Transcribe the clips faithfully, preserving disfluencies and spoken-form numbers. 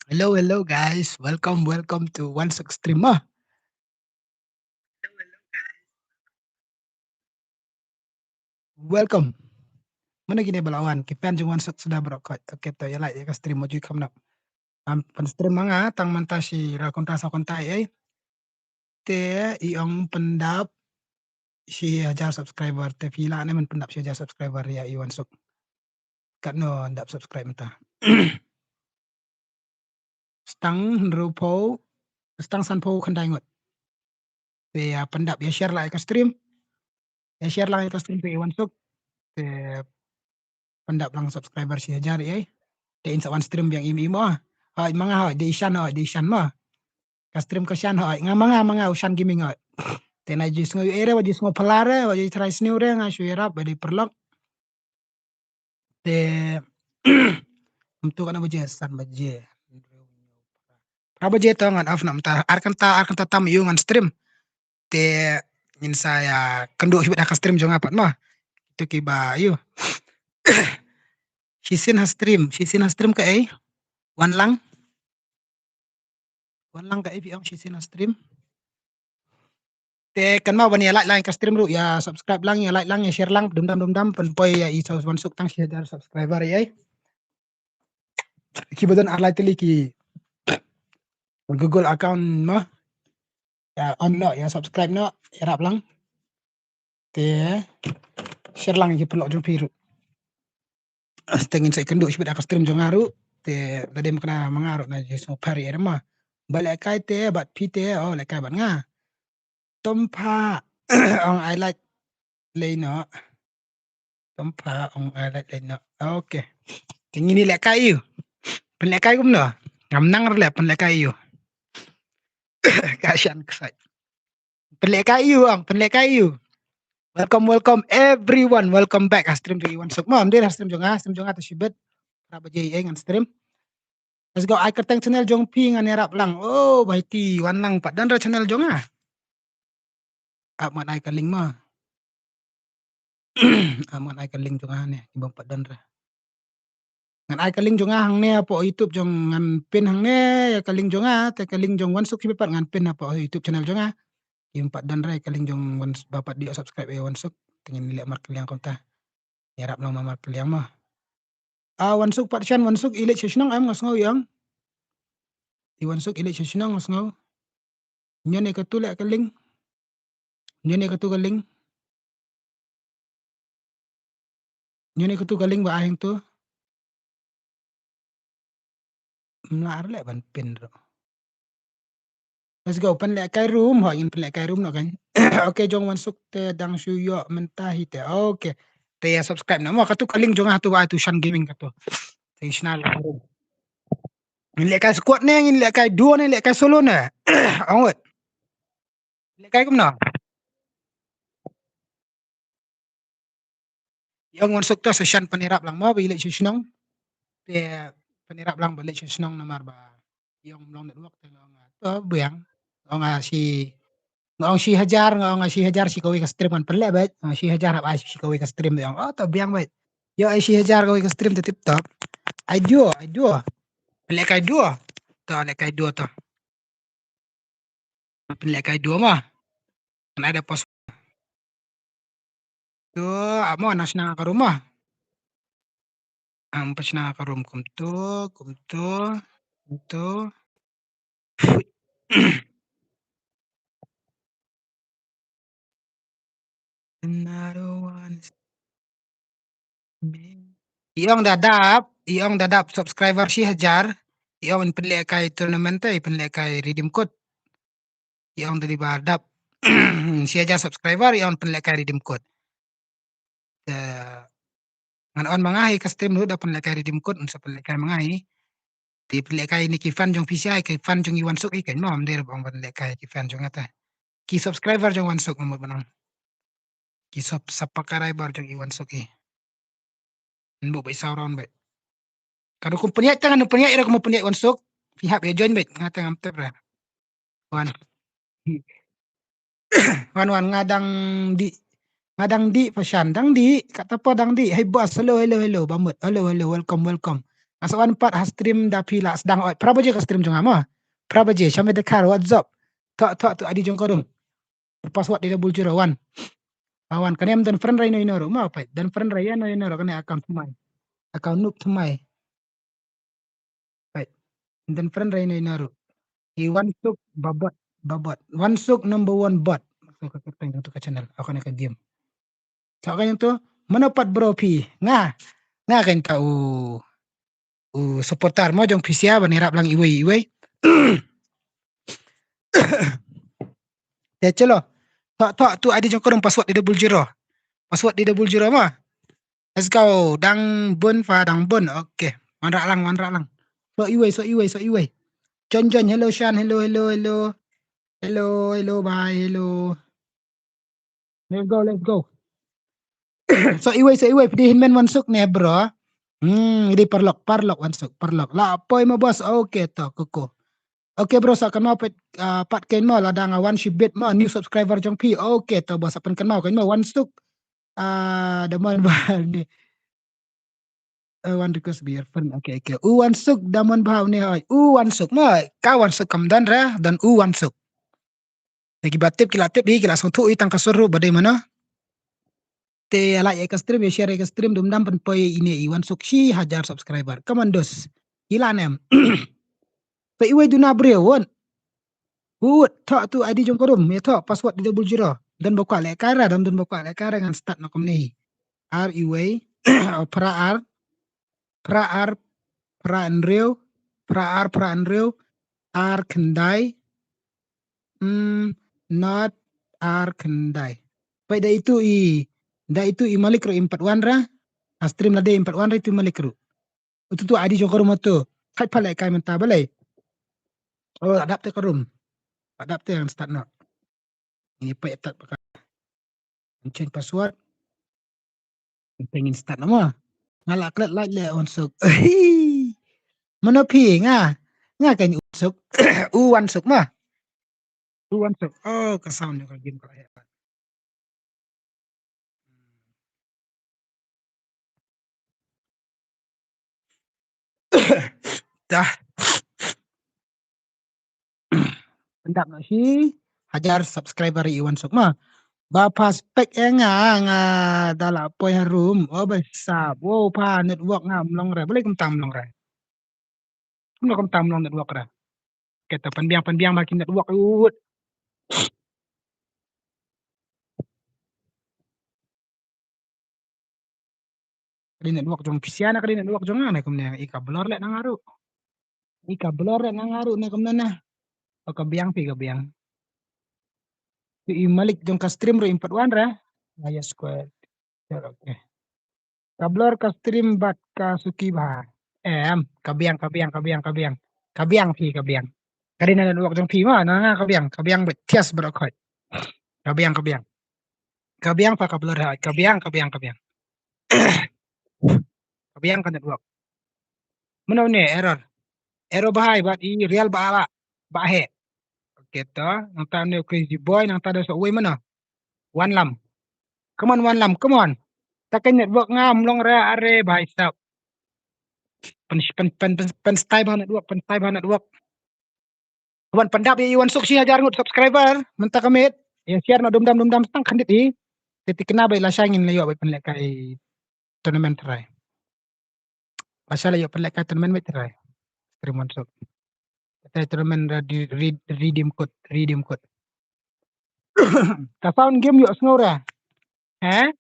Hello, hello guys. Welcome, welcome to Wansuk Stream ah. Welcome. Mano kine ba la wan? Ki fan jong Wansuk suda baroh khoit. Okay, to ïa like ïa ka stream mo ju kham nap. Am pan stream ma nga tang mynta shi ar kynta saw kynta ei. Te i ong pyndap shi hajar subscriber, te phi lah ne men pyndap shi hajar subscriber ïa i Wansuk? Katno dap subscribe mynta? Stang hynriewphew, stang sanphew khyndai ngut. Te ïa pyndap, ïa share lang ïa ka stream. Ïa share lang ïa ka stream te i Wansuk. Te pyndap lang subscriber shi hajar ei. Te in sa wan stream biang im im ah. Hoi ma nga hoi, dei i Shan hoi, dei i Shan ma. Ka stream ka Shan hoi, nga ma nga ma nga u Shan Gaming hoi. Te na ju sngew ïa re, wa ju sngew phylla re, wa ju try sniew re, nga shu ïarap ba dei paralok. Te kumtu katno baje, san baje. Phra baje to ngan off na mynta. Ar kynta, ar kynta tam ïa u ngan stream. Te ngin sa ïa kynduh shibit ha ka stream jong nga pat mo. Kito kiba ïa u. Shisien ha stream, shisien ha stream kaei? Wan lang. Wan lang kaei phi ong, shisien ha stream. Te kynmaw ban ïa like lang ïa ka stream ruh, ïa subscribe lang, ïa like lang, ïa share lang, dum dam dum dam, pynpoi ïa i Wansuk tang shi hajar subscriber ei. Kiba don ar lai tylli ki Google account mo. Ïa on noh, ïa subscribe noh, ïarap lang. Te share lang ïa ki paralok jong phi ruh. Te ngin sa ïa kynduh shibit ha ka stream jong nga ruh. Te lada ym kynmaw ma nga ruh na ju sngewpher ïa re mo. Ba lehkai te bad phi te, oh lehkai bad nga. Tompha ong ai like lei noh. Tompha ong ai like lei noh. Okay. Te ngin ïa lehkai ïa u. Pynlehkai kumno? Ngam nang re leh pynlehkai ïa u. Ka Shan Ksai. Pynlehkai ïa u ong, pynlehkai ïa u. Welcome, welcome everyone. Welcome back ha stream jong i Wansuk mo. Ym dei ha stream jong nga, stream jong nga te shibit. Phra baje ei ngan stream. Let's go, ai kyrteng channel jong phi ngan ïarap lang. Oh, Baiti, wan lang pat don re channel jong nga. Ap ngan ai ka link mo. Ap ngan ai ka link jong nga ne, ki bym pat don re. Ngan ai ka link jong nga hangne hapoh YouTube jong, ngan pin hangne ïa ka link jong nga, te ka link jong Wansuk ki bym pat ngan pin hapoh YouTube channel jong nga. Ki bym pat don re ka link jong Wansuk, ba pat dei subscribe ïa Wansuk. Te ngin leh markylliang kumta. Ïarap lang markylliang mo. Ah, Wansuk pat Shan, Wansuk i leit sha shnong em, nga sngew ïa ong. I Wansuk i leit sha shnong nga sngew. Ñion ïa katu leh ka link. Ñion ïa katu ka link. Ñion ïa katu ka link ba ai hangtu. Ym lah re leh ban pin ruh. Let's go, pynlehkai room, hooid ngin pynlehkai room noh kan. Okay, jong Wansuk te dang shu ïoh mynta hi te. Okay. Te ïa subscribe noh mo, katu ka link jong nga tu, ba ai tu Shan Gaming katu. Te shna lehkai room. Ngin lehkai squad ne, ngin lehkai duo ne, lehkai solo ne. Ong wait. Lehkai kumno? Ïa ong Wansuk to sa Shan pynïarap lang mo ba i leit sha shnong. Te pynïarap lang ba leit sha shnong namar ba ïa ong ym long network te nga ong to biang. Nga ong shi, nga ong shi hajar, nga ong shi hajar shi kawei ka stream ngan pynleh bad. Nga ong shi hajar hap ai shi kawei ka stream te ong. Oh to biang bad. Ïa ai shi hajar kawei ka stream te tip top. Ai duo, ai duo. Pynlehkai duo. To lehkai duo to. Pynlehkai duo mo. Ngan ai da post. To, ap mo, nang shna ka room mo. Am pa shna ka room kumto, kumto, kumto. Another one. Ïa ong da dap, ïa ong da dap subscriber shi hajar, ïa ong pynlehkai tournament te, pynlehkai redeem code. Ïa ong da dei ba dap shi hajar subscriber, ïa ong pynlehkai redeem code. Te ngan on ma nga hi ka stream ruh da pynlehkai redeem code, un sa pynlehkai ma nga hi. Te pynlehkai ne ki fan jong phi shi, ki fan jong i Wansuk i kan mo, ym dei re ba ong pynlehkai ki fan jong nga te. Ki subscriber jong Wansuk mo ban ong. Ki sub-, subscriber jong i Wansuk i. Nbu bai saw round bai. Ka rukom pynïaid tang, ngan pynïaid, rukom pynïaid Wansuk. Phi hap ïa join bai, nga tang am tep ra. Wan. Wan, wan, nga dang dih. Nga dang dih, Fashan, dang dih. Kata pa dang dih. Hey boss, hello, hello, hello. Bamut, hello, hello, welcome, welcome. Nga sa wan pat ha stream da phi la sdang oi. Phra baje ka stream jong nga mo. Phra baje, sham da kar WhatsApp. Thok thok tu I D jong ka room. Password di double zero one. Ah, wan kane ym don friend ra ino ino ruh mo, peit. Don friend ra ino ino ruh kane account thymmai. Account Noob thymmai. Peit. Ym don friend ra ino ino ruh. I Wansuk ba bot, ba bot. Wansuk number one bot. So ka kyrteng tu ka channel. Aka ne ka game. So ka tu, mano pat bro phi? Nga. Nga kan ta u, u supporter mo jong phi sia ban ïarap lang iwei iwei. Te chalo. Thok thok tu I D jong ka room, password di double zero. Password di double zero mo. Let's go. Dang bun pha, dang bun. Okay. Wanrah lang, wanrah lang. So iwei, so iwei, so iwei. Jon Jon, hello Shan, hello, hello, hello. Hello, hello, bye, hello. Let's go, let's go. So iwei, so iwei, phi dei hynmen Wansuk ne bro? Hmm, dei paralok, paralok Wansuk, paralok. La poi mo boss, okay to, kuku. Okay bro, sa kynmaw pat, ah, pat kynmaw, lada nga wan shibit mo, new subscriber jong phi. Okay to boss, sa pynkynmaw kynmaw Wansuk. Ah, da mon ba ni. Uh, one request be your friend. Okay, okay. U Wansuk da mon ba une hoi. U Wansuk mo, ka Wansuk kam don re, don u Wansuk. Te kiba tip ki la tip hi, ki la sngewthuh hi tang ka sur ruh ba dei mano. Te ïa like ïa ka stream, ïa share ïa ka stream, dum dam pynpoi ïa ine i Wansuk shi hajar subscriber. Come on dos. Ila nem. Te iwei duna briew won. Wut, thok tu I D jong ka room, ïa thok password di double zero. Don ba kwah lehkai re, don, don ba kwah lehkai re, ngan start na kumne hi. Ar iwei, phra ar, phra ar, phra hynriew, phra ar, phra hynriew, ar khyndai, mm, not ar khyndai. Peit da itu i, da itu i Malik ruh im pat wan re, ha stream lade im pat wan re itu i Malik ruh. Utu tu I D jong ka room utu. Khat pha lehkai mynta balei. Oh, ap dap te ka room. Ap dap te ngan start noh. Ngi peit tat baka. Change password. Peit ngin start noh mo. Nga la klet lait leh Wansuk. Mano phi nga. Nga kan Wansuk. U Wansuk mo. U Wansuk. Oh, ka sound jong ka game ka la heh. Dah. Pyndap noh shi hajar subscriber i Wansuk mo. Ba pha spek ïa nga, nga da la poi ha room. Oh, ba sap. Wow, pha network nga ym long re. Balei kumta ym long re? Kumno kumta ym long network re? Kata pynbiang, pynbiang ba ki network ut. Ka dei network jong phi sia ne ka dei network jong nga ne kumne, i ka blur leh na nga ruh. I ka blur leh na nga ruh ne kumne ne. O ka biang phi ka biang. Phi i Malik jong ka stream ruh im pat wan re. Ah, yes, square. Okay. Ka blur ka stream bad ka suki bha. Em, ka biang, ka biang, ka biang, ka biang. Ka biang phi, ka biang. Ka dei na network jong phi mo, na nga ka biang, ka biang bad thias bad khoi. Ka biang, ka biang. Ka biang pha ka blur ha, ka biang, ka biang, ka biang. Ka biang ka network. Mano ne error? Error bahai bad i real ba ba ba he. Okay to, nangta ne Crazy Boy, nangta da sa uwei mano. Wan Lam. Come on, Wan Lam, come on. Ta ka network nga ym long re are bhai sab. Pyn, pyn, pyn, pyn, pyn style bha network, pyn style bha network. Wan pyndap ïa i Wansuk shi hajar ngut subscriber mynta ka miet. Ïa share noh dum dam dum dam tang khyndiat hi. Te thikna ba lashai ngin la ïoh ba pynlehkai tournament trai. Lashai la ïoh pynlehkai tournament ba trai. Stream Wansuk. Te tournament re-, re-, redeem code, redeem code. Ka sound game ïoh sngew re. He?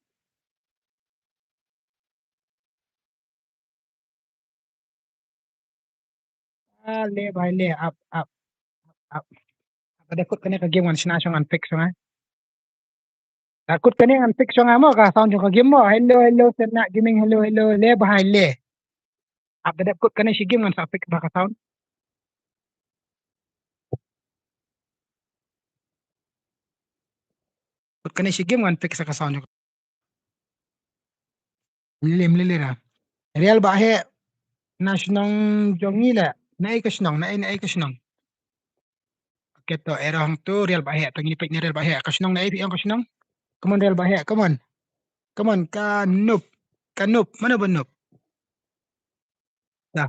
Ah, le bhai le, ap, ap, ap. Ap da kut kane ka game ngan shna shong ngan fix shong, eh. Da kut kane ngan fix shong mo ka sound jong ka game mo. Hello, hello, Sena Gaming, hello, hello, le bhai le. Ap da dep kut kane shi game ngan sa fix ba ka sound. Kut kane shi game ngan fix ka sound. Mlili, mlili ra. Real ba he na shnong jong ngi le. Na ei ka shnong, na ei, na ei ka shnong. Okay to, error hangtu, real ba he. To ngi peit ne real ba he. Ka shnong na ei phi ong ka shnong. Come on, real ba he, come on. Come on, ka Noob. Ka Noob, mano ba Noob? Dah.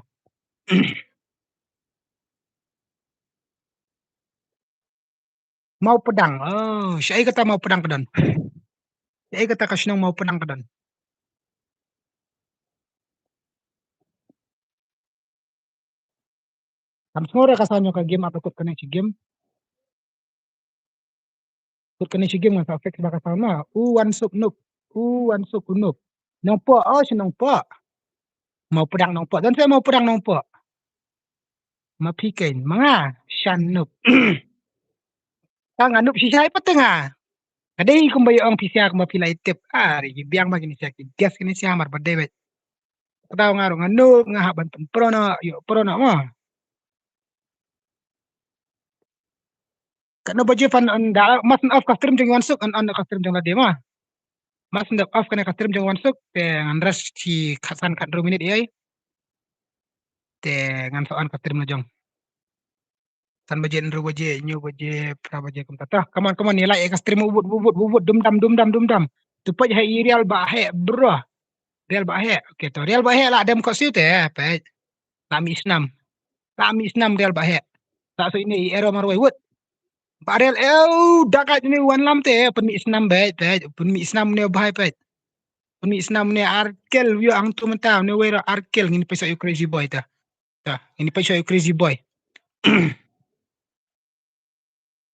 Mawpdang. Oh, shaei kata Mawpdang ka don? Shaei kata ka shnong Mawpdang ka don? Kam sngew re ka sound jong ka game, ap kut kane shi game. Kut kane shi game ngan sa fix ba ka sound ma. U Wansuk Nup. U Wansuk u Nup. Nongpoh, oh shi Nongpoh. Mawpdang Nongpoh. Don se Mawpdang Nongpoh. Ma phi kein, ma nga Shan Nup. Ka nga Nup shisha pat te nga. Ka dei kumba ïa ong phi sha kumba phi la tip. Ah, ri ki biang ma kine sha ki guest kine sha mar ba dei bad. Kata nga ruh nga Nup nga hap ban pynprono, ïoh prono ma. Katno baje phan on da, mas off ka stream jong Wansuk, on on ka stream jong lade ma. Mas off kane ka stream jong Wansuk te ngan rest shi khatsan khathynriew minit ïa. Te ngan sa on ka stream la jong. San baje, hynriew baje, hynñiew baje, phra baje kumta. Come on, come on, ïa like ïa ka stream, u bud, u bud, u bud, dum dam, dum dam, dum dam. To peit ha i Rial Bah Heh, bro. Rial Bah Heh. Okay, to Rial Bah Heh la dem ko siu te, peit. La mih snam. La mih snam Rial Bah Heh. La soi ne i arrow marwei wut. Bah Rial, eu, da ka ne wan lam te, pynmih snam beit, peit. Pynmih snam ne bhai, peit. Pynmih snam ne arkel, ïoh hangtu mynta, ne wei ra arkel, ngin peit soi u Crazy Boy ta. Ta, ngin peit soi u Crazy Boy.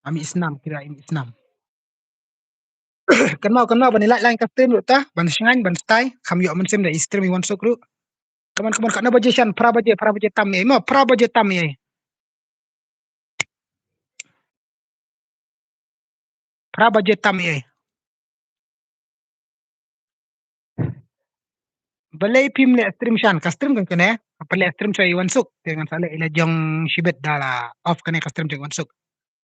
Ami snam, kira ini snam. Kynmaw, kynmaw ban i like line ka stream ruh ta, ban sngain, ban stai, kham ïoh mynsiem da i stream i Wansuk ruh. Come on, come on, katno baje Shan, phra baje, phra baje tam ei, mo, phra baje tam ei. Phra baje tam ei. Balei phim leh stream Shan, ka stream kan kane, ka leh stream sha i Wansuk, te ngan sa leh ila jong shibit da la off kane ka stream jong i Wansuk.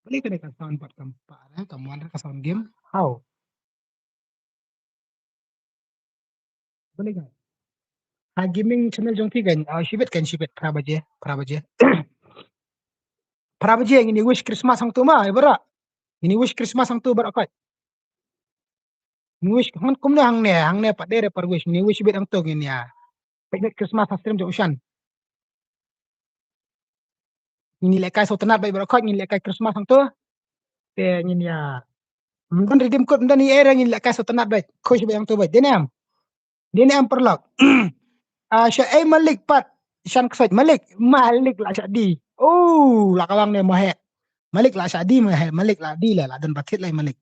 Balei kane ka sound pat kam pat, eh, kam wan ka sound game. How? Balei ka? Ha gaming channel jong phi kan, ah, shibit kan shibit, phra baje, phra baje. Phra baje ngin i wish Christmas hangtu ma, i bara. Ngin i wish Christmas hangtu bara kai. Ngin wish, hang kumno hangne, hangne pat dei re par wish, ngin i wish bit hangtu ngin ïa. Peit Christmas ha stream jong u Shan. Ngin i lehkai sawtnat bad i baroh khoit, ngin i lehkai Christmas hangtu. Te ngin ïa. Ym don redeem code, ym don ei ei re, ngin i lehkai sawtnat bad. Khush bad hangtu bad. Dei ne em? Dei ne em paralok? Ah, sha ei Malik pat. Shan ksoit Malik. Malik la shah die. Oh, la ka wang ne Mahek. Malik la shah die Mahek. Malik la die la, la don ba thied lai Malik.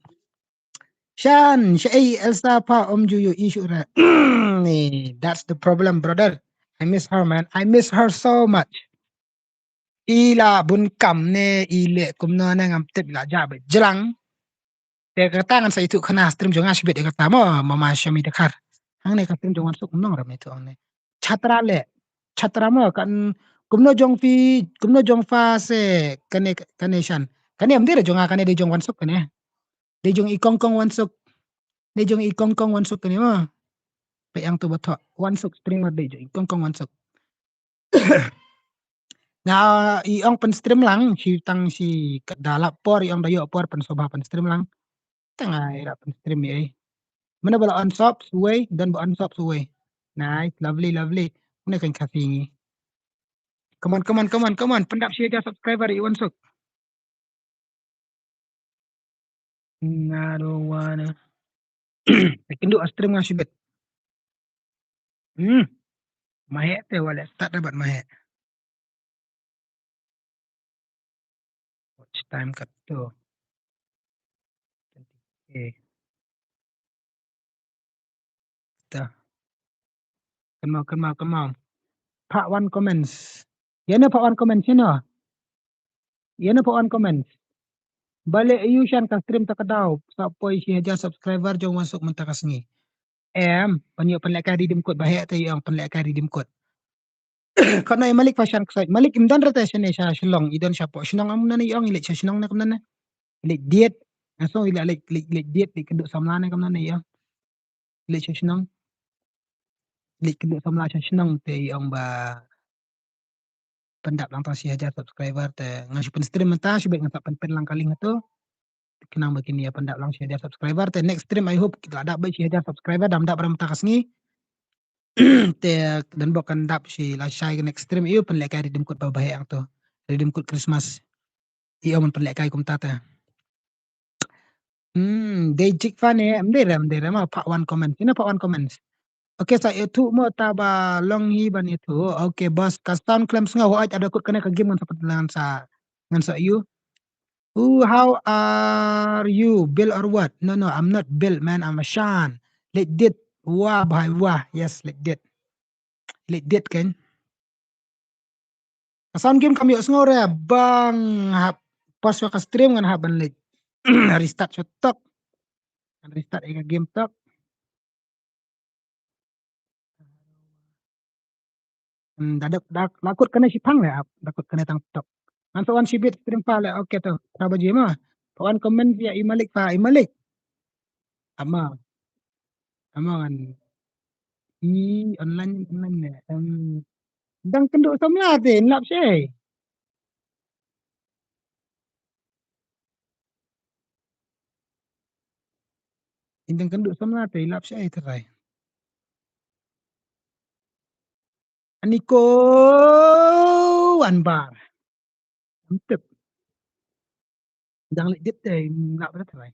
Shan, sha ei Elsa pa ym ju ïohi shuh re. Ni, that's the problem, brother. I miss her, man. I miss her so much. I la bun kam ne, i leh kumno ne ngam tip, i la jah beit jlang. Te kata ngan sa ïathuh khana stream jong nga shibit ïa kata mo, Mama Shami Dkhar. Hangne ka stream jong Wansuk nong ram ïathuh hangne. Chatra leh. Chatra mo kan kumno jong phi, kumno jong pha se kane, kane Shan. Kane ym dei re jong nga, kane dei jong Wansuk kane. Dei jong i Kongkong Wansuk. Dei jong i Kongkong Wansuk kane mo. Peit hangtu ba thoh. Wansuk streamer dei jong i Kongkong Wansuk. Nga i ong pynstream lang, shi tang shi da lap por, i ong da ïoh por pynsngewbha pynstream lang. Tang ai ra pynstream ei. Mano ba la on sop suwei, don ba on sop suwei. Nice, lovely, lovely. Mano kan Khasi ngi. Come on, come on, come on, come on. Pyndap shi hajar subscriber i Wansuk. I don't wanna. Kynduh stream nga shibit. Hmm. Mahek te wale start dapat Mahek. Watch time kat tu. Okay. Ta. Kynmaw, kynmaw, kynmaw. Part one comments. Ïa na part one comments ïa na. Ïa na part one comments. Balei ïa u Shan ka stream ta ka daw. Sa poi shi hajar subscriber jong Wansuk mynta ka sngi. Em, pynïoh pynlehkai redeem code Bahek te ïa ong pynlehkai redeem code. Kano i Malik pa Shan ksoit. Malik im don rete shane sha Shillong. I don sha pok Shillong am nane ïa ong i leit sha Shillong ne kam nane. I leit diet. Nga sngew i leit, leit, leit diet, leit kynduh samla ne kam nane ïa ong. Leit sha Shillong. Leit kynduh samla sha Shillong te i ong ba pyndap lang tang shi hajar subscriber te nga shu pynstream mynta shu beit nga sa pynpyn lang ka link hatu. Khnang ba kin ïa pyndap lang shi hajar subscriber te next stream I hope ki la dap beit shi hajar subscriber dam dap ram mynta ka sngi. Te don bok kan dap shi lashai ka next stream ïoh pynlehkai Redeem Code ba baheh hangto. Redeem Code Christmas. Ïoh man pynlehkai kumta te. Hmm, dei jik fa ne, em dei rem, dei rem, ah, part one comments. Ina part one comments. Okay, sa ïathuh mo ta ba long hi ban ïathuh. Okay, boss, ka sound khlem sngew, hooid, ada kut kane ka game ngan sa pat ngan sa, ngan sa ïoh. Who, how are you? Bill or what? No, no, I'm not Bill, man. I'm a Shan. Late date. Wah, bhai, wah. Yes, late date. Late date kan. Ka sound game kam ïoh sngew re bang hap pause ka stream ngan hap ban leit restart shot tok. Ngan restart ïa ka game tok. Hmm, da dep da, da kut kane shipang le ap, da kut kane tang tok. Ngan sa wan shibit stream pa le, okay to. Ka ba jima. Ka wan comment ïa i Malik pa, i Malik. Ama. Ama ngan. I online, online ne. Em, dang kynduh samla te, lap shai. Indang kynduh samla te, lap shai te rai. Aniko Anbar. Em tip. Dang leh dit te, lap rai te rai.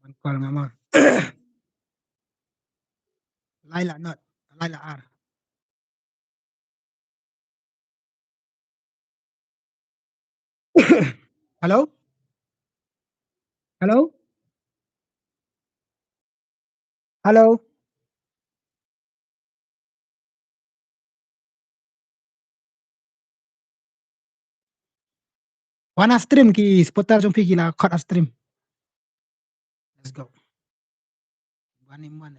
Man call nga ma. Laila not. Laila ar. Hello? Hello? Hello? Wan ha stream ki supporter jong phi ki la khot ha stream. Let's go. Wan im wan.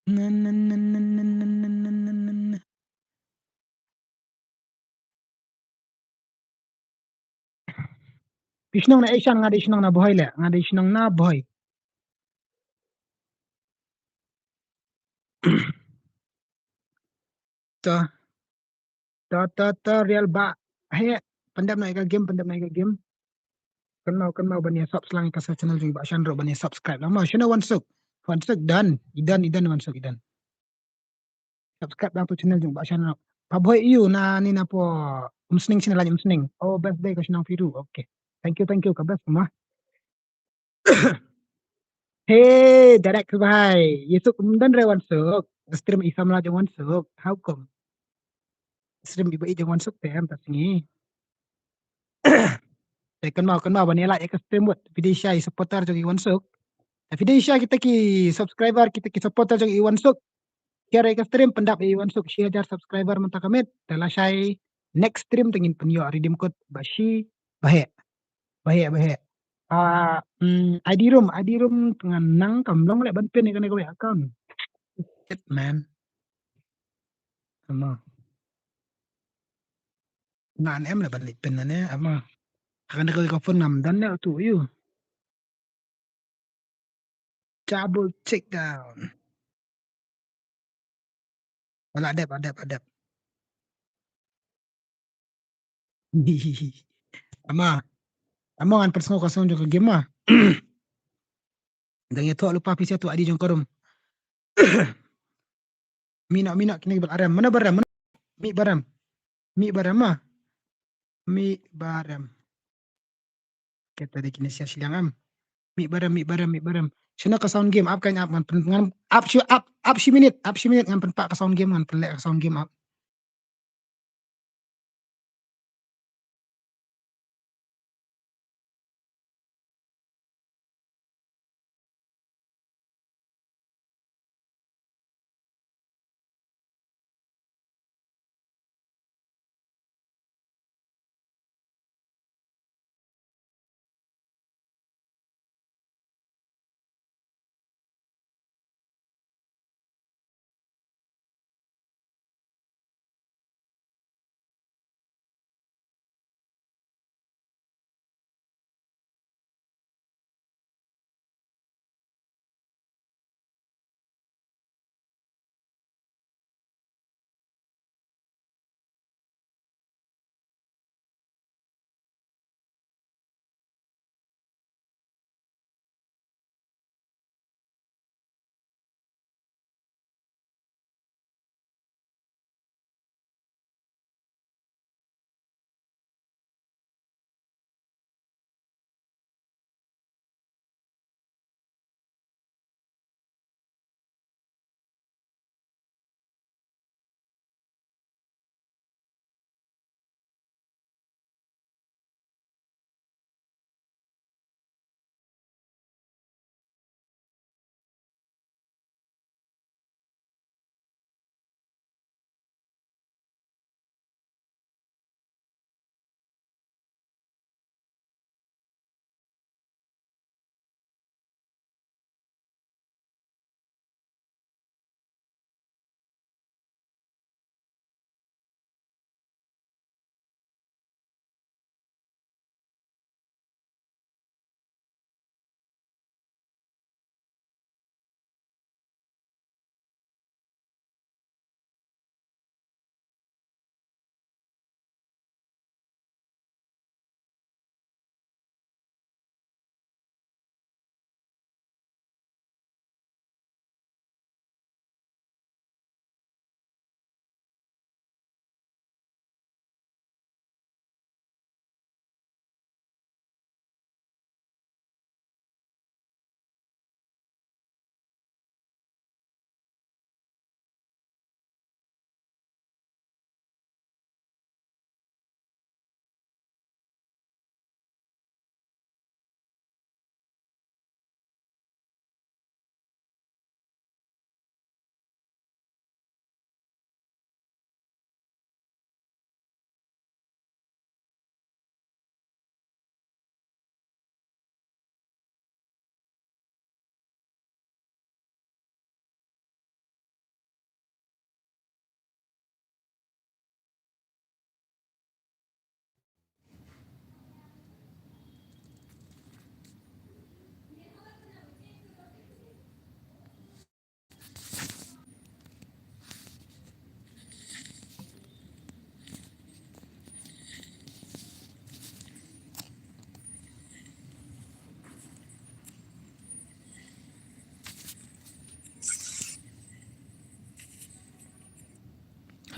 Na, na, na. Phi shnong na Asian, nga dei shnong na Bhoi le, nga dei shnong na Bhoi. To. To, to, to, real ba. He, pyndep noh ïa ka game, pyndep noh ïa ka game. Kynmaw, kynmaw ban ïa sub slang ïa ka channel jong i Bah Shan ruh ban ïa subscribe lang mo. Shano Wansuk? Wansuk done. I done, i done Wansuk, i done. Subscribe lang to channel jong i Bah Shan ruh. Pa Bhoi ïu na ni na po Umsning channel lang Umsning. Oh, best day ka shnong phi ruh. Okay. Thank you, thank you. Ka best mo. Hey, direct bhai. Ïa suk ym don re Wansuk. Stream i samla jong Wansuk. How come? Stream i ba i jong Wansuk te em ta sngi. Te kynmaw, kynmaw ban ïa like ïa ka stream wat. Phi dei sha i supporter jong i Wansuk. Te phi dei sha kita ki subscriber, kita ki supporter jong i Wansuk. Share ïa ka stream pyndap ïa i Wansuk shi hajar subscriber mynta ka miet. Te lashai next stream te ngin pynïoh redeem code ba shi baheh. Baheh, baheh. Ah, mm, I D room, I D room ngan nang kam long leh ban pin ïa kane kawei account. Shit, man. Ama. Ngan em leh ban leh pin ne, ama. Kane kawei ka phone ngam don ne tu ïu. Double check down. Wala adep, adep, adep. Ama. Ama ngan pynsngew ka song jong ka game ma. Dang ïathuh lypa pisa tu I D jong ka room. Mina, mina kine bal arem. Mana barem? Mana? Mi barem. Mi barem ma. Mi barem. Kita dei kine sia shiliang am. Mi barem, mi barem, mi barem. Shano ka sound game ap kan ap ngan pyn-, ngan ap shi, ap, ap shi minit, ap shi minit ngan pynpah ka sound game, ngan pynleh ka sound game ap.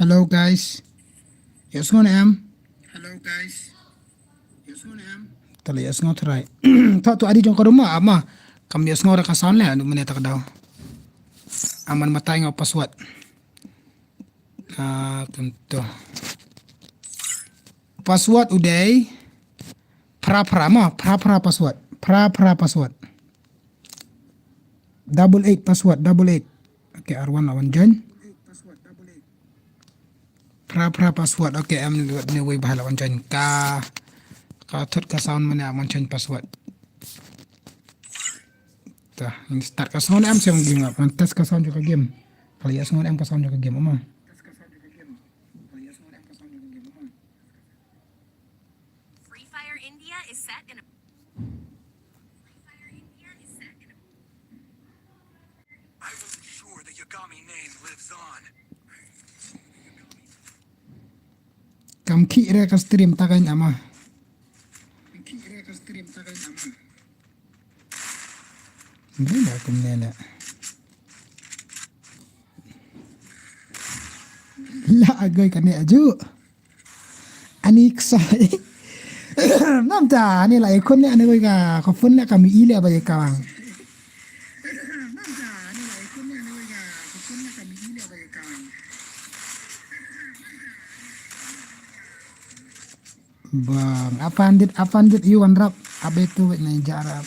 Hello guys. Ïohsngew ne em? Hello guys. Ïohsngew ne em? Te la ïohsngew trai. Tha tu adi jong ka room ma, ma. Kam ïohsngew re ka sound le, anu mane ta ka daw. Aman matai nga password. Ah, tentu. Password u dei. Phra phra ma, phra phra password. Phra phra password. Double eight password, double eight. Okay, R one la wan join. Phra phra password. Okay, em ne wei ba la wan join ka. Ka thot ka sound mane wan join password. Ta, in start ka sound em sem game ap. Test ka sound jong ka game. Kali ya sound em ka sound jong ka game ama. Free Fire India is set in a Free Fire India is set in a I will ensure the Yagami name lives on. Kam khih re ka stream ta ka ama. Kam khih re ka stream ta ka ama. Ni la kumne la. La agoi kane aju. Ani ksai. Namta ani la ikon ne ani goi ka ka phone le ka mi ile ba ka. Bang, apandit, apandit, iwan rap, abetu wet na jarap.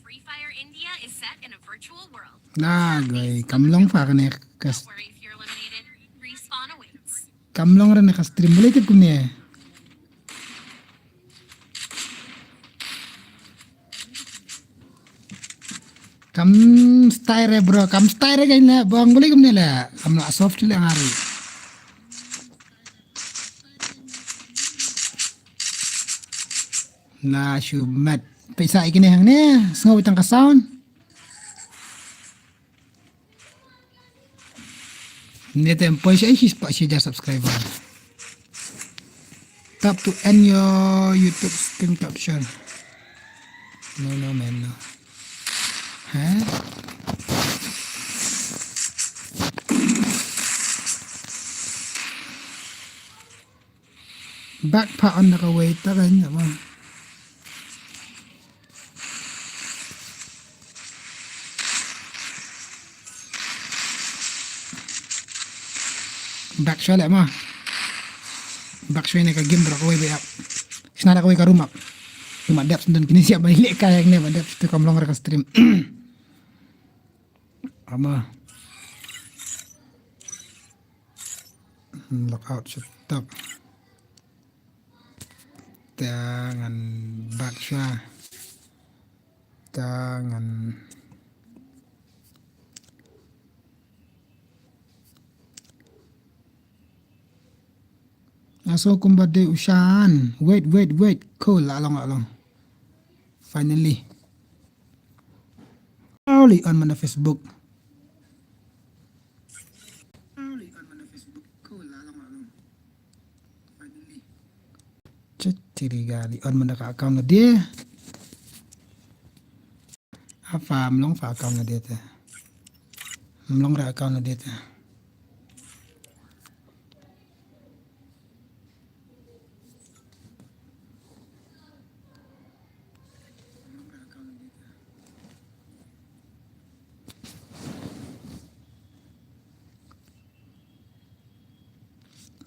Free Fire India is set in a virtual world. Na goi kam long fa kane kas. Don't worry if you're eliminated. Respawn awaits. Kam long re na ka stream boleh tip kumne. Kam style re bro, kam style re kane bang boleh kumne le. Kam la soft le ngari. Na shu mat. Pisa ikine hangne, sngew tang ka sound. Ni tem poi shi shi pa shi ja subscriber. Tap to end your YouTube screen capture. No, no, man, no. Huh? Back pa on na kawei ta kan ya ma. Back shwa le ma. Back shwa ne ka game bro kawei ba ya. Sna da kawei ka room up. Ki ma dep sendon kini siap ba ile ka yang ne ma dep tu kam long re ka stream. Ama. Logout shutap. Ta ngan back shwa. Ta ngan. Aso kumba de ushan. Wait, wait, wait. Cool, la long, la long. Finally. Early on mana Facebook. Chetiri gali on mana ka account na dia. Apa mlong fa account na dia te. Mlong ra account na dia te.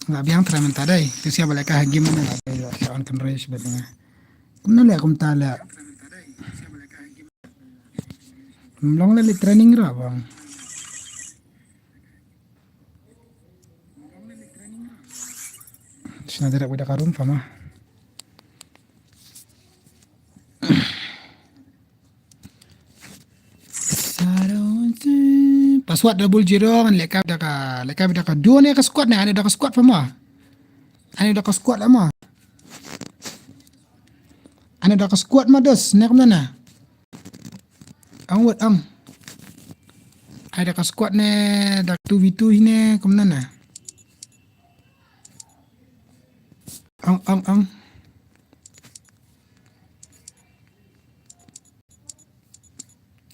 Nga biang trai mynta dei, tu siapa leka ha game na la dei la on kan race bet nga. Kumna le kumta le. Mlong le training ra bang. Sna direct wida ka room pama. Password double zero, ngan leh kai da ka, leh kai da ka duo ne ka squad ne, ane da ka squad pama. Ane da ka squad ma. Ane da ka squad ma dos, ne kumna na. Ang wut ang. Ai da ka squad ne, da two v two hi ne, kumna na. Ang, ang, ang.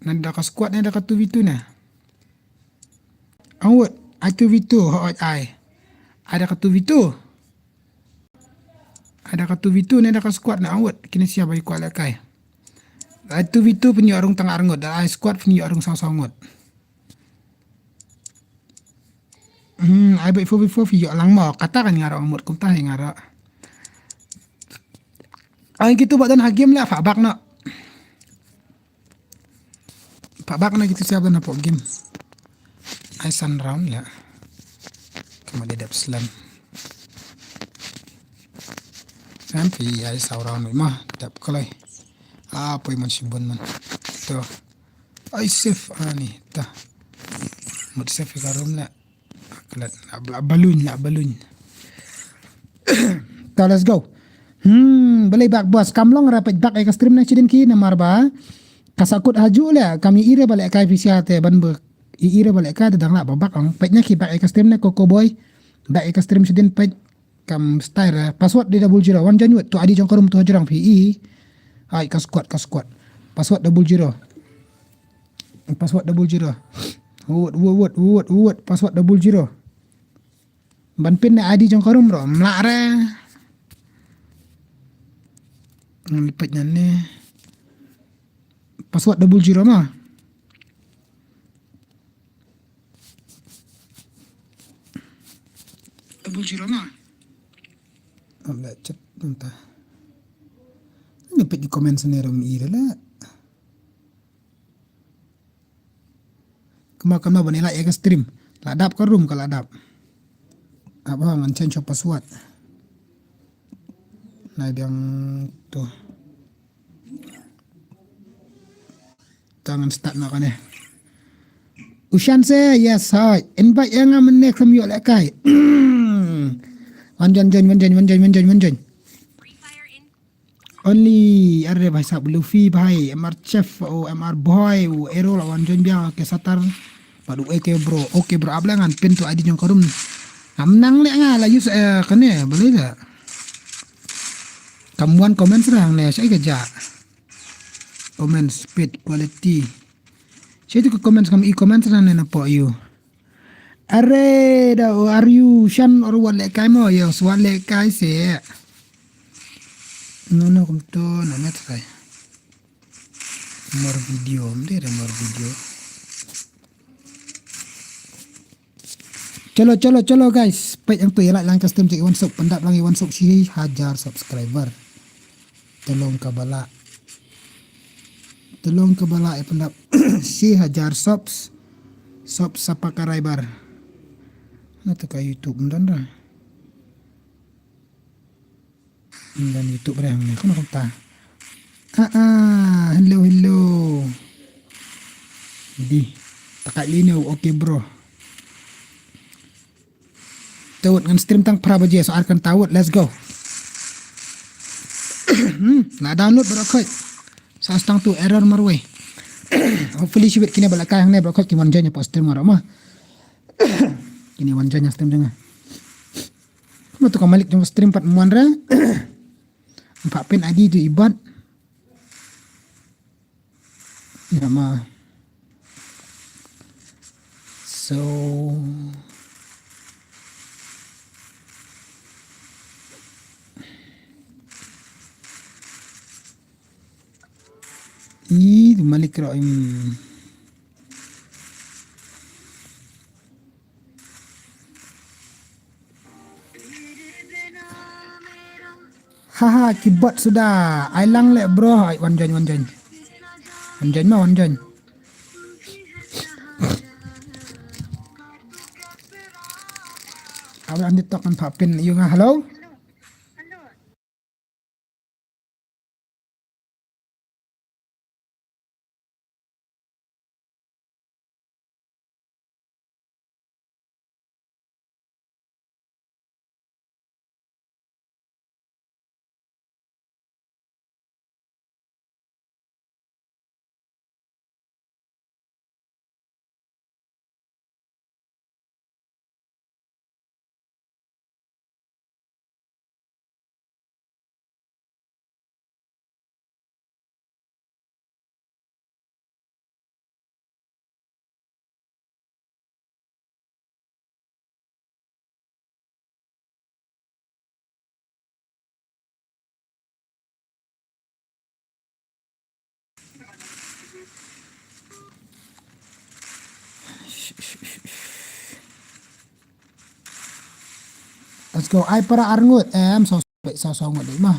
Na da ka squad ne, da ka two v two ne. Ang wut, ai two v two, ho ai. Ai da ka two v two. Ai da ka two v two ne da ka squad na ang wut. Kine sia ba i kwah leh kai. Ai two v two pynyoh rung tang arngut. Da ai squad pynyoh rung saw saw ngut. Hmm, ai ba four v four pynyoh lang mo. Kata kan ngaro ang wut kumta hi ngaro. Ai kitu ba don ha game la fa bak no. Pha bak na kitu siap na pok game. Ai san round la. Kama dia dap slam. Sampai ai saw round ma dap kalai. Ah, poi man simbon man. To. Ai safe ani ta. Mut safe ka round la. Kelat, la, la balun, la balun. Ta, let's go. Hmm, balei bak bos, kam long ra peit bak ïa ka stream na shidin ki namar ba ka sakut haju le, kam i ire ba leh kai pisa te ban ba i ire ba leh kai da dang la ba bak ong peit na ki bak ïa ka stream na ko ko boy. Bak ïa ka stream shidin peit kam style ra. Password di double zero, wan join wut, to adi jong ka room to hajrong phi i. Ai ka squad, ka squad. Password double zero. Password double zero. Wut, wut, wut, wut, wut. Password double zero. Ban pin na I D jong ka room ro. Mla re. Ngan lipet nyan ne. Password double zero ma. Double zero ma. Am la chat nta. Ni pet di comment sene rom i re la. Kama kama bani la ïa ka stream. La dap ka room ka la dap. Aba ngan change password. Nai biang tu. Ta ngan start na kane. Ushan se, yes, hai. Invite ïa nga mynne khlem ïoh lehkai. Wan join, join, wan join, wan join, wan join, wan join. Only, are bhai sahab Luffy bhai, M R Chef, o M R Boy, o Ero la wan join biang, okay, Satar. Bad u A K bro, okay bro, ap leh ngan pin tu I D jong ka room. Ngam nang leh nga la use, eh, kane, balei la. Kam wan comments ra hangne, shaei ka ja. Comment speed quality. Shaei tu ka comments kam i comments ra hangne na po ïu. Are da o are you shan or wat lehkai mo ïa wat lehkai se. No no kumto na net kai. More video, mde da more video. Chalo, chalo, chalo guys. Peit hangto ïa like lang ka stream jong i Wan Suk, pyndap lang i Wan Suk shi hajar subscriber. Te long kaba lah. Te long kaba lah ïa pyndap shi hajar subs. Subs subscriber. Na te ka YouTube ym don ra. Ym don YouTube re hangne. Kumno kumta. Ah, ah, hello, hello. Di. Takat lino, okay bro. Tawut ngan stream tang phra baje, so ar kan tawut, let's go. Hmm, la download baroh khoit. Sa stang tu error marwei. Hopefully shibit kine ba la kai hangne baroh khoit kin wan join ïa po stream baroh ma. Kine wan join ïa stream jong nga. Ma tu ka malik jong stream pat mon re. Empat pin I D tu ibat. Nama. So. Ih, tu malik ro im. Haha, keyboard suda. Ai lang leh bro. Ai, wan join, wan join. Wan join ma, wan join. TikTok kan pha pin ïa nga. Hello. Let's go. Ai para ar ngut. Em, saw, saw, saw ngut beit ma.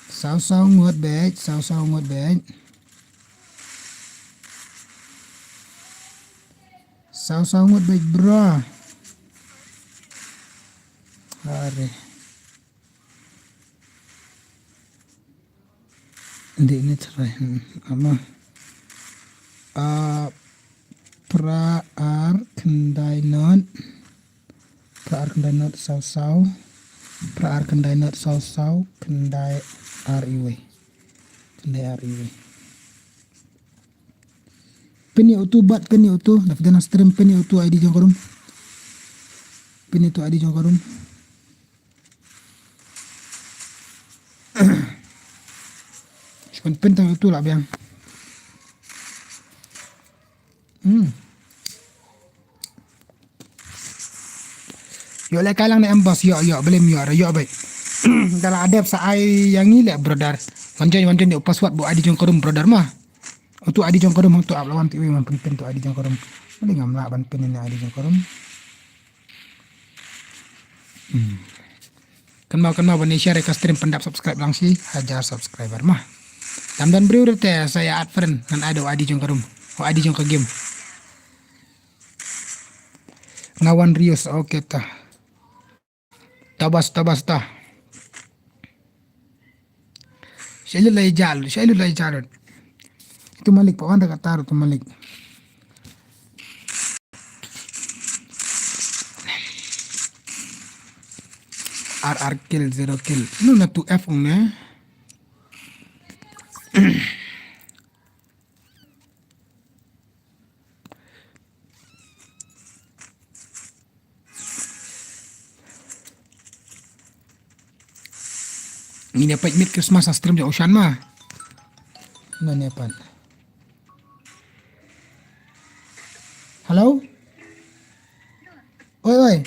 Saw, saw ngut beit, saw, saw ngut beit. Saw, saw ngut beit, bro. Are. Dei ni try. Hmm, ama. Ah, pra ar khyndai not. Pra ar khyndai not saw saw. Pra ar khyndai not saw saw khyndai ar iwei. Khyndai ar iwei. Pin ïa utu bad pin ïa utu. Dap dena stream pin ïa utu I D jong ka room. Pin ïa utu I D jong ka room. Shu pynpyn tang utu lah biang. Hmm. Ïoh leh kai lang ne em boss, ïoh, ïoh, blim, ïoh, ïoh beit. Da la dep sa ai ïa ngi leh brother. Wan join, wan join ïa u password bad u I D jong ka room brother ma. Utu I D jong ka room hangtu ap la wan ti wi wan pynpyn tu I D jong ka room. Blim ngam lah ban pyn ïa I D jong ka room. Hmm. Kynmaw, kynmaw ban ïa share ïa ka stream, pyndap subscribe lang shi hajar subscriber ma. Tam don briew te sa ïa add friend ngan ai da u I D jong ka room, u I D jong ka game. Nga wan Rios, okay ta. Tabas, tabas ta. Shailut lai jal, shailut lai jal. Itu Malik, pa wan da kata tu Malik. R R kill, zero kill. Nu na tu F ong ne. Ngin ïa peit mid Christmas ha stream jong u Shan ma. Nane pat. Hello? Oi, oi.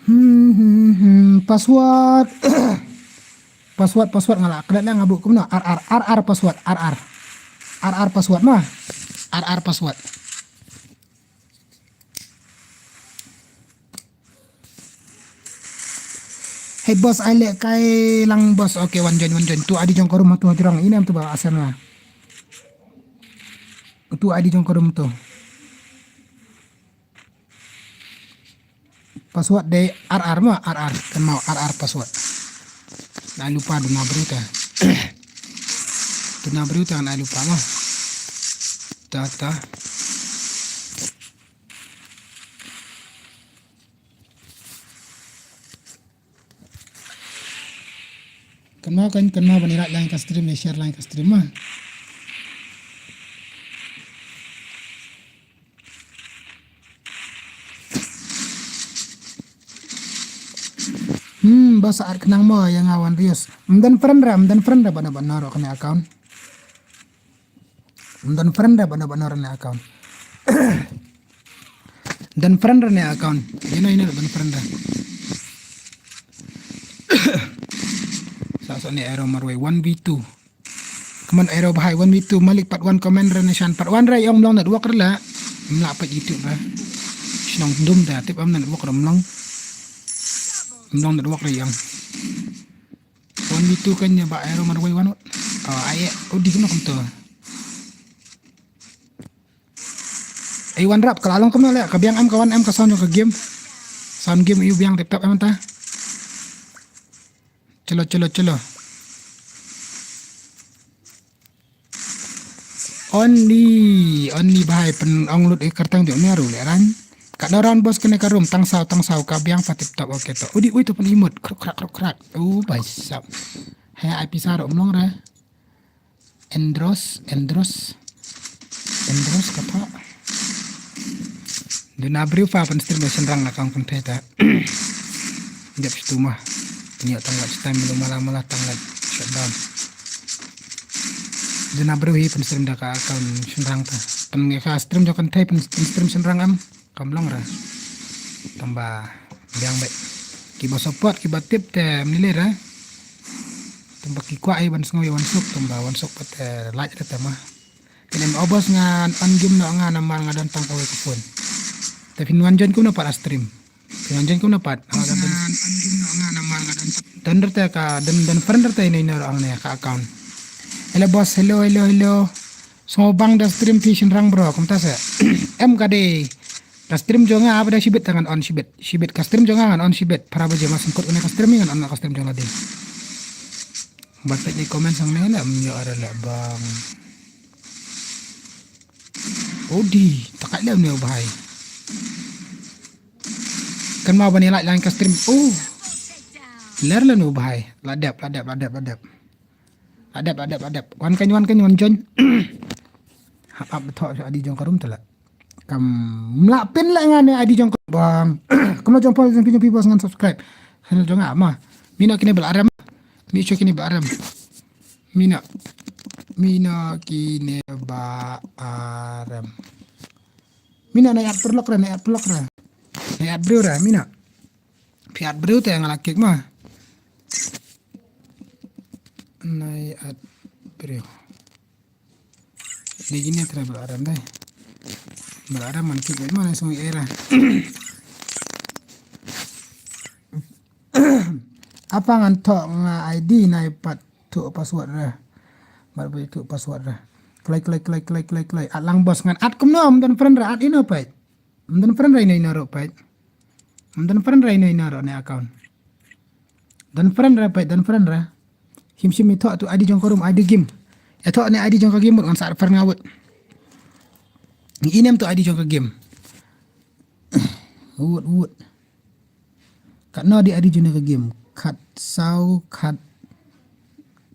Hmm, hmm, hmm, password. Password, password nga la klet la nga buh kumno. R R, R R password, R R. R R password ma. R R password. Hey boss, ai leh kai lang boss. Okay, wan join, wan join. Tu I D jong ka room tu hajrong. Ine em tu ba asen ma. Tu I D jong ka room tu. Password dei R R ma, R R. Kan mau R R password. Nai lupa duna briew ta. Duna briew ta nai lupa ma. Ta ta. Kan mau kan, kan mau ban ïa like line ka stream, ïa share line ka stream ma. Hmm, ba sa ar khnang mo ïa nga wan rius. Mdan friend ra, mdan friend ra bana bana ro kane account. Mdan friend ra bana bana ro ne account. Dan friend ra ne account. Ino ino dan friend ra. Sa sa ne arrow marwei one v two. Kaman arrow bahai one v two malik part one comment re ne shan part one re ïong mlong network re la. Mla pat YouTube re. Shnong dum da tip am network re mlong. Mlong network re ïong. One v two kan ne ba arrow marwei one. Oh, ai udi kena kumto. Ai wan rap ka la long kumno le ka biang em ka wan em ka sound ka game. Sound game ïu biang tip tap em ta. Chalo, chalo, chalo. Only, only bahai pen ong lut e kertang jong ne ru le ran. Ka no ran bos kene ka room tang saw, tang saw ka biang fa tip tap okay to. Udi ui to pen imut kruk krak kruk krak. Oh, bai sap. He ai pisa ro mlong ra. Endros, Endros. Endros kata. Duna briew fa pen stream shenrang na kang pen theta. Jap situ mah. Nyo tang watch time lu mala mala tang watch shutdown. Duna briew hi pen stream da ka account shenrang ta. Pen nge ka stream jok kan thai pen pen stream shenrang am. Kam long ra. Tamba biang bek. Kiba support kiba tip te mnile ra. Tamba ki kwah ai ban sngew ïa wan suk tamba wan suk pat te like ra te ma. Kine ma obos nga on game no nga namar nga don tang kawei ka phone. Te phin wan join kumno pat a stream. Phin wan join kumno pat. Nga don tang. Don rete ka don don friend rete ino ino ang ne ka account. Hello boss, hello hello hello. Sngewbang da stream phi shynrang bro, kumta se. Em ka dei. Ka stream jong nga ba da shibit ta ngan on shibit. Shibit ka stream jong nga ngan on shibit. Phra baje ma sngkut kane ka stream ngan on ka stream jong nga dei. Ban peit ni comment sang ne la em ïoh ara la bang. Odi, takai la ne bahai. Kan ma ban ïa like line ka stream. Oh. Ler la ne bahai. La dep, la dep, la dep, la dep. Adep, adep, adep. Wan kan, wan kan, wan join. Hap, hap, tho, adi jong ka room tala. Kam mla pin la nga ne adi jong ka bang. Kumno jong pol jong pi jong pi bos ngan subscribe. Channel jong nga ma. Mina kine bel arem. Mi cho kine bel arem. Mina. Mina kine ba arem. Mina na yat perlok ra, na yat perlok ra. Na yat briew ra, mina. Phi yat briew te nga la kick ma. Nai at briew. Di gini atra bel arem dai. Bel arem man kit ma na sung era. Apa ngan tho nga I D nai pat tho password re. Mar bel tho password re. Klai klai klai klai klai klai. At lang bos ngan at kumno am don friend re at ino pait. Mdan friend ra ino ino ro pait. Mdan friend ra ino ino ro ne account. Dan friend ra pait, dan friend ra. Him shim i tho tu I D jong ka room, I D game. E tho ne I D jong ka game mut ngan sa friend nga wut. Ngi inem tu I D jong ka game. Wut wut. Kat no di I D jong ka game. Kat saw, kat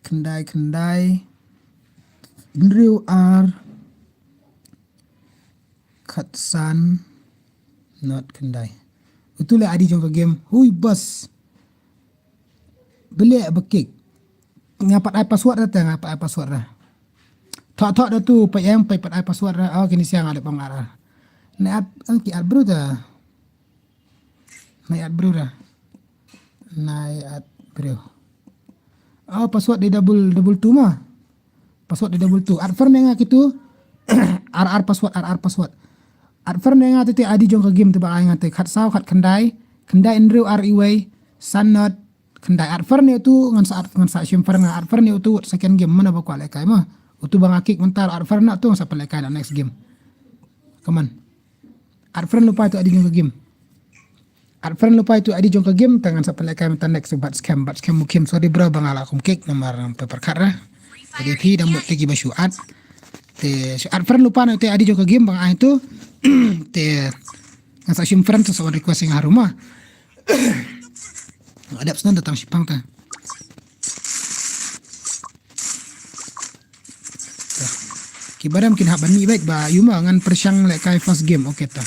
khyndai khyndai. Hynriew ar. Khatsan. Not khyndai. Utu le I D jong ka game. Hui bos. Bele ba kick. Nga pat ai password ra te nga pat ai password ra. Thok thok da tu pa yang pa pat ai password ra. Oh kini siang ada pang ara. Ne at ang ki at bro ta. Nai at briew ra. Nai at briew. Oh, password di double, double two ma. Password di double two. At friend nga kitu. R R password, R R password. At friend nga tete I D jong ka game te ba ai nga te khat saw, khat khyndai. Khyndai hynriew ar iwei. San not. Khyndai, Art Friend ne utu, ngan sa Art, ngan sa shim friend nga Art Friend ne utu, second game, mano ba kwah lehkai mo. Utu ba nga kick mynta, Art Friend na utu, ngan sa pynlehkai na next game. Come on. Art Friend lypa itu I D jong ka game. Art Friend lypa itu I D jong ka game, te ngan sa pynlehkai mynta next, Bat Scam, Bat Scam Mukim, sorry bro, ba nga la kum kick, namar ngam pyrkhat ra. Jadi phi dang mut te ki ba shu add. Te shu Art Friend lypa na te I D jong ka game ba nga ai tu. Te ngan sa shim friend, sa wan request ïa nga harum ah. Adep snan datang shipang ta. Ki ba rem kin hap ban mih beit ba ïu ma ngan pyrshang lehkai first game, okay ta.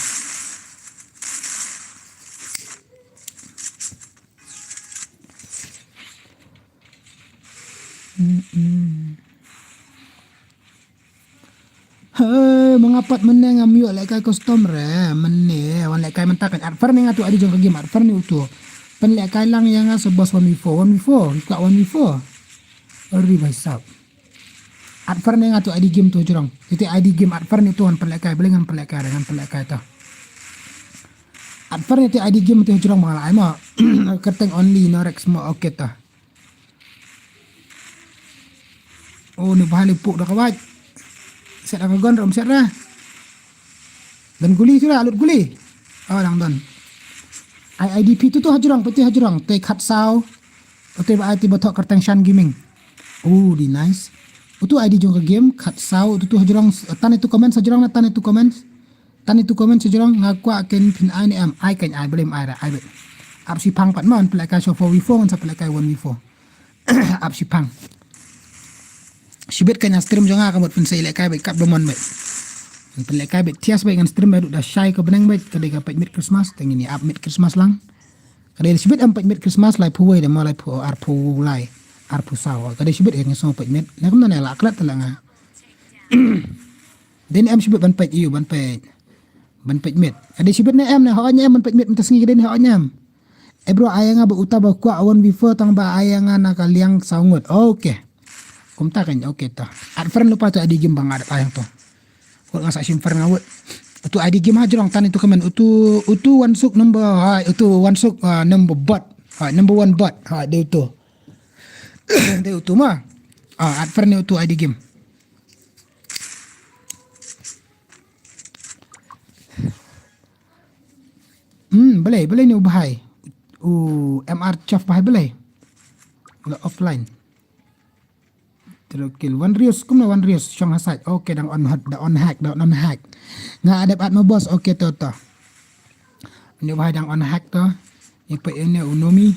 Mm-mm. He, manga pat mynne ngam ïoh lehkai custom re, mynne wan lehkai mynta kan Art Friend ne nga tu I D jong ka game, Art Friend ne utu. Pynlehkai lang ïa nga sa boss one v four, one v four, ka one v four. Ri bhai sab. Art Friend ne nga tu I D game tu hajrong. Ite I D game Art Friend ne utu ngan pynlehkai, beli ngan pynlehkai, ngan pynlehkai ta. Art Friend ne ite I D game tu hajrong ba nga la ai mo. Kyrteng only, no rex mo, okay ta. Oh, ni bha li puk da ka wait. Set da ka gon rom set ra. Dan guli tu la, lut guli. Oh, dang don. I I D P tu tu hajrong, peti hajrong. Te khat saw. Te ba ai te ba thok kyrteng Shan Gaming. Oh, di nice. Utu I D jong ka game, khat saw, utu tu hajrong, tan itu comment, hajrong na tan itu comment. Tan itu comment hajrong, nga kwah ken phin ai ne em, ai ken ai, blim ai ra, ai bit. Ap shipang pat man, pynlehkai sha four v four, ngan sa pynlehkai one v four. Ap shipang. Shibit ka nga stream jong nga ka mut phin sa lehkai beit kap domon beit. Phin lehkai beit thias beit ngan stream beit da shai ka bneng beit ka dei ka peit mid Christmas, te ngin ïa ap mid Christmas lang. Ka dei shibit em peit mid Christmas lai phu wei da mo lai phu ar phu lai. Ar phu saw. Ka dei shibit ïa ngi song peit mid. Ne kumno ne la klet la nga. Dei ne em shibit ban peit ïu ban peit. Ban peit mid. Ka dei shibit ne em ne hooid ne em ban peit mid mynta sngi ka dei ne hooid ne em. Eh bro, ai nga ba uta ba kwah one v four tang ba ai nga na ka liang saw ngut. Okay. Kumta kan, okay ta. Art Friend lypa tu I D game ba nga dep ai to. Wat nga sa shim friend nga wat. Utu I D game hajrong tan itu comment. Utu, utu Wansuk number, hai, utu Wansuk, ah, number bot. Hai, number one bot. Hai, dei utu. Dei utu ma. Ah, Art Friend ne utu I D game. Hmm, balei, balei ne u bhai. U M R Chef bhai balei. La offline. Tero kill. Wan rius, kumno wan rius, shong ha site. Okay, dang on hack, dang on hack, dang on hack. Nga adep at mo boss, okay to to. Ni bhai dang on hack to. Ni pa ini u Nomi.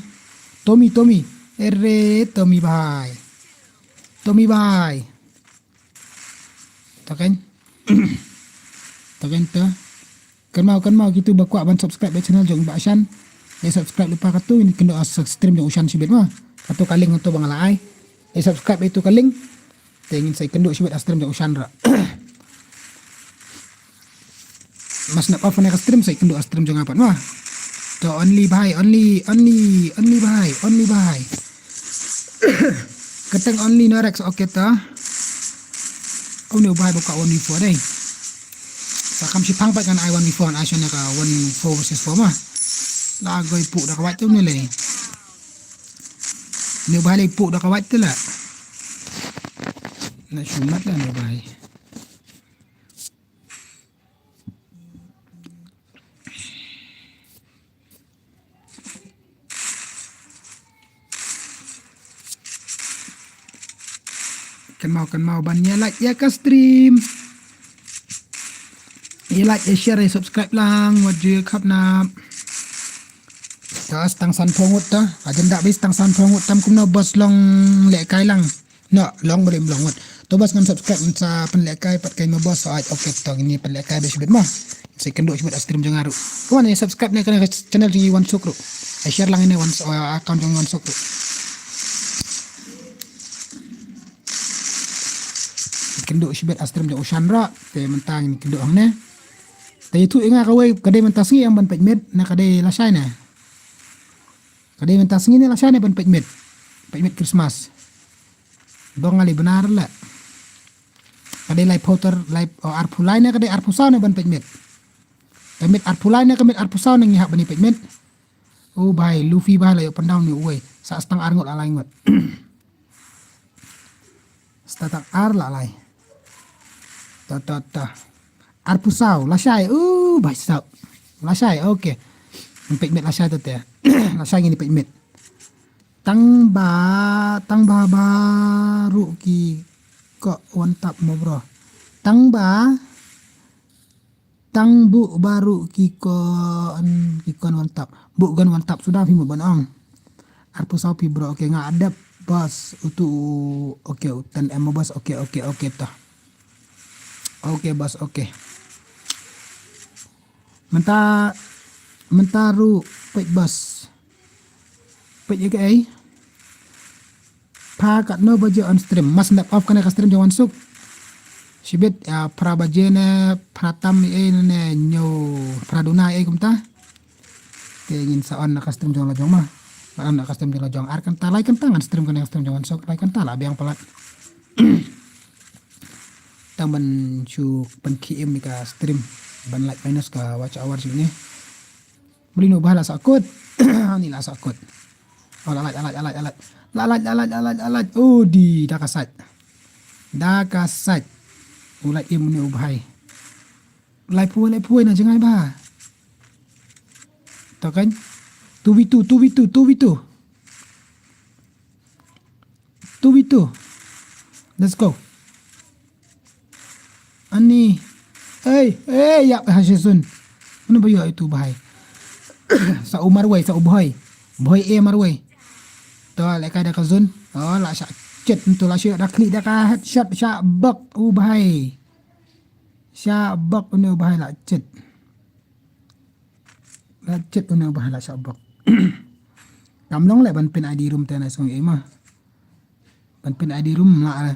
Tommy, Tommy. Ere, Tommy bhai. Tommy bhai. Taken. Taken to. Kynmaw, kynmaw kitu ba kwah ban subscribe ba channel jong ba Shan. Ïa subscribe lypa katu, ngin kynduh ha stream jong u Shan shibit ma. Katu ka link katu ba nga la ai. Ïa subscribe itu ka link. Te ngin sa kynduh shibit ha stream jong u Shan ra. Mas nap off ne ka stream sa kynduh ha stream jong nga pat ma. To only bhai, only, only, only bhai, only bhai. Kyrteng only no rex, okay ta. Oh, ni u bhai ba ka one v four dei. Sa kam shipang pat kan ai one v four, an ai shane ka one four versus four ma. La goi puk da ka wait tu ni le. Ni u bhai le puk da ka wait tu la. Na shumat la ni u bhai. Kynmaw, kynmaw ban ïa like ïa ka stream. Ïa like, ïa share, ïa subscribe lang wat ju ïa khap na. Ta stang san phew ngut ta. Agenda base stang san phew ngut tam kumno boss long lehkai lang. No, long brim long ngut. To bas ngan subscribe ngan sa pynlehkai pat kai ma boss, ai, okay, to ngin pynlehkai bad shibit ma. Sa kynduh shibit ha stream jong nga ruh. Kumne subscribe ne kane channel jong i Wansuk ruh. Ai share lang ne Wan, uh, account jong i Wansuk ruh. Kynduh shibit ha stream jong u Shan ruh. Te mynta ngin kynduh hangne. Te itu i nga kawei ka dei mynta sngi ïa ban peit miet ne ka dei lashai ne. Ka dei mynta sngi ne lashai ne ban peit miet. Peit miet Christmas. Dong ngali bynnar la. Ka dei lai phew ter, lai, oh, arphew lai ne ka dei arphew saw ne ban peit miet. Ka miet arphew lai ne ka miet arphew saw ne ngi hap ban ïa peit miet. Oh bhai, Luffy bhai la ïoh pyndown ne uwei. Sa stang ar ngut la lai ngut. Sa tang ar la lai. Ta ta ta. Arphew saw, lashai. Oh bhai saw. Lashai, okay. Ngin peit miet lashai te te. Lashai ngin peit miet. Tang ba, tang ba baroh ki kon wan tap mo bro. Tang ba, tang ba baroh ki kon, ki kon wan tap. Ba kon wan tap suda phi mo ban ong. Arphew saw phi bro, okay nga dep boss utu, okay u ten M boss, okay, okay, okay ta. Okay boss, okay. Mynta, mynta ruh peit boss. Peit ïa kaei. Pha katno baje on stream. Mas nep off kane ka stream jong wan suk. Shibit, ah, phra baje ne, phra tam ïa ei ne, ne, ñiew phra duna ïa ei kumta. Te ngin sa on na ka stream jong la jong ma. On na ka stream jong la jong. Ar kynta, lai kynta ngan stream kane ka stream jong wan suk. Lai kynta la biang palat. Tang ban shu pynkhie im ïa ka stream. Ban lait minus ka watch hour shu ne. Muli no ba la sakut. Ni la sakut. Oh, la lait, la lait, la lait, la lait. La lait, la lait, la lait, la lait. Oh, di, da ka sait. Da ka sait. U lait im ni u bhai. Lai phuai, lai phuai na jngai ba. To kan. Two v two, two v two, two v two. Two v two. Let's go. Ani. Hey, hey, ya, ha shi zone. Mano ba ïoh itu bahai. Sa u marwei, sa u bhoi. Bhoi e marwei. To, lehkai da ka zone. Oh, la shah chet, ntu la shah da klik da ka headshot, shah bok u bahai. Shah bok une u bahai la chet. La chet une u bahai la shah bok. Kam long leh ban pin I D room te na song e ma. Ban pin I D room mla re.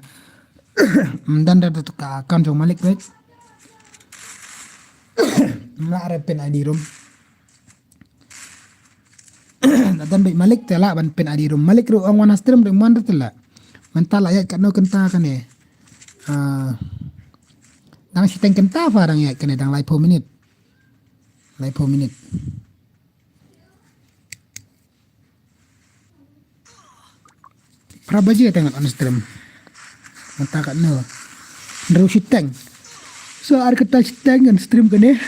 Mdan da tu ka account jong Malik peit. Mla re pin I D room. Na dan beit Malik te la ban pin I D room. Malik ruh ong wan ha stream ruh mon te la. Mynta la ïaid katno kynta kane. Ah, dang shiteng kynta pha dang ïaid kane dang laiphew minit. Laiphew minit. Phra baje te ngan on stream. Mynta katno. Hynriew shiteng. So ar kynta shiteng ngan stream kane.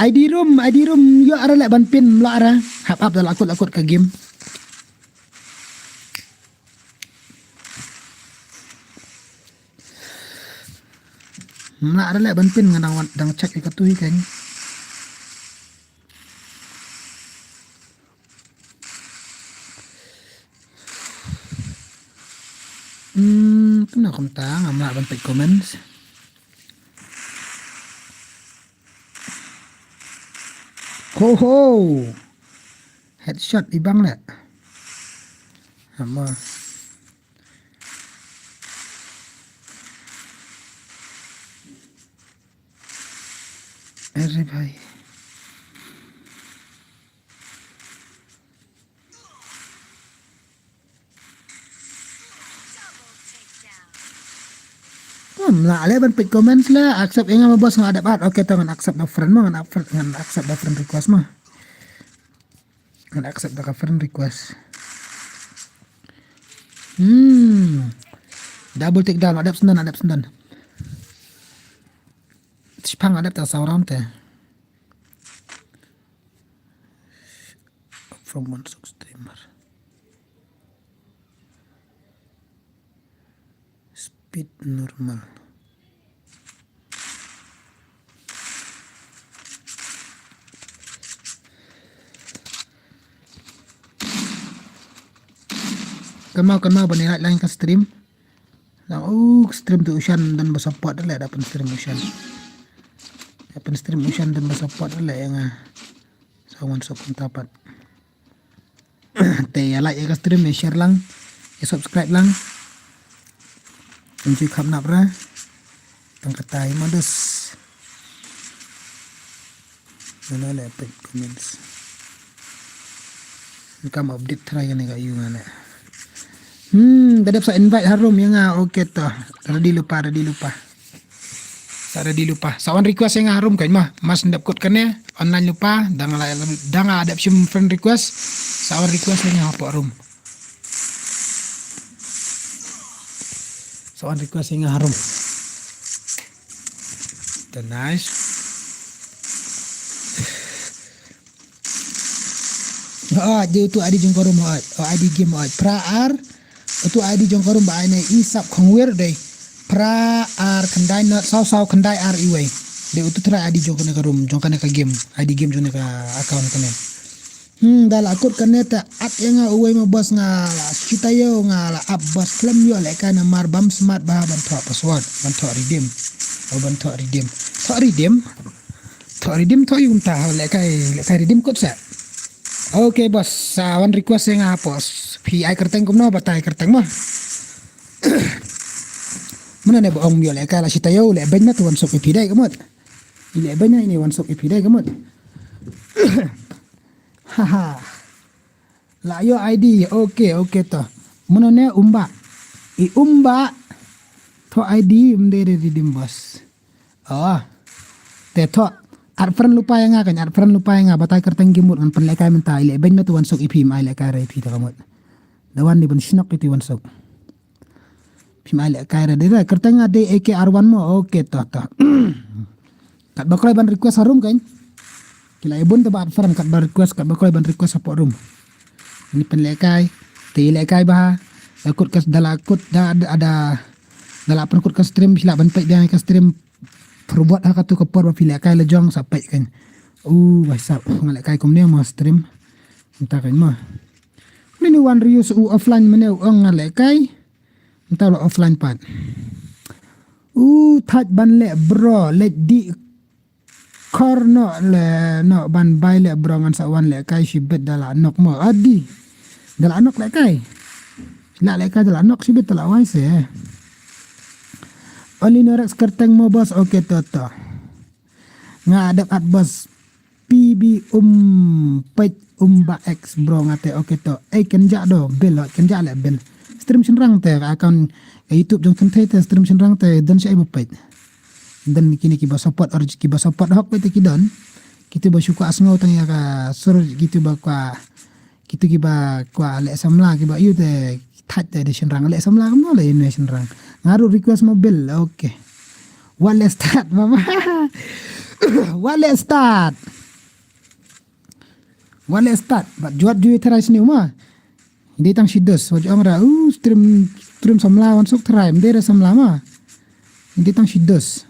I D room, I D room ïoh ara leh ban pin mla ara. Hap hap da la kut la kut ka game. Mla ara leh ban pin nga dang wan, dang check ïa ka tui kane. Hmm, kena kumta nga mla ban peit comments. Ho ho. Headshot i bang leh. Ama. Arre bhai. Mla leh ban peit comments la, accept ïa nga ma boss nga dep add. Okay, to ngan accept da friend ma, ngan accept, ngan accept da friend request ma. Ngan accept da ka friend request. Hmm. Double take down, adep sendon, adep sendon. Shipang adep ta saw round te. From one six streamer. Speed normal. Kynmaw, kynmaw ban ïa like lang ka stream. Lang u stream tu u Shan don ba support leh, da pyn stream u Shan. Da pyn stream u Shan don ba support leh ïa nga. Sa wan sop kumta pat. Te ïa like ïa ka stream, ïa share lang, ïa subscribe lang. Ngan ju kham nap ra. Tang kata ïa ma dus. Ngan leh peit comments. Kam update try kane ka ïu nga leh. Hmm, da dep sa invite harum ïa nga, okay to. Ready lypa, ready lypa. Sa ready lypa. Sa wan request ïa nga ha room kan ma. Mas ndep kut kane. Online lypa. Da nga la, da nga la dep shim friend request. Sa wan request ïa nga hapoh room. Sa wan request ïa nga ha room. Te nice. Hooid, dei utu I D jong ka room hooid. Oh, I D game hooid. Phra ar. Utu I D jong ka room ba ai ne i sap khongwir dei. Phra ar khyndai not saw saw khyndai ar iwei. Dei utu trai I D jong kane ka room, jong kane ka game. I D game jong kane ka account kane. Hmm, da la kut kane te at ïa nga uwei ma boss nga la shi taïew nga la ap boss khlem ïoh lehkai namar bam smat bha ban thoh password, ban thoh redeem. Oh, ban thoh redeem. Thoh redeem. Thoh redeem thoh ïa kumta, lehkai, lehkai redeem kut sa. Okay boss, sa wan request ïa nga boss. Phi ai kyrteng kumno, batai kyrteng mo. Mano ne ba ong ym ïoh lehkai la shi taïew, leh beiñ ma te wan suk ïa phi dei ka mut. I leh beiñ ine wan suk ïa phi dei ka mut. Haha. La ïoh I D. Okay, okay to. Mano ne Umba. I Umba. Thoh I D ym dei re redeem boss. Oh. Te thoh. Add friend lypa ïa nga kan, add friend lypa ïa nga, batai kyrteng game mut ngan pynlehkai mynta, i leh beiñ ma te wan suk ïa phi, ym ai lehkai re ïa phi te ka mut. Da wan dei ban shnok ïa te wan suk. Phim ai lehkai re dei re. Kyrteng nga dei A K R one mo. Okay to to. Katba kloi ban request ha room kan. Ki la ïa bun te ba add friend katba request, katba kloi ban request hapoh room. Ngi pynlehkai. Te ïalehkai bha. Da kut ka, da la kut da da da. Da la pynkut ka stream, phi lah ban peit biang ka stream. Pyrbuh ha katu ka por ba phi lehkai la jong sa peit kan. U ba sap nga lehkai kumne mo stream. Mynta kan mo. Mane u wan reuse u offline mane u ong nga lehkai. Mynta la offline pat. U thait ban leh bro, leh di kor noh leh noh ban bai leh bro ngan sa wan lehkai shibit da la nok mo. Adi. Da la nok lehkai. La lehkai da la nok shibit da la wai se. Only Norex kyrteng mo boss, okay to to. Nga dep add boss. P B um peit um ba X bro nga te, okay to. Ei kynjah do bill, kynjah leh bill. Stream shynrang te ka account ka YouTube jong kynthei te stream shynrang te don sha ei ba peit. Don kine kiba support or kiba support hok peit te ki don. Kitu ba shu kwah sngew tang ïa ka sur kitu ba kwah Kitu kiba kwah leh samla kiba ïoh te thait te de shynrang leh samla kumno leh ïa ne shynrang. Nga ruh request mo bill, okay. Wat leh start mama. Wat leh start. Wat leh start. Bad juat ju tharai sniew ma. Dei tang shi dos. Wat ong ra u stream stream samla wan suk tharai. Dei ra samla ma. Dei tang shi dos.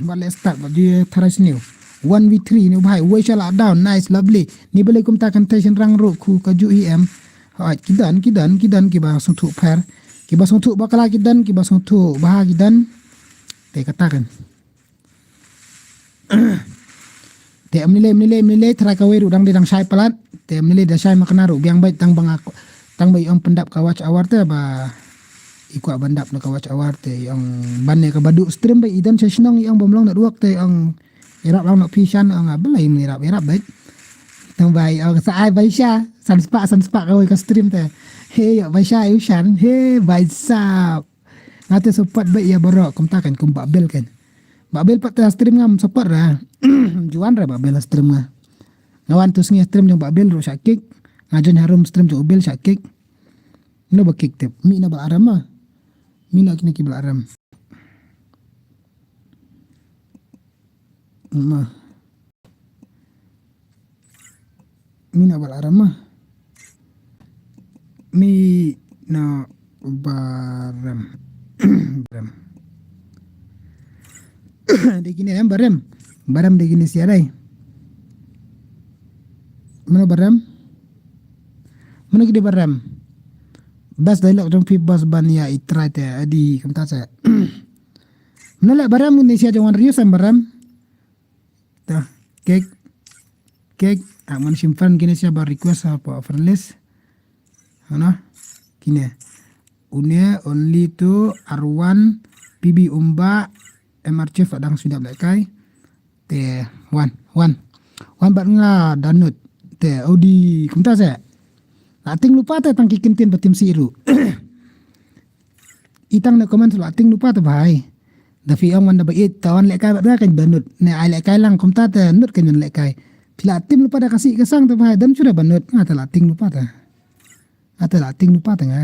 Wat leh start, wat ju tharai sniew. One v three ni bhai, wei sha la down, nice, lovely. Ni balei kumta kynthei shynrang ruh khu ka ju hi em. Hooid, ki don, ki don, ki don kiba sngewthuh pher. Kiba sngewthuh bakla ki don, kiba sngewthuh bha ki don. Te kata kan. Te em ni lei, em ni lei, em ni lei, tharai kawei ruh dang dei dang shai palat. Te em ni lei da shai ma kane ruh biang beit tang ba nga tang ba i ong pyndap ka watch hour te ba i kwah ban dap na ka watch hour te i ong ban ne kaba duh stream ba i don sha shnong i ong bym long network te i ong i rap lang na phi shan ong a balei i rap i rap beit. Tang ba i ong sa ai bai sha san spah san spah kawei ka stream te. He ïoh bai sha i u shan he bai sap. Nga te support beit ïa baroh kumta kan kum Bah Bill kan. Bah Bill pat te stream ngam support ra. Juan ra Bah Bill stream nga. Nga wan tu sngi stream jong Bah Bill ruh sha kick. Nga join harum stream jong u Bill sha kick. Mino ba kick tip. Mi na ba aram ma. Mi na kine ki ba aram. Ma. Mi na bal aram ma. Mi na baram. Baram. De kine em baram. Baram de kine sia dai. Mana baram? Mana kide baram? Bas dai lak jong pi bas ban ya i trai te adi kumta sa. Mano leh baram ngi sia jong wan rius am baram. Ta kek kek a man shim friend kine sia ba request ha pa friend list. Hana kine une only to R one P B umba M R Chief adang sudap leh kai. Te wan wan wan bat nga danut te odi kumta se. La ting lupa te tang ki kintin ba tim si ru. Itang ne comment la ting lupa te bhai. Da phi ong wan da ba ïeit, ta wan lehkai bad nga kan ba nud. Ne ai lehkai lang kumta te nud kan wan lehkai. Phi la tim lypa da ka sih ka sang te bha, don shuh da ba nud. Nga te la ting lypa te. Nga te la ting lypa te nga.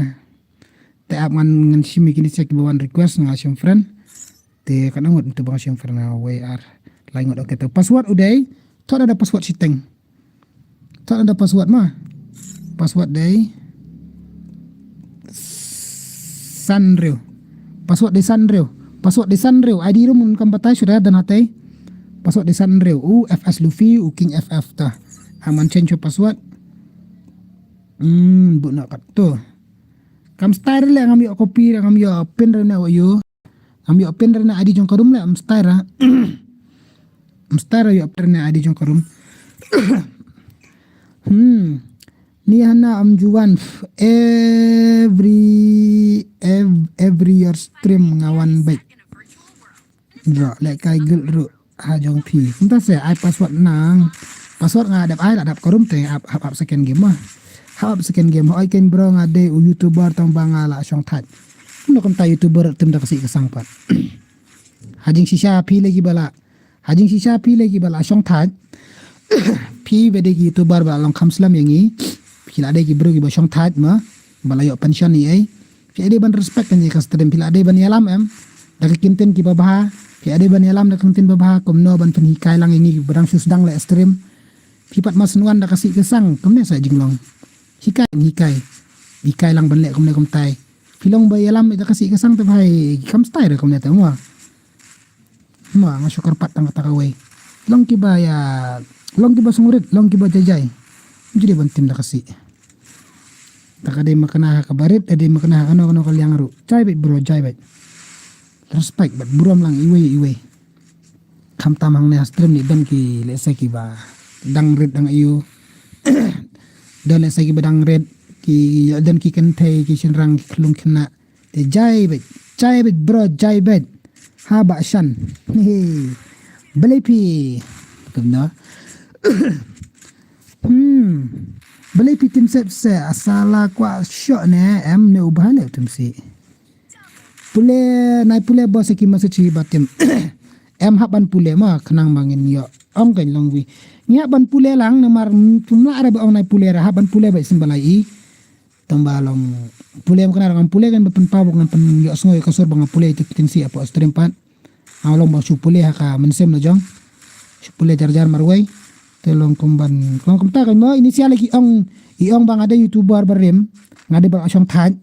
Te ap ngan ngan shim ïa kine ki ba wan request nga shim friend. Te ka nang ngut te ba nga shim friend nga wei ar. Lai ngut, okay, te password u dei. Thoh da password shiteng. Thoh da password ma. Password dei san hynriew. Password dei san hynriew. Password dei san hynriew. I D ruh ngam batai shuh da, don hatei. Password dei san hynriew. U F S Luffy, u King F F ta. Aman change your password. Hmm, bun na kat tu. Kam style le ngam ïoh copy, ngam ïoh pin re ne wa ïoh. Ngam ïoh pin re ne I D jong ka room le, am style ra. Am style ra ïoh pin re ne I D jong ka room. Hmm. Ni hana am juan every ev, every your stream nga wan bek. Bro, lehkai gul ru ha jong phi. Kumta se ai password nang. Password nga dep ai la dep ka room te ap ap ap second game ma. Ap ap second game. Oi ken bro nga dei u YouTuber tang ba nga la shong thait. Kumno kumta YouTuber tim da ka sih ka sang pat. Ha jingshisha phi lagi ba la. Ha jingshisha phi lagi ba la shong thait. Phi ba dei ki YouTuber ba la long kham slem ïa ngi. Phi la dei ki bro ki ba shong thait ma. Ba la ïoh pension ïa ei. Phi dei ban respect kan ïa ka stream, phi la dei ban ïalam em. Da ka ktien kiba bha. Phi dei ban ïalam da ka ktien ba bha kumno ban pynhikai lang ïa ngi ba dang shu sdang leh stream. Phi pat mas nwan da ka sih ka sang kumne sa jinglong. Hikai, hikai. Hikai lang ban leh kumne kumtai. Phi long ba ïalam da ka sih ka sang te bha, kam stai re kumne te mo. Ma nga shu kyrpad tang kata kawei. Long kiba ïa, long kiba sngewrit, long kiba jai jai. Judi ban tim da ka sih. Ta ka dei ma kane ha kaba rit, dei ma kane ha kano kano ka liang ruh. Jai bad bro, jai bad. Respect bad burom lang iwei iwei. Khamtam hangne ha stream ni don ki lehse kiba dang rit dang aiu. Don lehse kiba dang rit ki don ki kynthei ki shynrang ki khlung khynnah. Te jai bad, jai bad bro, jai bad. Ha ba shan. Ni. Balei phi. Kumno. Hmm. Balei phi tim sep se asala kwah shoh ne em ne u bha ne tim si. Pule nai pule ba se ki masa chi ba tim. Em hap ban pule ma khnang ma ngin ïoh. Ong kan long wi. Ngi hap ban pule lang namar pum la re ba ong nai pule ra hap ban pule ba sim balai i. Tang ba long pule ma khnang ngam pule kan ba pynpaw ba ngan pyn ïoh sngew ïa ka sur ba ngam pule ïa tu kin si apo stream pat. Nga long ba shu pule ha ka mynsiem la jong. Shu pule jar jar marwei. Te long kum ban long kum ta kan mo initial ki ong i ong ba nga de YouTuber ba rim. Nga de ba shong thait.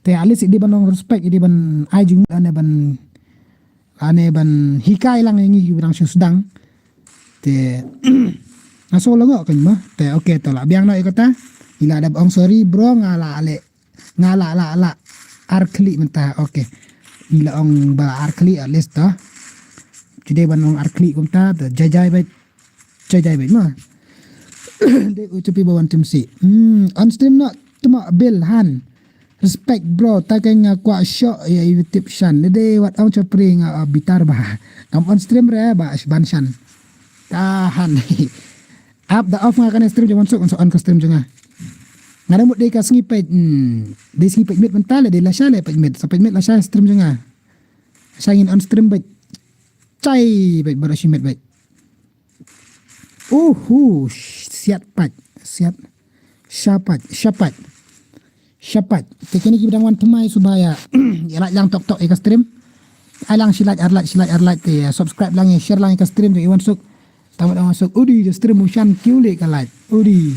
Te at least i dei ban long respect, i dei ban ai jingmut ane ban, ane ban hikai lang ïa ngi ki ba dang shu sdang. Te nga shu la ngok kan mo. Te okay to la biang noh ïa kata. I la dep ong sorry bro nga la leh. Nga la la la ar khlieh mynta. Okay. I la ong ba ar khlieh at least to. Ju dei ban ong ar khlieh kumta to jai jai bad. Jai jai bad ma. Dei u chapi ba wan tim si. Hmm, on stream noh tuma bil han. Respect bro, ta ka nga kwah shoh ïa i tip shan. Dei wat ong chapri nga, ah, bitar ba. Ngam on stream re ba ban shan. Tahan. Ap da off nga kane stream jong wan suk on ka stream jong nga. Nga da mut dei ka sngi peit. Hmm. Dei sngi peit mit mynta le dei la sha le peit mit. Sa peit mit la sha stream jong nga. Sa ngin on stream bad. Chai bad bro shi mit bad. Uhu, siat pat, siat. Shapat, shapat. Shapat. Te kine ki ba dang wan thymmai suba ïa. Ïa like lang tok tok ïa ka stream. Ai lang shi like ar like shi like ar like te ïa subscribe lang ïa share lang ïa ka stream jong i wan suk. Tang ba dang wan suk. Udi da stream u shan kiu leh ka like. Udi.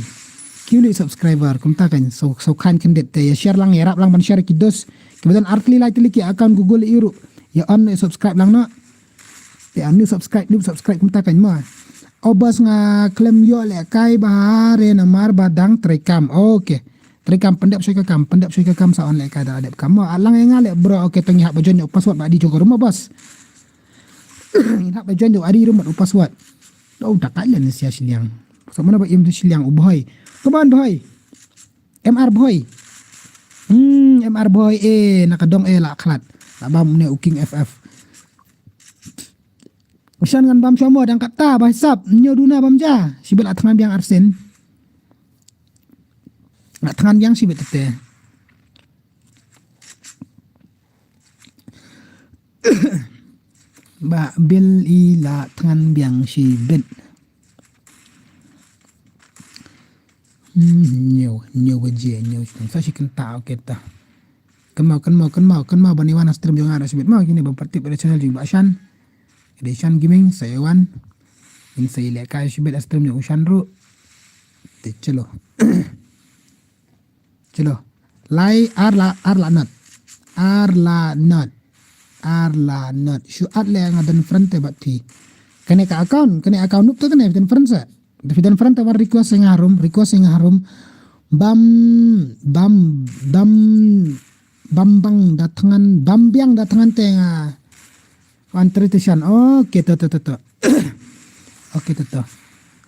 Kiu leh subscriber kumta kan so so kan kendit te ïa share lang ïa rap lang ban share ki dos. Ki ba don ar tylli lai tylli ki account Google ïa ru. Ïa on ïa subscribe lang noh. Te anu subscribe, anu subscribe kumta kan ma. O bas nga klem ïoh lehkai ba re namar ba dang trei kam. Okay. Trei kam pyndep soi ka kam, pyndep soi ka kam sa on lehkai da dep kam. Ma alang ïa nga leh bro, okay to ngi hap ba join ïa u password ba di jong ka room bas. Ngi hap ba join ïa u ari room u password. To da kai len sia shiliang. Sa mana ba im tu shiliang u boy. Come on boy. M R boy. Hmm, M R boy eh na ka dong eh la khlat. La bam ne u King F F. Shan ngan bam shomo dang kata ba hisap nyo duna bam ja. Sibit la thngan biang arsen. La thngan biang sibit tete. Ka bil i la thngan biang shibit. Hmm, ñiew, ñiew baje, ñiew shibit. Sa shi kynta, okay ta. Kynmaw, kynmaw, kynmaw, kynmaw ban ïa wan ha stream jong nga ruh shibit. Mo kine ba pat tip ïa channel jong Bah Shan. Ïa Shan Gaming, sa ïa wan. Ngin sa ïa lehkai shibit ha stream jong u Shan ruh. Te chalo. Chalo. Lai ar la, ar la not. Ar la not. Ar la not. Shu add leh nga don friend te bad phi. Kane ka account, kane account Noob te kane phi don friend sa. Da phi don friend te wan request ïa nga harum, request ïa nga harum. Bam, bam, bam, bam bang da thngan, bam biang da thngan te nga wan trei te shan. Okay, to, to, to, to. Okay, to, to.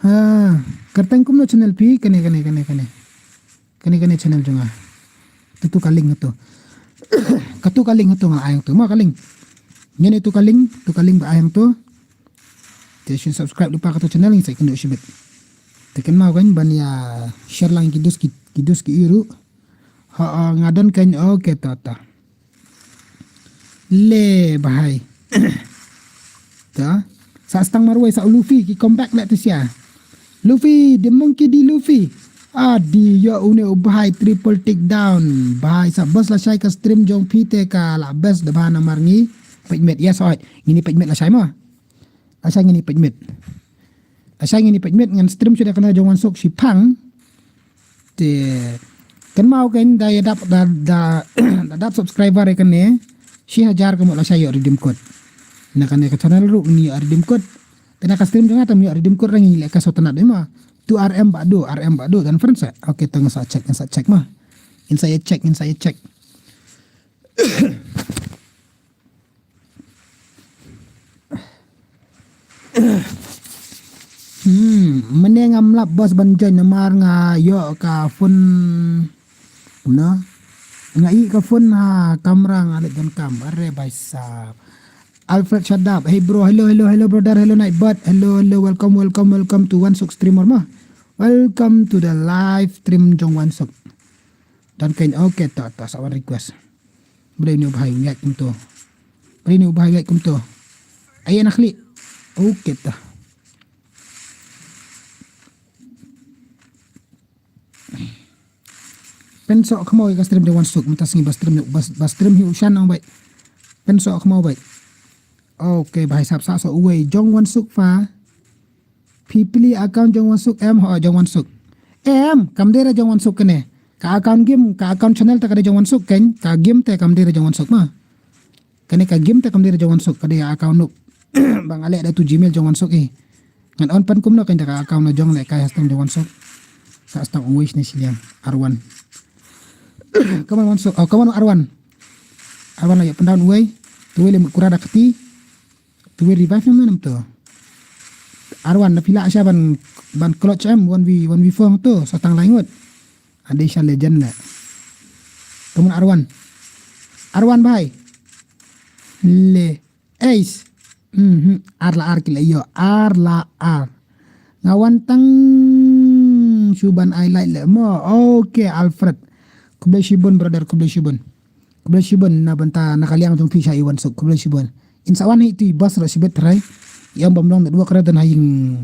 Ha, kyrteng kumno channel phi, kane, kane, kane, kane. Kane, kane channel jong nga. Tu, tu ka link tu. Ka tu ka link tu nga ai tu. Mo ka link. Ngin tu ka link, tu ka link ba ai tu. Te shin subscribe lypa ka tu channel ngin sa ïakynduh shibit. Te kynmaw kan ban ïa share lang ki dus ki, ki dus ki ïa ruh. Ha, ha, nga don kan, okay, ta, ta. Le bahai. Ta. Sa stang marwei sa Luffy ki comeback leh te sia. Luffy, the monkey D Luffy. Ah, di yo une u bahai triple take down. Bahai sa bos lashai ka stream jong phi te ka la best da ba namar ngi peit met. Yes, oi. Ngini peit met lashai mo. Lashai ngini peit met. Lashai ngini peit met ngan stream shuh da kane jong Wan Suk shipang. Te kynmaw kan da ïa dap da, da, da dap subscriber ïa kane shi hajar ka mut lashai ïoh redeem code. Na kane ka channel ruh ngi ïoh redeem code. Te na ka stream jong nga tam ïoh redeem code, rangi leh ka sot na de ma. Tu R M Badu, R M Badu dan friends. Okay, to ngin sa check, ngin sa check ma. Ngin sa ïa check, ngin sa ïa check. Hmm, mynne ngam lap bos ban join namar nga ïoh ka phone. Kumno? Nga ïoh ka phone ha kamra nga leh donkam. Are bhai sahab. Alfred Shadab. Hey bro, hello, hello, hello brother, hello Nightbot. Hello, hello, welcome, welcome, welcome to Wan Suk Streamer ma. Welcome to the live stream jong Wan Suk. Don kan, okay, to, to, sa wan request. Bri ni u bhai ngat kumto. Bri ni u bhai ngat kumto. Ai na khli. Okay ta. Pynsoh khmaw ïa ka stream jong Wan Suk, mynta sngi ba stream, ba, ba stream hi u Shan nang bai. Pynsoh khmaw bai. Okay, bhai sahab sa soh uwei jong Wan Suk fa. Phi plie account jong Wan Suk em, ho jong Wan Suk. Em, kam dei re jong Wan Suk kane. Ka account game, ka account channel te ka dei jong Wan Suk kan, ka game te kam dei re jong Wan Suk ma. Kane ka game te kam dei re jong Wan Suk, ka dei account Noob. Ba nga leh da tu Gmail jong Wan Suk eh. Ngan on pan kumno kan da ka account na jong leh kai hastam jong Wan Suk. Sa stang uwei ne shiliang, Arwan. Come on Wan Suk, oh come on Arwan. Arwan la ïa pyndown uwei, tu uwei le mut kura da kti. Tu wei revive em nam to. Arwan na phi lah sha ban, ban clutch em one v, one v four to sa tang lai ngut. Ade sha legend le. Come on Arwan. Arwan bhai. Le. Ace. Mhm. Ar la ar ki la ïoh. Ar la ar. Nga wan tang shu ban ai like le mo. Okay Alfred. Khublei shibun brother, khublei shibun. Khublei shibun na bynta na ka liang jong phi sha i Wan Suk, khublei shibun. In sa wan hi tu i bas ra shibit trai. I ong bam long da dua kra dan ha ïing,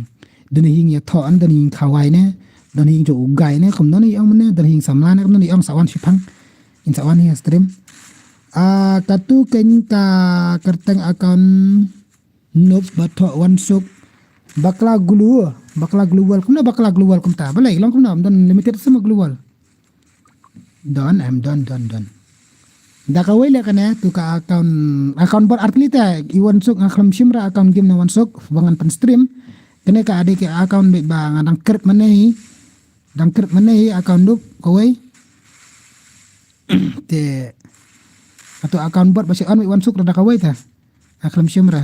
dan ha ïing ïa tho an, dan ha ïing khawai ne, dan ha ïing jong u gai ne, kumno ne i ong mane, dan ha ïing samla ne, kumno ne i ong sa wan shipang. In sa wan hi ha stream. Ah, katu kan ka kyrteng account Noob ba tho Wan Suk. Bakla Glue, Bakla Glue World, kumno Bakla Glue World kumta. Balei long kumno, don limited sama Glue World. Don, em, don, don, don. Da kawei le kane, tu ka account, account bot artli te, i Wan Suk nga khlem shim ra account game na Wan Suk, ba ngan pyn stream. Kane ka ade ka account beit ba nga dang kret mane hi. Dang kret mane hi account Noob, kawei. Te, atu account bot ba shi on beit Wan Suk ra da kawei te. Nga khlem shim ra.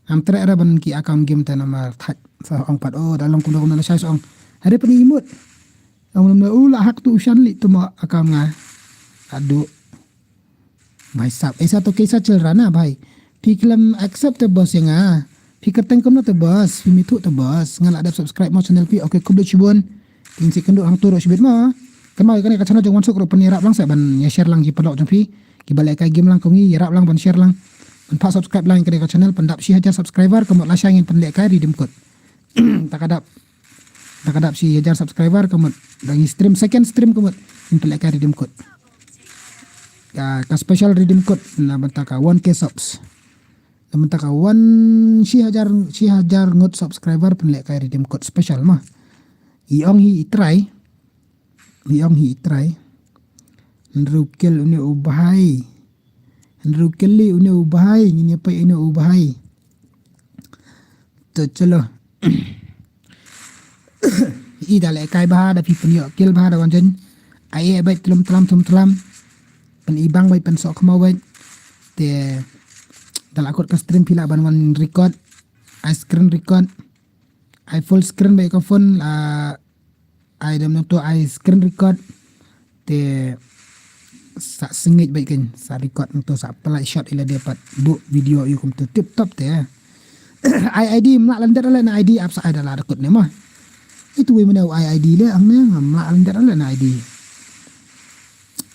Ngam treh ra ban ki account game te namar thait. Sa ong pat, oh, da long kumno kumno na shai sa ong. Hare pyn imut. Ong namar u la hack tu u Shan li tu mo account nga. Adu. Bhai sahab, aisa to kaisa chal raha na bhai. Phi khlem accept te boss ïa nga. Phi kyrteng kumno te boss, phi mithuh te boss. Nga la dep subscribe mo channel phi. Okay, khublei shibun. Ngin sa ïakynduh hangto ruh shibit mo. Kynmaw ïa kane ka channel jong Wan Suk ruh pynïarap lang sa ban ïa share lang ki paralok jong phi. Kiba lehkai game lang kum ngi, ïarap lang ban share lang. Pynpah subscribe lang ïa ka channel, pyndap shi hajar subscriber ka mut lashai ngin pynlehkai redeem code. Ta ka dap, ta ka dap shi hajar subscriber ka mut, da ngi stream second stream ka mut ngin pynlehkai redeem code. Ka, ka special redeem code na bynta ka one K subs. Na bynta ka one, shi hajar, shi hajar ngut subscriber pynlehkai redeem code special mo. I ong hi i trai. I ong hi i trai. Hynriew kill une u bhai. Hynriew kill hi une u bhai. Ngin ïa peit une u bhai. To chalo. I da lehkai bha da phi pynïoh kill bha da wan jen. Ai eh beit tlum tlam tlum tlam. Pyn i bang beit pynsoh khmaw beit. Te da la kut ka stream phi lah ban wan record. Ai screen record. Ai full screen beit ka phone, ah, ai dam nangto ai screen record. Te sa sngewbha beit kan sa record nangto sa pynlait shot ila dei pat buh video ïa kumto tip top te. Ai ID mla lyndet ale na ID ap sa ai da la record ne mo. Itu wei mane ai ID le ang ne ngam mla lyndet ale na ID.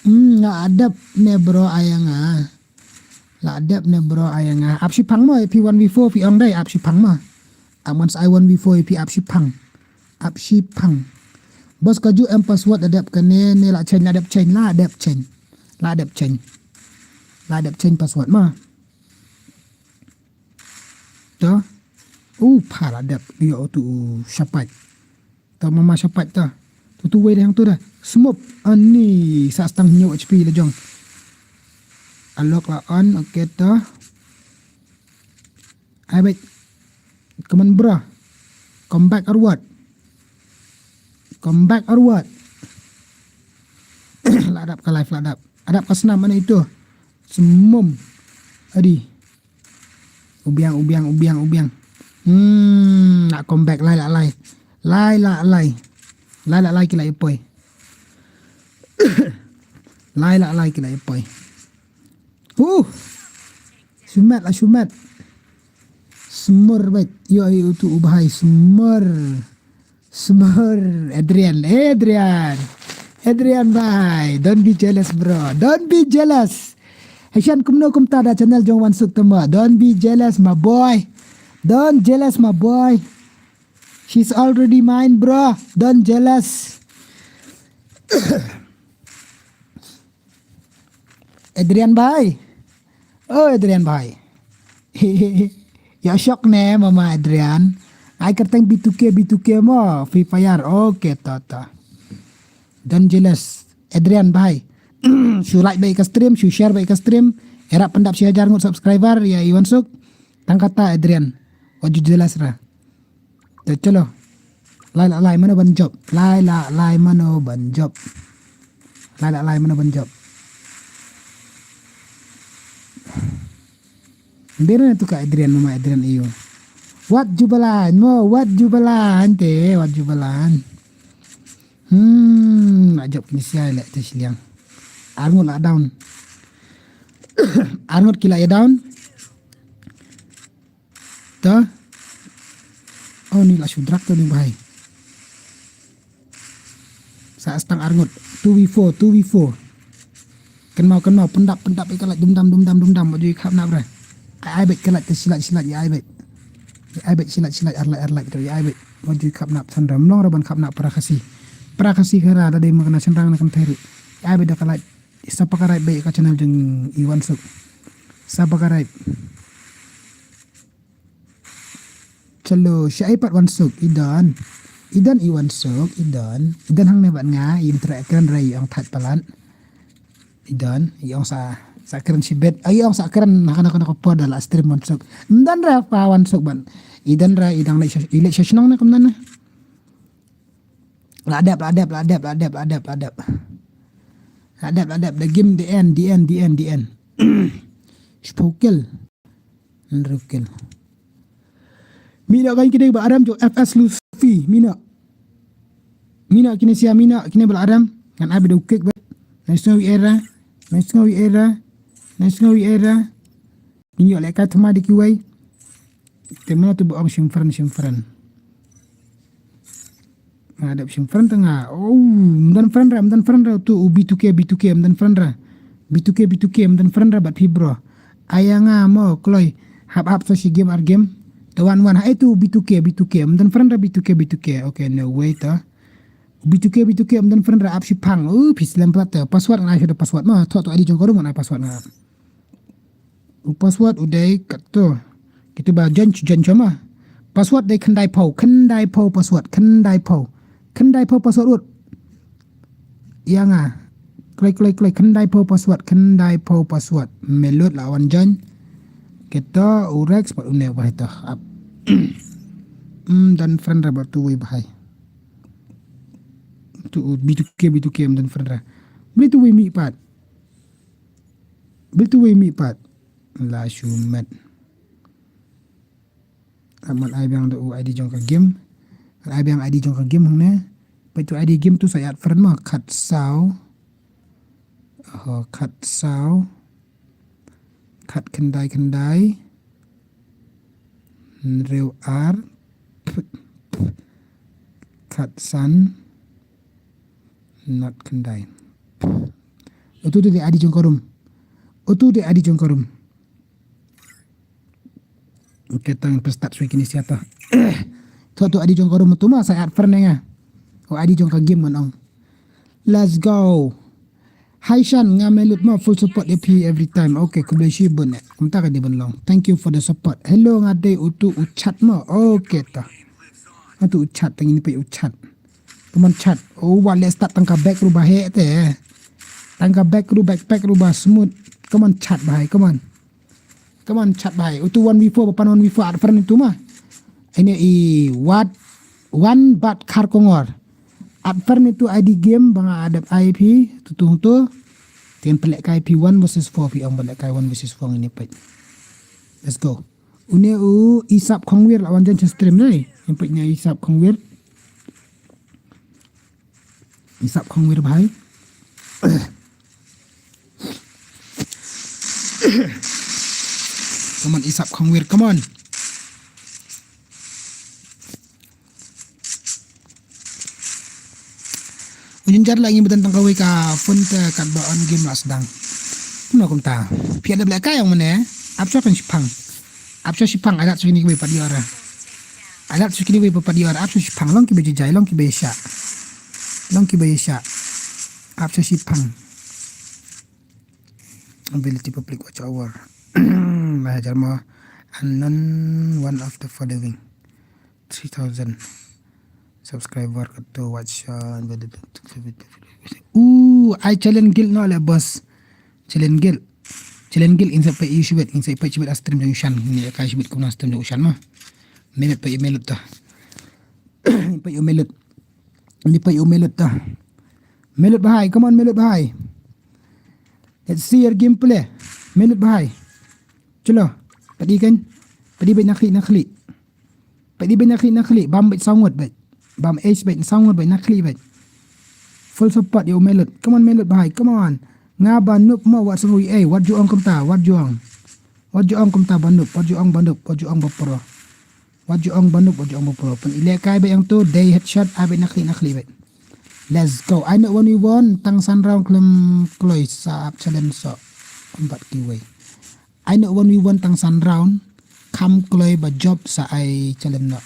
Hmm, nga adap ne bro ai nga. La dep ne bro ai nga. Ap shi phang mo, ïa phi one v four phi ong dei, ap shi phang mo. Ap man sa ai one v four ïa phi ap shi phang. Ap shi phang. Bos ka ju em password la dep kane, ne la change, la dep change, la dep change. La dep change. La dep change password mo. To. U pha la dep, ïa utu u shapai. Ta mama shapat ta. Tu tu wei dang tu dah. Smop ani sa stang hynñiew H P la jong. Alok la on, okay ta. Ai beit. Come on bro. Come back or what? Come back or what? La dap ka life la dap. Adap ka snam mana itu. Semum. Adi. Ubiang, ubiang, ubiang, ubiang. Hmm, nak comeback lai lak lai. Lai lak lai. Lai lak lai ki lak ipoi. Lai lak lai ki lak ipoi. Huh. Sumat lah sumat. Semur bait. Yo, yo, tu ubahai semur. Smor, Adrian, Adrian. Adrian bhai, don't be jealous bro. Don't be jealous. Hashan kumno kumta da channel jong Wansuk tama. Don't be jealous my boy. Don't jealous my boy. She's already mine bro. Don't jealous. Adrian bhai. Oh Adrian bhai. Ya shock ne mama Adrian. Ai kerteng B two K B two K mo Free Fire. Okay to to. Don't jealous Adrian bhai. Shu like bhai ka stream, shu share bhai ka stream. Era pendap shi hajar ngut subscriber ya Iwan Suk. Tang kata Adrian. Wajib jealous ra. Te chalo. Lai la lai mano ban job. Lai la lai mano ban job. Lai la lai mano ban job. Bira tu ka Adrian mama Adrian iyo. Wat jubalan mo wat jubalan te wat jubalan. Hmm, nak job kini siai le te siliang. Arngut la down. Arngut kila ya down. Ta. Oh ni la sudrak tu ni bahai. Sa astang arngut. Two v four, two v four. Kenmau kenmau pendap pendap ikan lak dum dam dum dam dum dam baju ikhap nak bra. Ai ai bet kelat ke silat silat ya ai bet. Ya ai bet silat silat arlai arlai tu ya ai bet. Baju ikhap nak sandra mlong raban khap nak para khasi. Para khasi kara da dei makna sendrang nak kenteri. Ya ai bet da kelat. Sapa ka raib beit ka channel jong Iwan Suk. Sapa ka raib. Chalo sha ai pat Wan Suk i don. I don i Wan Suk i don. I don hangne bad nga i intro ekran re i ong thait palat. I don i ong sa sa kren shibet. Ai ong sa kren na kana kana ko por da la stream Wan Suk. Ndon re pa Wan Suk ban. I don re i dang le i le shnong ne kam nan ne. La dep la dep la dep la dep la dep la dep. La dep la dep the game the end the end the end the end. Shiphew kill. Hynriew kill. Mina kan kine ba aram jo F S Luffy mina. Mina kine sia mina kine ba aram. Ngan abi do kick ba. Nice no era. Nice no era. Nice no era. Ngi ïoh lehkai thma da kiwei. Te mano tu ba ong shim friend shim friend. Nga dep shim friend te nga. Oh, mdan friend ra mdan friend ra tu u B two K B two K mdan friend ra. B two K B two K mdan friend ra bad phi bro. Aya nga mo kloi. Hap hap sa shi game ar game. Te wan wan ha itu B two K, B two K. Mdan friend ra B two K, B two K. Okay, no way ta. B two K, B two K, mdan friend ra ap shi phang. Uh, phi slem plat ta. Password ngan ai shuh da password ma. Thok tu I D jong ka room ngan ai password nga. U password u dei kat tu. Kitu ba jan jan jama. Password dei khyndai phew, khyndai phew password, khyndai phew. Khyndai phew password ut. Ïa nga. Kloi kloi kloi khyndai phew password, khyndai phew password. Melut la wan jan. Kita u Rex pat une bahai ta. Ap. Hmm, dan friend ra ba tu wei bahai. Tu B two K, B two K mdan friend ra. Beli tu wei mi pat. Beli tu wei mi pat. La shumet. Aman ai biang da u I D jong ka game. Ai biang I D jong ka game hangne. Peit tu I D game tu sa add friend ma khat saw. Ho khat saw. Khat khyndai khyndai. Hynriew ar. Khat san. Not khyndai. Utu tu dei I D jong ka room. Utu dei I D jong ka room. Okay, tang pestad sui kini siapa. Thok tu I D jong ka room tu ma sa add friend nga. O I D jong ka game man ong. Let's go. Hi Shan, nga melut ma full support ïa phi every time. Okay, khublei shibun eh. Kumta ka dei ban long. Thank you for the support. Hello, nga dei utu u chat ma. Okay ta. Utu u chat, tang ini peit u chat. Come on chat. Oh, wa le start tang ka bag ru ba he te. Tang ka bag ru, backpack ru ba smooth. Come on chat bahai, come on. Come on chat bahai. Utu one v four, ba pan one v four add friend tu ma. Ini i wat one bat khar kongor. Add friend tu I D game ba nga add I P tu tu tu. Tien pelek kai P one versus four P ong pelek kai one versus four ini peit. Let's go. Une u Isap Khongwir la wan jan cha stream dei. Yang peit nya Isap Khongwir. Isap Khongwir bahai. Come on, Isap Khongwir, come on. Ujin jar la ngi bdan tang kawei ka phone te kat ba on game la sdang. Kumno kumta. Phi da blek kai ong mane. Ap sha kan shipang. Ap sha shipang adat sukini kawei pat yor. Adat sukini kawei pat yor. Ap sha shipang long ki ba jai long ki ba sha. Long ki ba sha. Ap sha shipang. Ability public watch hour. Mahajar mo. Unknown one of the following. Three thousand subscriber ka to watch. Uh, I challenge guild no le boss. Challenge guild. Challenge guild in sa pa issue bet in sa pa issue bet a stream jong Shan ni ka issue bet kumna stream jong Shan ma. Melut pa melut ta. Pa melut. Ni pa melut ta. Melut bahai, come on melut bahai. Let's see your gameplay. Melut bahai. Chalo. Padi kan. Padi bet nakhli nakhli. Peit i beit na khlieh na khlieh bam beit saw ngut beit. Bam ace beit saw ngut beit na khlieh beit. Full support ïa u Melut. Come on Melut bhai, come on. Nga ba noob mo wat sngew ei, wat ju ong kumta, wat ju ong. Wat ju ong kumta ba noob, wat ju ong ba noob, wat ju ong ba pro. Wat ju ong ba noob, wat ju ong ba pro. Pyn i lehkai beit ïa ngto dei headshot ai beit na khlieh na khlieh beit. Let's go. Ai noh one v one tang san round khlem kloi sa ap challenge so. Kumbat kiwei. Ai noh one v one tang san round. Kham kloi ba jop sa ai challenge noh.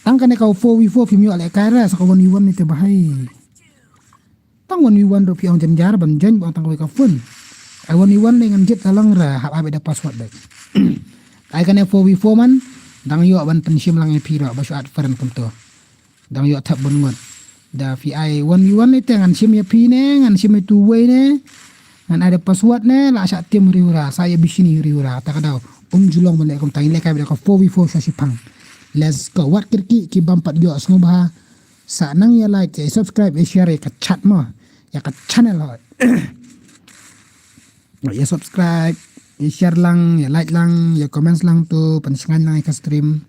Tang kane ka four v four phim ïoh lehkai ra sa ka one v one ni te bhai. Tang one v one ruh phi ong jynjar ban join ba tang kawei ka phone. Ai one v one ne ngan jied ka long ra hap ai beit da password beit. Ai kane four v four man dang ïoh ban pynshim lang ïa phi ruh ba shu add friend kumto. Dang ïoh thep bun ngut. Da phi ai one v one ne te ngan shim ïa phi ne, ngan shim ïa tu wei ne. Ngan ai da password ne, la shah tim riura, sa ïa bishini riura, ta ka daw. Um ju long ban leh kumta, ngi lehkai beit da ka four v four sha shiphang. Let's go. Wat kyrkieh ki bym pat ïoh sngewbha. Sa nang ïa like, ïa subscribe, ïa share, ïa ka chat mo. Ïa ka channel hoi. Ïa subscribe, ïa share lang, ïa like lang, ïa comments lang to, pynshngaiñ lang ïa ka stream.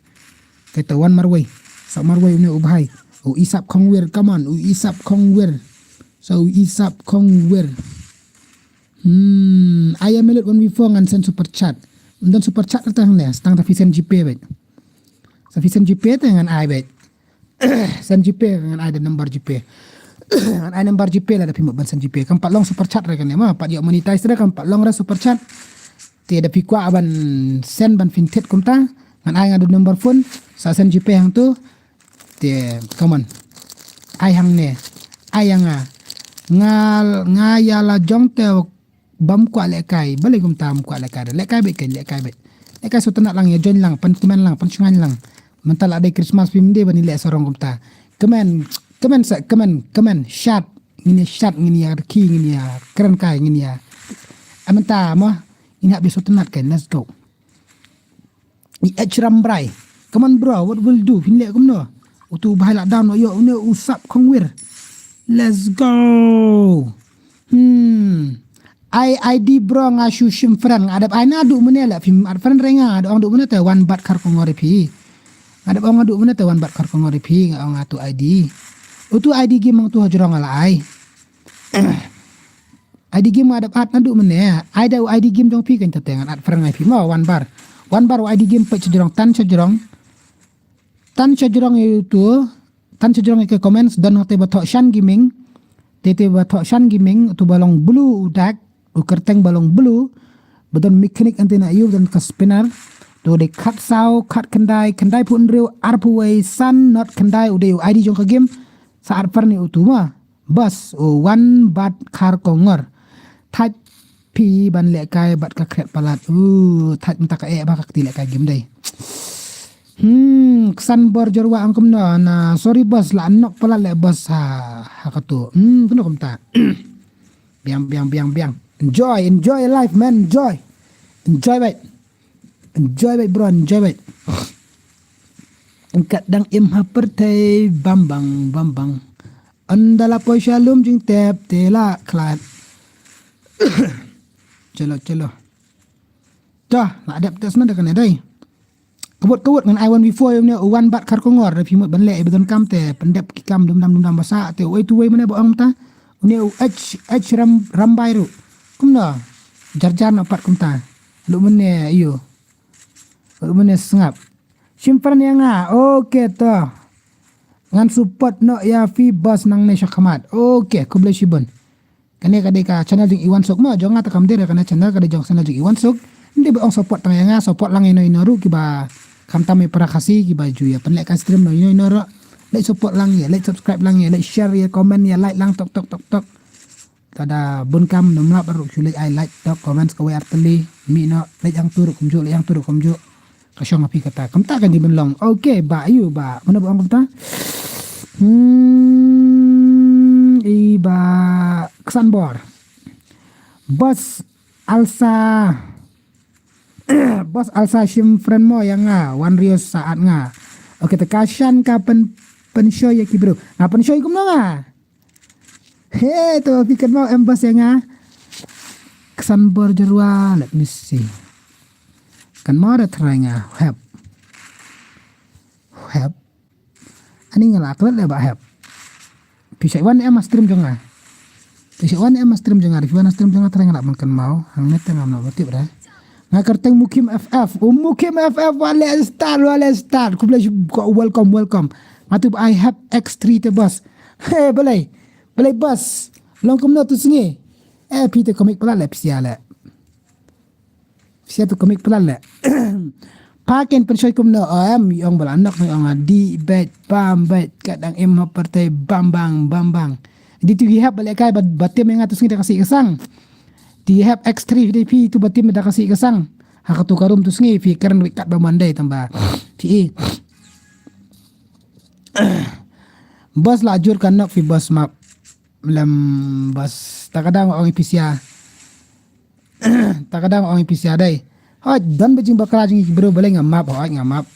Kato wan marwei. Sa marwei une u bhai. U Isap Khongwir, come on, u Isap Khongwir. Sa u Isap Khongwir. Hmm, ai ïa Melut one v four ngan send super chat. Ym don super chat tang ne, tang da phi send GPay beit. Sa phi send GPay te ngan ai beit. Send GPay ngan ai da number GPay. Ngan ai number GPay lada phi mut ban send GPay. Kam pat long super chat re kane ma, pat ïoh monetize re kam pat long re super chat. Te da phi kwah ban send ban phin thied kumta, ngan ai nga da number phone, sa send GPay hangtu. Te, come on. Ai hangne. Ai ïa nga. Nga, nga ïa la jong te bym kwah lehkai. Balei kumta bym kwah lehkai? Lehkai beit kein, lehkai beit. Lehkai sngewtynnat lang, ïa join lang, pynkmen lang, pynshngaiñ lang. Mynta la dei Christmas phim dei ban ïaleh sarong kumta. Kmen, kmen sa, kmen, kmen. Shad. Ngin ïa shad, ngin ïa rkhie, ngin ïa kren kai, ngin ïa. Mynta mo, ngin hap ïa sngewtynnat kein. Let's go. I H Rambrai. Come on bro, what will do? Phin leh kumno? Utu u bhai la down, ïoh une u Sap Khongwir. Let's go. Hmm. Ai ID bro, nga shu shim friend, nga dep ai naduh mynne la, phim add friend re nga, nga dep ong duh mynne te wan bat khar kongor ïa phi. Nga dep ong duh mynne te wan bat khar kongor ïa phi, nga ong atu ID. Utu ID game hangtu hajrong la ai. ID game nga dep add naduh mynne. Ai da u ID game jong phi kein te te ngan add friend ïa phi mo, wan bar. Wan bar u ID game peit shajrong, tan shajrong. Tan shajrong ïa utu. Tan shajrong ïa ki comments, don te ba thoh Shan Gaming. Te te ba thoh Shan Gaming, utu ba long blue u dak, u kyrteng ba long blue. Ba don mechanic ante na ïa u, ba don ka spinner. Tu dei khatsaw, khatkhyndai, khyndaiphew hynriew, arphew wei, san, not khyndai, u dei u ID jong ka game. Sa add friend ïa utu mo. Bas, u wan bat khar kongor. Thait phi ban lehkai bad ka khret palat. U, thait mynta ka eh ba ka kti lehkai game dei. Hmm, Ksan Bor Jorwa ong kumno na, sorry boss, la nok palat leh boss ha, ha katu. Hmm, kumno kumta. Biang, biang, biang, biang. Enjoy, enjoy your life, man, enjoy. Enjoy bait. Enjoy bait, bro, enjoy bait. Kat dang im ha pyrthei bambang, bambang. Ynda la poi sha lum jingtep te la khlad. Chalo, chalo. To, la dep te sna da kane dei. Kawut, kawut ngan ai wan before une u wan bat khar kongor, da phi mut ban leh, ba don kam te pyndep ki kam dum dam, dum dam ba sah te, uei tu uei mynne ba ong ta. Une u H, H Ram, Rambai ruh. Kumno? Jar jar na pat kumta. Lu mynne ïu. Lu mynne sngap. Shim friend ïa nga. Okay to. Ngan support noh ïa phi boss nangne shakhmat. Okay, khublei shibun. Kane ka dei ka channel jong Iwan Suk mo, jong nga te kam dei re kane channel, ka dei jong channel jong Iwan Suk. Ym dei ba ong support tang ïa nga, support lang ïa ino ino ruh kiba khamtam ïa para Khasi kiba ju ïa pynleh ka stream ino ino ruh. Leh support lang ïa, leh subscribe lang ïa, leh share ïa, comment ïa, like lang tok tok tok tok. Lada bun kam nym lap ruh shu leh ai like tok, comment kawei ar tylli, mih noh, leh hangtu ruh kumjuh, leh hangtu ruh kumjuh. Ka shong ha phi kata. Kumta kan dei ban long. Okay, ba ïu ba. Mano ba ong kumta? Hmm, i ba Ksan Bor. Boss Alsa. Boss Alsa shim friend mo ïa nga. Wan rios saat nga. Okay, te ka shan ka pyn, pynshoi ïa ki bro. Nga pynshoi kumno nga? He, to phi kynmaw em boss ïa nga. Ksan Bor Jorwa, let me see. Kynmaw da try nga, hep. Hep. Ani nga la klet le ba hep. Phi shait wan em stream jong nga. Phi shait wan em stream jong nga, phi wan stream jong nga try nga la ban kynmaw. Hangne te ngam la ba tip re. Nga kyrteng Mukim F F. U Mukim F F, wa leh start, wa leh start. Khublei shibun, welcome, welcome. Nga tu ba I have X three te boss. He, balei. Balei boss. Long kumno tu sngi. Eh, phi te comic palat le, phi sia le. Phi sia tu comic palat le. Pha ken pynshoi kumno, o em, ong ba la nok, ong a di bet, bam bet, kat dang im ha pyrthei, bam bang, bam bang. Di tu hi hap ba lehkai ba, ba tim ïa nga tu sngi da ka sih ka sang. Di hap X three dei phi tu ba tim da ka sih ka sang. Ha katu ka room tu sngi, phi kren wei kat ba Monday tang ba. Phi i. Boss la jur ka nok phi boss map. Lem boss. Ta ka dang ong i phi sia. Ta ka dang ong i phi sia dei. Hoi, don ba jingbakla jong i bro balei nga map, hoi nga map.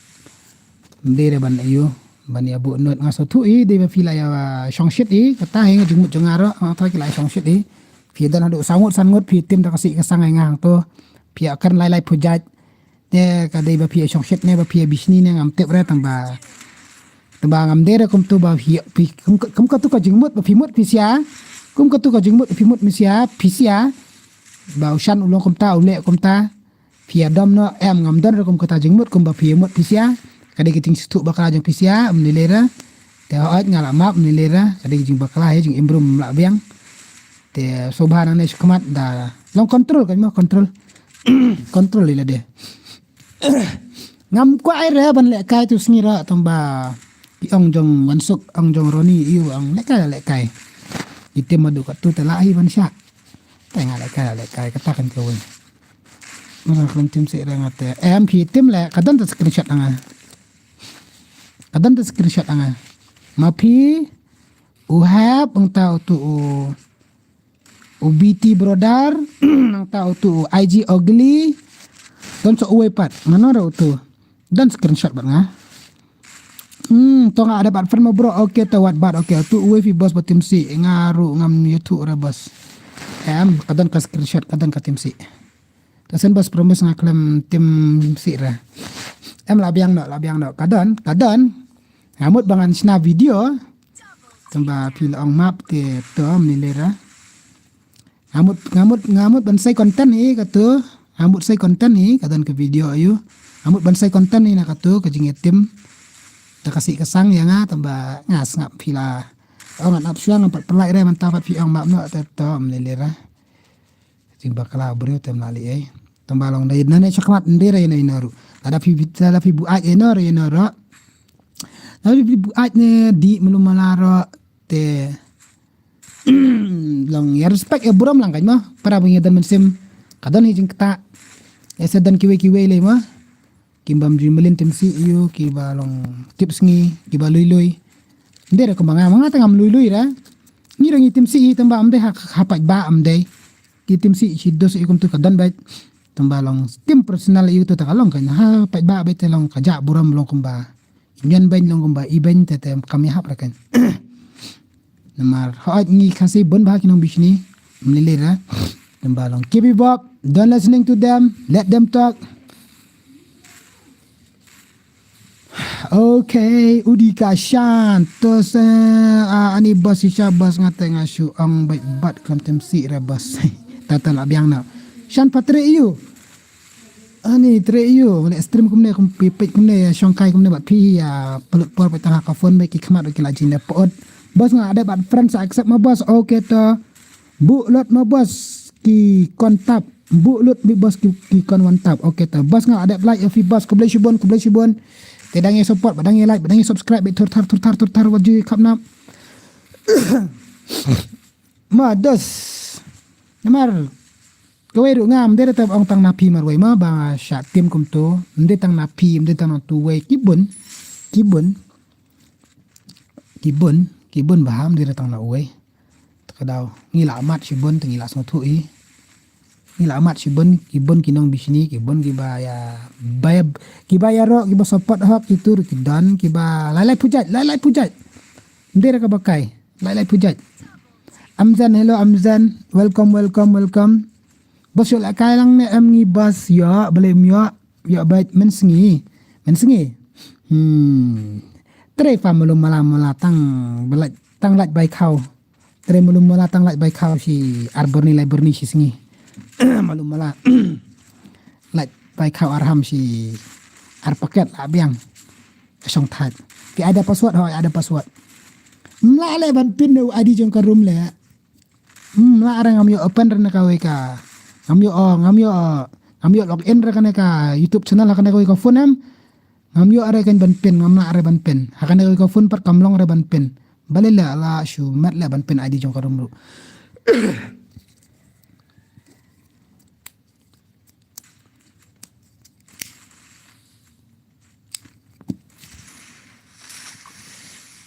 Ym dei re ban ïu, ban ïa buh nud nga sngewthuh i, dei ba phi la ïa shongshit i, kata hi nga jingmut jong nga ruh, nga tharai ki la ïa shongshit i. Phi don haduh saw ngut san ngut, phi tim da ka sih ka sang ïa nga hangto. Phi ïa kren lai lai pujat. Te ka dei ba phi ïa shongshit ne, ba phi ïa bishni ne, ngam tip re tang ba. Tang ba ngam dei re kumto ba phi, phi, kum, kum katu ka jingmut, ba phi mut phi sia. Kum katu ka jingmut, ba phi mut phi sia, phi sia. Ba u shan u long kumta, u leh kumta. Phi ïa dom noh, em ngam don re kum kata jingmut, kum ba phi ïa mut phi sia. Ka dei ka jingsngewthuh bakla jong phi sia, ym lei lei re. Te hooid nga la map, ym lei lei re. Ka dei ka jingbakla hi, jingim brum la biang. Te sngewbha nangne shakhmat da long control, kan mo control. Control ïa lade. Ngam kwah ai re ban lehkai tu sngi ra tang ba ki ong jong Wansuk, ong jong Roni, ïu ong lehkai, lehkai. Ki tim madu ka tu te la hi ban sha. Te nga lehkai, lehkai kata kan kawin. Masa khlem tim si re nga te. Em ki tim le ka don te screenshot nga. Ka don te screenshot nga. Ma phi u hap ong ta u tu u u B T Brother, nangta utu u I G Ugly. Don sa uwei pat. Mano ra utu. Don screenshot bad nga. Hmm, to nga ada bad friend mo bro. Okay, to wat bad. Okay, utu uwei phi boss ba tim si. Nga ru ngam YouTube ra boss. Em, ka don ka screenshot, ka don ka tim si. Ta sen boss promise nga khlem tim si ra. Em la biang no, la biang no. Ka don, ka don. Nga mut ba ngan shna video. Tang ba phi la ong map te to mni lera. Nga mut, nga mut, nga mut ban sei content hi katu. Nga mut sei content hi ka don ka video ayu. Nga mut ban sei content hi na katu ka jingïatim. Ta ka si ka sang ïa nga tang ba nga sngap phi la ong ngan ap shuwa nga pat pynlait re mynta pat phi ong map no te to mni lera. Jing bakla briew tem la liei. Tang ba long dei nane shakmat ndei re ino ino ru. Lada phi, lada phi buaid ino re ino ro. Lada phi buaid ne di melu mala ro te long ïa respect ïa burom lang kan mo. Para bang ïa dan mynsiem. Ka don hi jingkata. Ïa sa dan kiwei kiwei lei mo. Kiba mjui mlin tim si ïu, kiba long tip sngi, kiba lui lui. Ndei re kumba nga, ma nga tang ngam lui lui ra. Ngi ra ngi tim si ïu tang ba am dei ha, ha paid ba am dei. Ki tim si shi dos ïu kumtu ka don bait. Tang ba long tim personal ïu tu ta ka long kan ha paid ba bait te long ka ja burom long kumba. Nyan bait long kumba i bait te te kam ïa hap ra kan. Namar hooid ngi Khasi bun bha ki nong bishni. Mlili ra. Tang ba long keep it up. Don't listening to them. Let them talk. Okay, udi ka shan to se, ah, ani bas isha bas nga te nga shu ong bait bat klam tem si re bas. Tata la biang na. Shan patre ïu. Ani tre ïu, ne stream kumne kum pipit kumne ya shongkai kumne bat phi ya pelut por pita ha ka phone ba ki khmat ba ki la jin da pot. Bas nga ada bat friend sa accept ma bas. Okay to. Bu lot ma bas ki kontap. Bu lot mi bas ki, ki kon wan tap. Okay to. Bas nga ada like ya fi bas kublai shibun, kublai shibun. Te dang ya support, ba dang ya like, ba dang ya subscribe, ba thur thar, thur thar, thur thar wajui khap nap. Ma dos. Namar. Kawei ruh nga mdei da tap ong tang na phi marwei ma ba sha tim kumto. Mdei tang na phi, mdei tang na tu wei ki bun. Ki bun. Ki bun, ki bun ba ha mdei da tang na uwei. Te ka daw ngi la mat shi bun te ngi la sngewthuh i. Ngi la mat shi bun, ki bun ki nong bishni, ki bun ki ba ya ba ya, ki ba ya ro, ki ba support hok ki tur ki don, ki ba lai lai pujat, lai lai pujat. Mdei da ka ba kai, lai lai pujat. Amzan, hello Amzan. Welcome, welcome, welcome. Bas ïoh la kai lang ne em ngi bas ïoh, balei em ïoh, ïoh bait mynsngi. Mynsngi. Hmm. Trei fa malum mala mala tang balai tang lait bai khaw. Trei malum mala tang lait bai khaw shi ar burni lai burni shi sngi. Malum mala. Lait bai khaw ar ham shi ar paket la biang. Ka shong thait. Ki ada password ho, ada password. Mla le ban pin ne u I D jong ka room le. Hmm, la re ngam ïoh open re na kawei ka. Ngam ïoh, oh, ngam ïoh, oh, ngam ïoh log in re kane ka YouTube channel ha kane kawei ka phone em. Ngam ïoh re kan ban pin, ngam la re ban pin. Ha kane kawei ka phone pat kam long re ban pin. Balei la la shu mat le ban pin I D jong ka room ruh.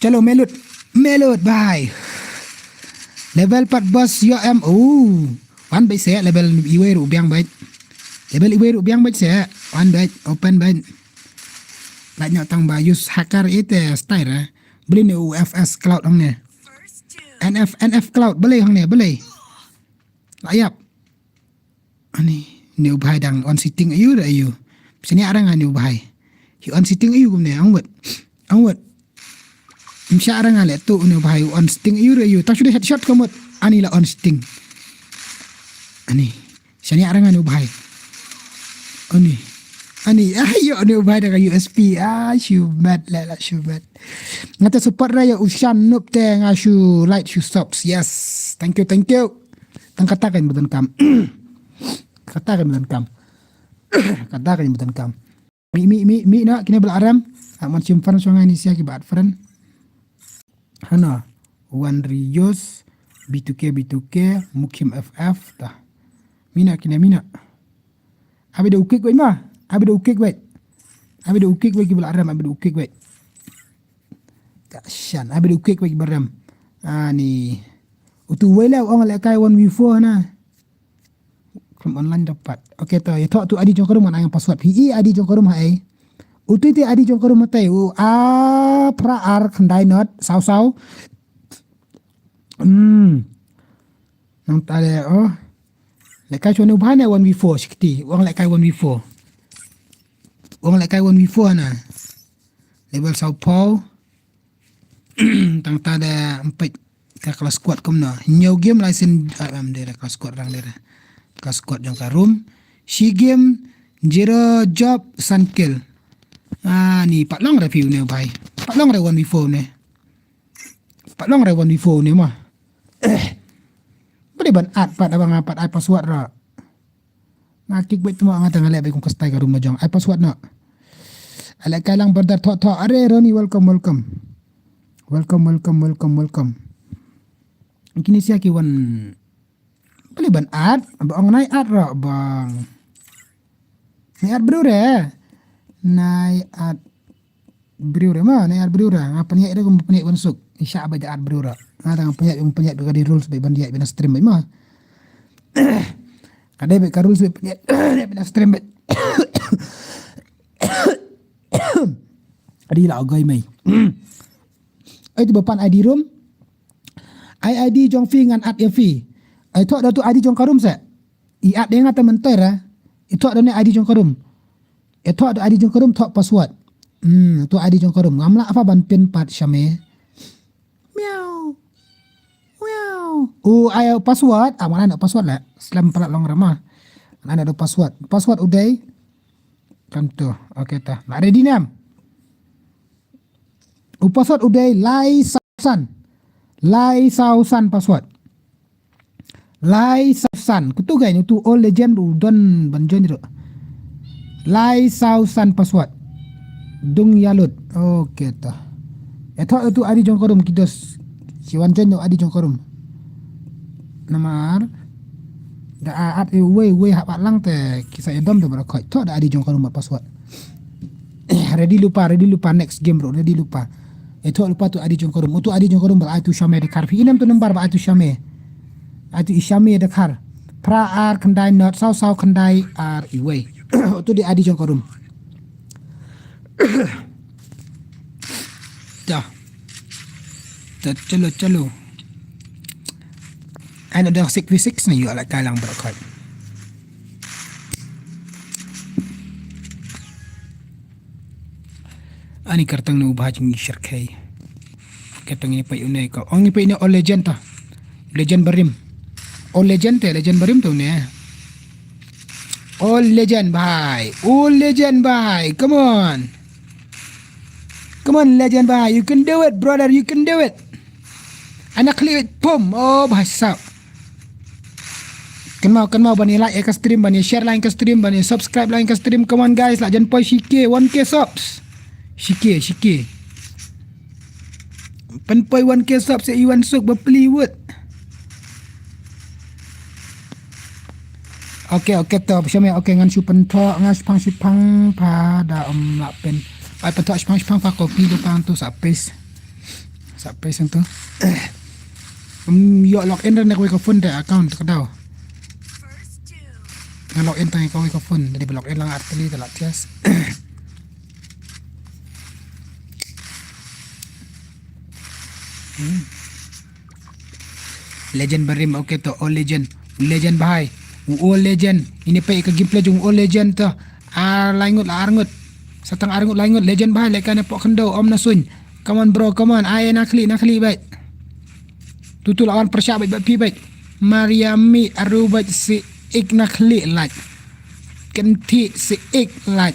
Chalo, melut. Melut, bhai. Level pat bos ïoh em. Oh. Wan beit se, level iwei ruh biang beit. Level iwei ruh biang beit se. Wan beit, open beit. Lait noh tang ba use hacker ite style, eh. Beli ne U F S Cloud hangne. N F, N F Cloud, beli hangne, beli. La ïap. Ani, ne u bhai dang on setting ayu re ayu. Sini arang ani u bhai. Hi on setting ayu kumne, ang wet. Ang wet. Msha arang ale tu ne u bhai on setting ayu re ayu. Tang shu dei headshot ka mut. Ani la on setting. Ani. Sini arang ani u bhai. Ani. Ani, ayo ne u bhai da ka U S P. Ah, shu mat la la shu mat. Ngata support raya u Shan Noob te nga shu like shu subs. Yes. Thank you, thank you. Tang kata kan bukan kam. Kata kan bukan kam. Ka da ka jingmut kam. Mi, mi, mi, mi na, kine ba la rem. Amon shim fan shong ngai ni sia ki ba add friend. Hana, Wan Rios, B two K, B two K, Mukim F F, ta. Mi na, kine mi na. Abi da ukik wei ma. Abi da ukik wei. Abi da ukik wei ki ba la rem, abi da ukik wei. Ta shan, abi da ukik wei ki ba rem. Ani. Utu wei la ong la kai one v four na. Khlem online dapat. Okay, to, ïa thoh tu I D jong ka room ngan ai password. Phi i I D jong ka room ha ei. Utu te I D jong ka room ha tei. U a phra ar khyndai not saw saw. Hmm. Nang ta le oh. Le kai shwa ne u bha ne one v four shikti. Wang le kai one v four. Wang le kai one v four na. Level saw phaw. Tang ta da mpet ka class squad kumno. New game license, ah, am dera class squad rang dera. Class squad jong ka room. Shi game, zero job, san kill. Ah, ni pat long re view ne bai. Pat long re one v four ne. Pat long re one v four ne ma. Bade ban add pat abang add pat ai password ra. Nga kik bait tmo nga tang ale bai kum kastai ka room na jong. Ai password na. Ale kai lang brother thoh thoh. Are Ronnie, welcome, welcome. Welcome, welcome, welcome, welcome. Kini sia ki wan. Bali ban add, ba ong nai add ra bang. Nai add bru re. Nai add bru re ma, nai add bru re. Nga pynïaid re kum pynïaid wan suk. Isha ba add bru re. Nga tang pynïaid, pynïaid ba ka di rules ba ban ïaid ban stream ba ma. Ka dei ba ka rules ba pynïaid, pynïaid ban stream ba. Adi la ogai mai. Ai tu ba pan I D room. Ai I D jong phi ngan add ïa phi. Ai thoh da tu I D jong ka room se. I add ïa nga te mynta ra. I thoh da ne I D jong ka room. I thoh da I D jong ka room thoh password. Hmm, tu I D jong ka room. Ngam lah apa ban pin pat shame. Miau. Miau. U ai password. Ah, mana ada password lah. Slem pala long rama. Mana ada password. Password u dei. Tentu. Okay ta. Lah ready nam. U password u dei lai sausan. Lai sausan password. Lai sausan. Kutu gai ni tu all legend u don ban join ro. Lai sausan password. Dung yalut. Okay ta. Etho tu I D jong ka room ki dos. Si wan join tu I D jong ka room. Namar da a at e wei wei hap lang te ki sa edom de bro khoi. Thoh da I D jong ka room password. Ready lypa, ready lypa, next game bro, ready lypa. E thoh lypa tu I D jong ka room. Tu I D jong ka room ba ai tu shame de khar. Phi inem tu number ba ai tu shame. Ai tu i shame de khar. Phra ar khyndai not saw saw khyndai ar i wei. Tu di I D jong ka room. Da. Da, chalo, chalo. Ai na dang six v six na yu ala kai lang bro khoi. Ani kyrteng na u bha jingshyrkhei. Kyrteng ini pa une ka. Ong ini pa une all legend ta. Legend barim. All legend te, legend barim tu ne. All legend bhai. All legend bhai. Come on. Come on, legend bhai. You can do it, brother. You can do it. Anak klik pum. Oh, bhai sab. Kynmaw, kynmaw ban ïa like ïa ka stream, ban ïa share lang ïa ka stream, ban ïa subscribe lang ïa ka stream. Come on guys, lah jan poi shike one K subs. Shike, shike. Pynpoi one K subs ïa i wan suk ba pli wut. Okay, okay to, shame, okay ngan shu pynthoh, ngan shipang shipang pa da um lah pyn. Ai pynthoh shipang shipang pa copy da pang tu sa paste. Sa paste tu. Um, ïoh log in da ne kawei ka phone da account ka daw. Nga log in tang kawei ka phone, da dei ba log in lang artylli da la thias. Hmm. Legend barim, okay to, all legend. Legend bhai. U all legend. Ini pa ka gameplay jong all legend to. Ar laingut la arngut. Satang arngut laingut legend bhai, leka ne pok khyndew om na suin. Come on bro, come on. Ai na khli, na khli bai. Tutu la wan pyrshah bai bai pi bai. Mariami aru bai si ik na khli lait. Kenti si ik lait.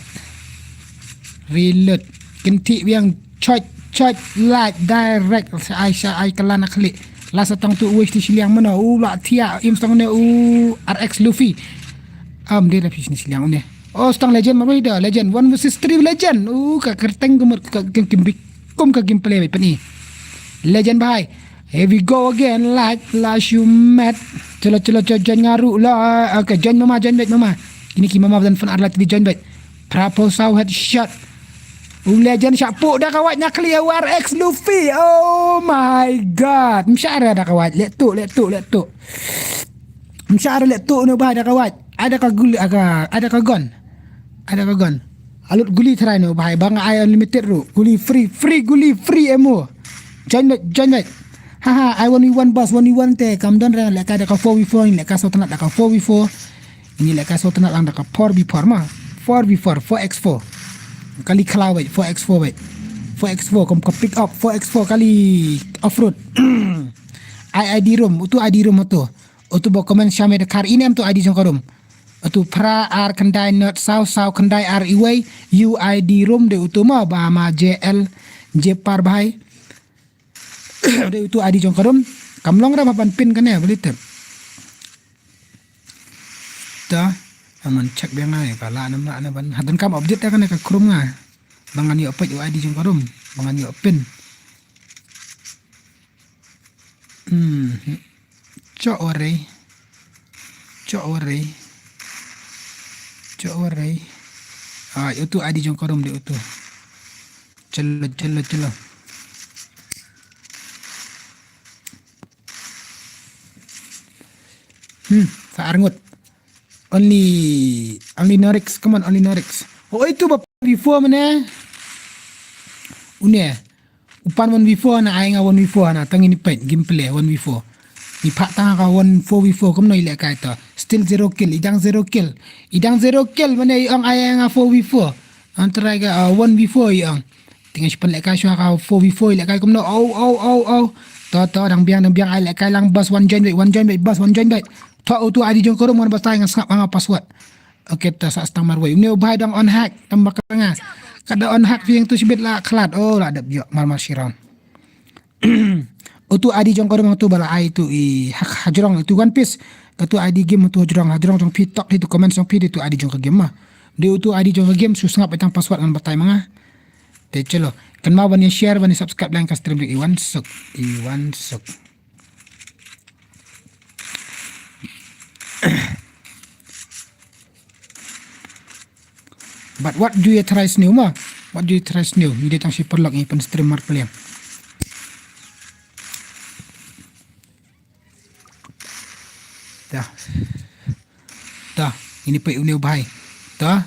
Reload. Kenti biang choi choi lait direct. Ai sha ai kala na khli. La satang tu uwis ti shiliang mano u la tia im stang ne u R X Luffy. Am de la pis ni shiliang ne. Oh, stang legend, mano ida legend. One versus three legend. Uh, ka kyrteng kumut ka, ka, ka, ka, kum ka gameplay bhai, pyni. Legend bhai. Here we go again. Like, la shumet. Chalo, chalo, chalo, join nga ruh la. Okay, join mama, join beit mama. Ini ki mama dan fan arlat di join beit. Prapo saw headshot. U legend shah pok da ka wait na clear war X Luffy. Oh my god. Mshara da ka wait. Let tu, let tu, let tu. Mshara let tu no bhai da ka wait. Ada ka gul, ada, ada ka gun. Ada ka gun. Alut guli try no bhai. Bang ai unlimited ruh. Guli free, free guli, free ammo. Join beit, join beit. Haha, ai one v one boss, one v one te. Kam don reng leka da ka four v four, leka sotna da ka four v four. Ini leka sotna lang da ka four v four ma. Four v four, four x four. Kali khlaw beit, four x four beit. Four x four, kom ka pick up, four x four kali off-road. Ai ID room, utu ID room utu. Utu ba comment shame da kar inem tu ID jong ka room. Utu phra ar khyndai not saw saw khyndai ar iwei. U ID room de utu ma ba ma J L J par bhai. De utu ID jong ka room. Kam long ra ba ban pin kane beli tep. Ta, aman check biang ai ka la nam la na ban. Hadan kam update ta kane ka Chrome nga. Ba ngan ïoh peit u ID jong ka room. Ba ngan ïoh pin. Hmm. Chok warei. Chok warei. Chok warei. Ah, utu ID jong ka room de utu. Chalo, chalo, chalo. Hmm, sa arngut. Only, only Norix, come on, only Norix. Oh, itu ba before mana? Une. Upan one v four na, ai nga one v four na, tang ini peit gameplay one v four. Ni phah tang ka one four v four, kumno i lehkai to. Still zero kill, i dang zero kill. I dang zero kill, mana i ong ai nga four v four. Antara ka, uh, one v four i ong. Tinga sipan lehkai shwa ka four v four i lehkai kumno. Au, au, au, au. To, to, dang biang, dang biang, ai lehkai lang boss, one join beit, one join beit, boss, one join beit. To, utu ID jong ka room, wan batai nga sngap nga password. Okay, ta sa stang marwei. Une u bhai dang on hack, tang ba ka nga. Ka da on hack phi ïeng tu shibit la khlad. Oh, la dep ïoh mar mar shi round. Utu ID jong ka room tu ba la ai tu i hack hajrong tu One Piece. Ka tu ID game tu hajrong, hajrong jong phi tok hi tu comment jong phi di tu ID jong ka game ma. Di utu ID jong ka game shu sngap tang password ngan batai ma nga. Te chalo. Kynmaw ban ïa share, ban ïa subscribe lang ka stream di Iwan Suk. Iwan Suk. But what do you try sniew ma? What do you try sniew? Ngi dei tang shi paralok ngi pyn stream mar pliang. Ta. Ta, ini peit une u bhai. Ta.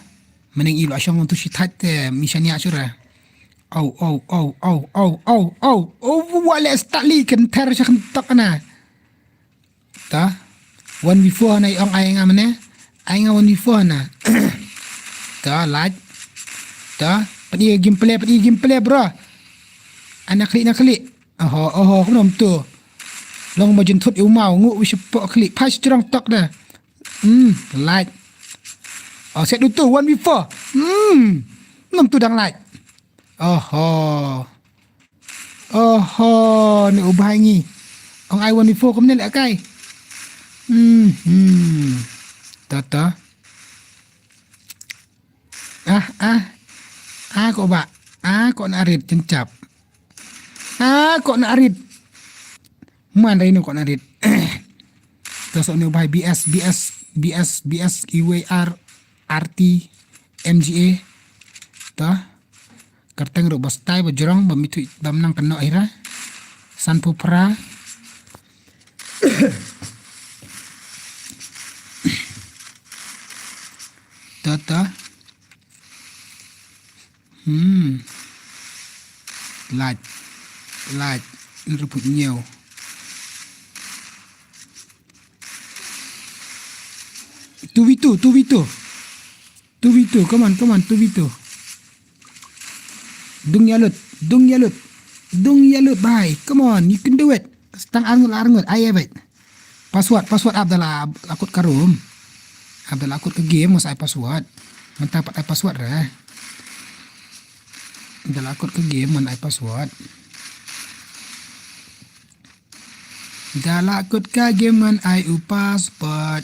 Myneng i la shong tu shi thait te mi shania shura. Au, au, au, au, au, au, au. Au, wa le start li kynter sha kyntok na. Ta. One v four na i ong ai nga mane. Ai nga one v four na. Ta, like. Ta. Pynïa gameplay, pynïa gameplay, bro. Ana klik, na klik. Oho, oho, kumno tu. Long ma jin thut i u maw, ngu u shapoh klik. Phai sha jrong tok da. Hmm, like. Oh, set tu, one v four. Hmm. Nom tu dang like. Oho. Oho, ni u bhai ngi. Ong ai one v four kumne lehkai. Hmm, hmm. Ta, ta. Ah, ah. Ah, ko ba. Ah, ko na rit chenchap. Ah, ko na rit. Man rai no ko na rit. Ta so ni u bhai B S, B S, B S, B S, E W R, R T, M G A. Ta. Kyrteng ruh ba stai ba jrong ba mithu ba mynang kynnoh ira. San phew phra. Ta, ta. Hmm. Lait. Lait. Ruh put nyew. Two v two, two v two. Two v two, come on, come on, two v two. Dung ïa lut, dung ïa lut. Dung ïa lut, bhai. Come on, you can do it. Stang arngut, arngut. Ai, ai, bhai. Password, password ap da la, la kut ka room. Ap da la kut ka game, must ai password. Mynta pat ai password re. Da la kut ka game, man ai password. Da la kut ka game, man ai u password.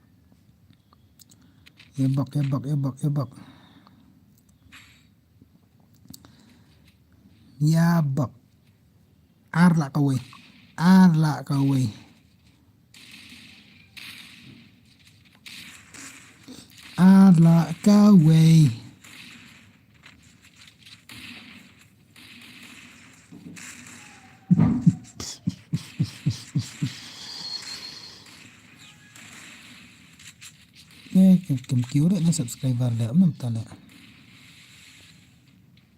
Ïa bok, ïa bok, ïa bok, ïa bok. Ïa bok. Ar la kawei. Ar la kawei. Ar la kawei. Eh, kem, kem kiew re na subscriber le, ym ta le.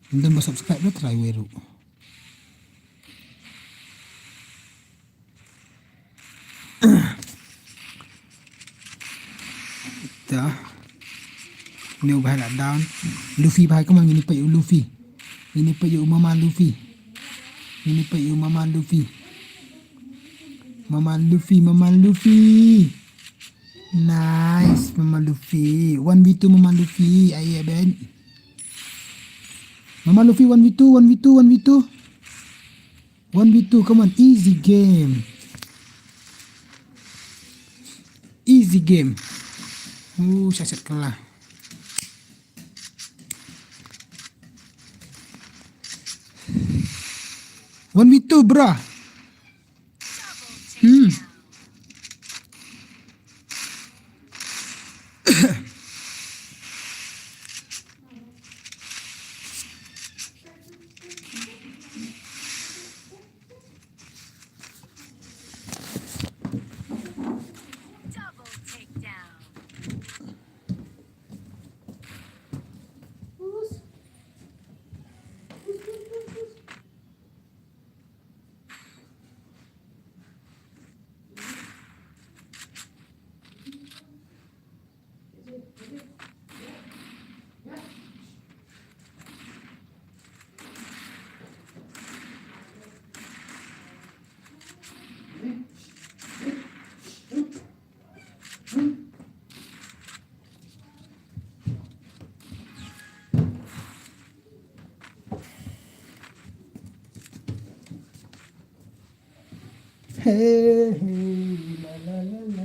Ym don ba subscribe le try wei ruh. Ta. New bhai la down. Luffy bhai, come on, ngin ïa peit ïa u Luffy. Ngin ïa peit ïa u Mama Luffy. Ngin ïa peit ïa u Mama Luffy. Mama Luffy, Mama Luffy. Nice, Mama Luffy. One v two, Mama Luffy. Ai, ai, ben. Mama Luffy, one v two, one v two, one v two. One v two, come on, easy game. Easy game. Uh, sasat kalah. One v two, bro. Hmm. Hey, hey, la, la, la.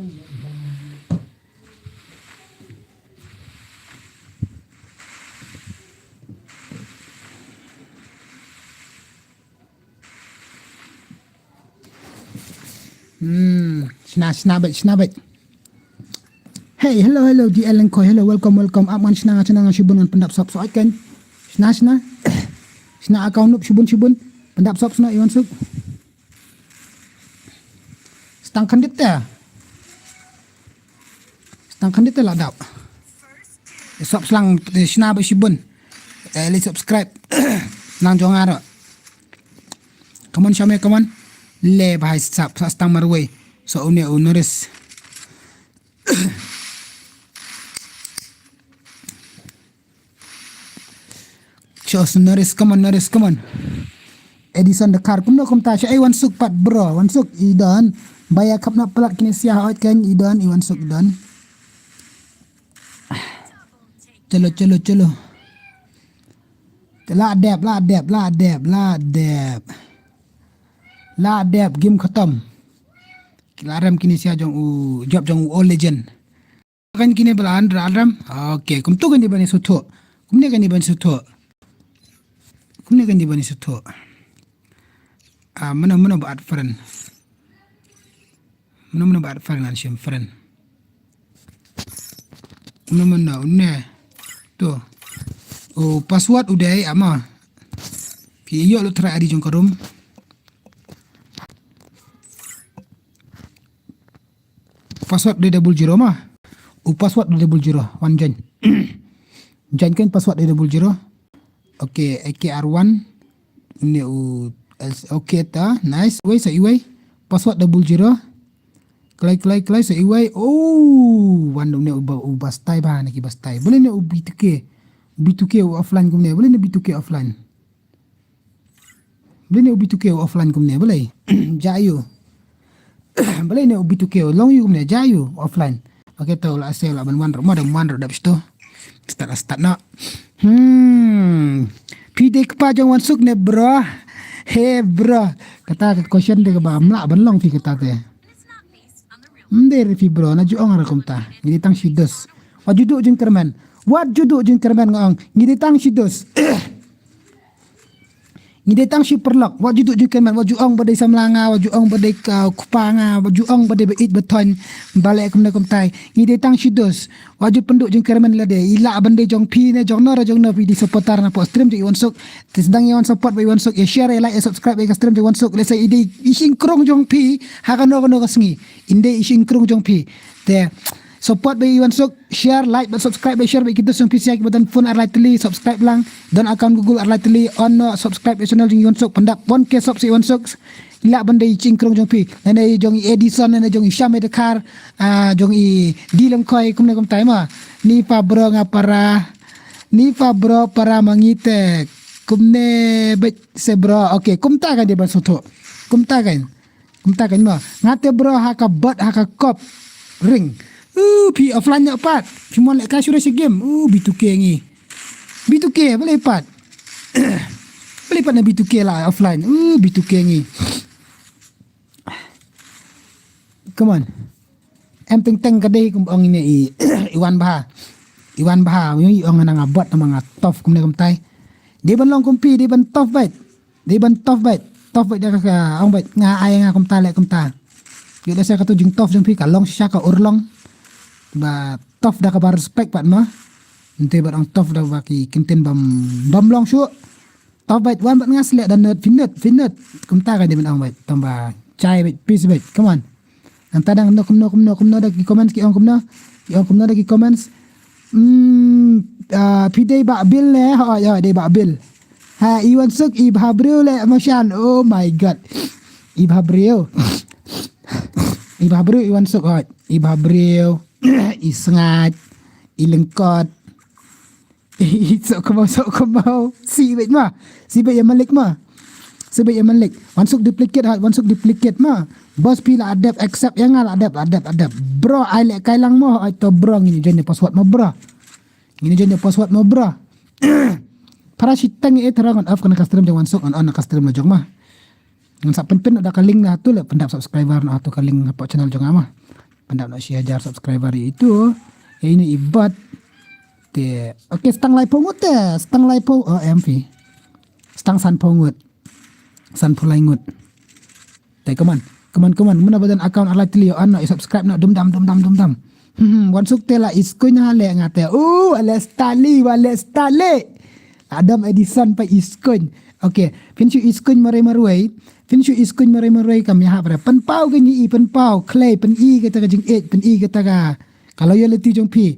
Hmm, shna, shna bad, shna bad. Hey, hello, hello, D L Lengkoi, hello, welcome, welcome. Ap ngan shna, shna ngan shibun ngan pyndap sop sop kan. Shna, shna. Shna account nup shibun, shibun. Pyndap sop sop i wan suk. Stang khandit te. Stang khandit te la dap. Sop slang, eh, shna ba shibun. Eh, le subscribe. Nang jong aro. Come on, Shame, come on. Le bahai sap, sa stang marwei. So une u Norris. Chos Norris, come on, Norris, come on. Edison Dakar, kumno kumta, sha ai wan suk pat bro, wan suk i don. Baya kap na palat kini sia hot kan i don, i wan suk i don. Chalo, chalo, chalo. La dep, la dep, la dep, la dep. La dep, game khatam. La rem kini sia jong u, jop jong u All Legend. Kan kine ba la an ra ram. Okay, kumtu kan di ban suthu. Kumne kan di ban suthu. Kumne kan di ban suthu. Ah, mano mano ba add friend. Mano mano ba add friend ngan shim friend. Mano mano une. Tu. Oh, password u dei ama. Ki ïoh lu try I D jong ka room. Password de double zero ma. U password de double zero. Wan join. Join kan password de double zero. Okay, A K R one. Ni u, okay ta. Nice. Wei sa iwei. Password double zero. Kloi, kloi, kloi, sa iwei. Oh, wan ne u ba, u ba stai ba, na ki ba stai. Balei ne u B two K? B two K u offline kumne. Balei ne B two K offline? Balei ne u B two K u offline kumne? Balei? Ja ïu. Balei ne u B two K u long ïu kumne? Ja ïu offline. Okay, to la se la ban wan ruh. Ma da wan ruh dap sto. Start, start na. Hmm. Phi dei kpa jong Wansuk ne, bro? Hey, bro. Kata ka question te kaba mlah ban long phi kata te. Mdei re phi, bro, na ju ong ruh kumta. Ngi dei tang shi dus. Wat ju duh jingkyrmen. Wat ju duh jingkyrmen, nga ong. Ngi dei tang shi dus. Ngi dei tang shi paralok. Wat ju duh jingkyrmen. Wat ju ong ba dei samla nga. Wat ju ong ba dei ka kpa nga. Wat ju ong ba dei ba ïeit ba thoiñ. Ba leh kumne kumtai. Ngi dei tang shi dus. Wat ju pynduh jingkyrmen lade. I lah ban dei jong phi ne jong no re jong no phi dei supporter na pok stream jong i Wansuk. Te sdang ïa wan support bad i Wansuk, ïa share, ïa like, ïa subscribe bad ka stream jong i Wansuk. Lehse i dei i shynkrung jong phi ha kano kano ka sngi. I dei i shynkrung jong phi. Te support bad i Wansuk, share, like bad subscribe bad share bad ki dus jong phi, sha kiba don phone ar lai tylli, subscribe lang. Don account Google ar lai tylli, on noh, subscribe ïa channel jong i Wansuk, pyndap one K subs ïa i Wansuk. I lah ban dei i shynkrung jong phi. Lane jong i Edison, lane jong i Sham Edakar, ah, jong i Di Lyngkhoi, kumne kumtai ma. Ni pa bro nga para. Ni pa bro para ma ngi te. Kumne bad se bro. Okay, kumta kan dei ban sngewthuh. Kumta kan. Kumta kan mo. Nga te bro ha ka bot ha ka kop ring. Uh, phi offline noh pat. Phi mon leh ka shu da shi game. Uh, B two K ngi. B two K, balei pat? Balei pat na B two K la offline. Uh, B two K ngi. Come on. Em teng teng ka dei kum ong ine i, i wan bha. I wan bha, i ong nga nga bot, nga nga tough kumne kumtai. Dei ban long kum phi, dei ban tough bad. Dei ban tough bad. Tough bad da ka, ka ong bad. Nga ai nga kumta leh kumta. Ïoh da sa katu jingtough jong phi ka long shisha ka urlong. Ba tough da kaba respect pat ma. Nte bad ong tough da ba ki kyntien bym, bym long shuh. Tough bad wan bad nga sleh da nut, phi nut, phi nut. Kumta ka dei ban ong bad. Tang ba chai bad, peace bad. Come on. Nangta dang kumno, kumno, kumno, kumno da ki comments, ki ong kumno. Ki ong kumno da ki comments. Hmm, ah, phi dei Bah Bill ne? Hooid, hooid, dei Bah Bill. Ha, i Wansuk, i bha briew leh, mashan. Oh my God. I bha briew. I bha briew, i Wansuk, hooid. I bha briew. I sngaid. I lyngkot. Sok kemau, sok kemau. Si bad ma. Si bad ïa Malik ma. Si bad ïa Malik. Wansuk duplicate ha, Wansuk duplicate ma. Boss phi la adapt, accept ïa nga la adapt, la adapt, la adapt. Bro, ai leh kai lang mo, ai to bro, ngin join ïa password mo bro. Ngin join ïa password mo bro. Para shiteng eh, tara ngan off kane ka stream jong Wansuk, ngan on na ka stream la jong ma. Ngan sa pynpyn da ka link na tu leh pyndap subscriber na tu ka link na pok channel jong nga ma. Pyndap na shi hajar subscriber itu. Eh, ini ibat. Te, okay, stang lai phew ngut te, stang lai phew, oh, em phi. Stang san phew ngut. San phew lai ngut. Te, come on. Come on, come on. Muna badan account ar lai tylli, oh, ano, i subscribe na, dum dam, dum dam, dum dam. Hmm, Wansuk te la i skuin ha leh nga te. Uh, ale stali, ale stali. Adam Edison pa i skuin. Okay, phin shu i skuin marwei marwei. Phin shu i skuin marwei marwei kam ïahap re. Pynpaw kane i pynpaw. Klei, pyn i kata ka jingïeit, pyn i kata ka, ka loyalty jong phi.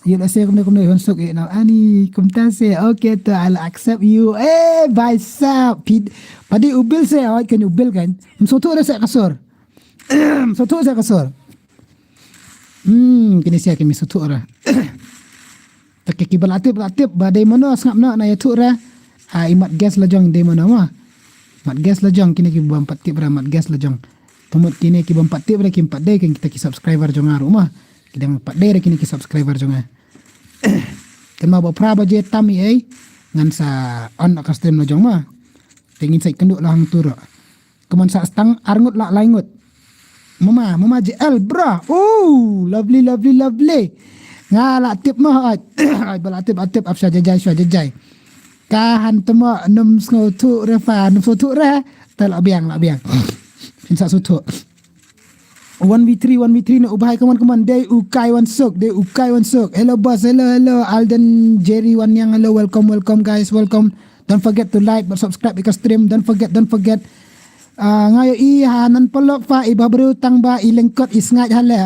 Ïa la se kumne kumne Wansuk eh na. Ani, kumta se. Okay, to, I'll accept you. Eh, bhai sahab. Phi, padi u Bill se, oh, kan u Bill kan. Msotho re se ka sur. Msotho se ka sur. Hmm, kine sia kine sotho re. Ta ki ba la tip, la tip, ba dei mano sngap noh na ïathuh re. Ah, i mat guess la jong dei mano ma. Mat guess la jong kine ki bym pat tip re, mat guess la jong. Pamut kine ki bym pat tip re, kim pat dei, kin kita ki subscriber jong nga ruh ma. Ki dang pat dei re kine ki subscriber jong nga. Kan ma ba phra baje tam i ei, ngan sa on ka stream la jong ma. Te ngin sa ïakynduh la hangtu ruh. Kumne sa stang ar ngut la lai ngut. Mama, mama J L, bro. Oh, lovely, lovely, lovely. Nga la tip ma, oi. Oi, ba la tip, la tip, ap sha jajai, sha jajai. Ka han temo, num sngewthuh re fa, num sngewthuh re. Ta la biang, la biang. Phin sa sngewthuh. One v three, one v three na u bhai, come on, come on. Dei u Kai Wansuk, dei u Kai Wansuk. Hello, boss, hello, hello. Alden, Jerry, Wanyang, hello, welcome, welcome, guys, welcome. Don't forget to like, but subscribe ïa ka stream. Don't forget, don't forget. Ah, nga ïohi ha nan paralok fa i bhabriew tang ba i lyngkot i sngaid ha leh.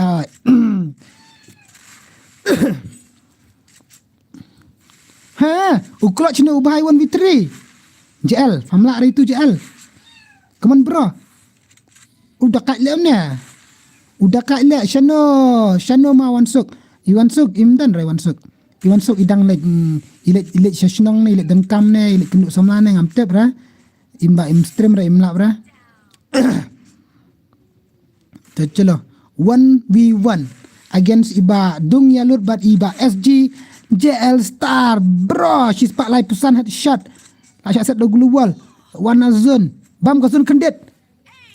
Ha, u clutch ne u bhai one v three. J L, pham lah ri tu J L. Come on, bro. U da kait lem ne. U da ka leh shano, shano ma Wansuk. I Wansuk, im don re Wansuk. I Wansuk i dang leit, mm, i leit, i leit sha shnong ne, i leit donkam ne, i leit kynduh samla ne, ngam tip re. Im ba im stream re, im lap re. Te chalo. One v one against i Bah Dung Yalut bad i Bah S G J L Star. Bro, shi spah lai phew san headshot. La shah set da global. Wan na zone. Bam ka zone khyndiat.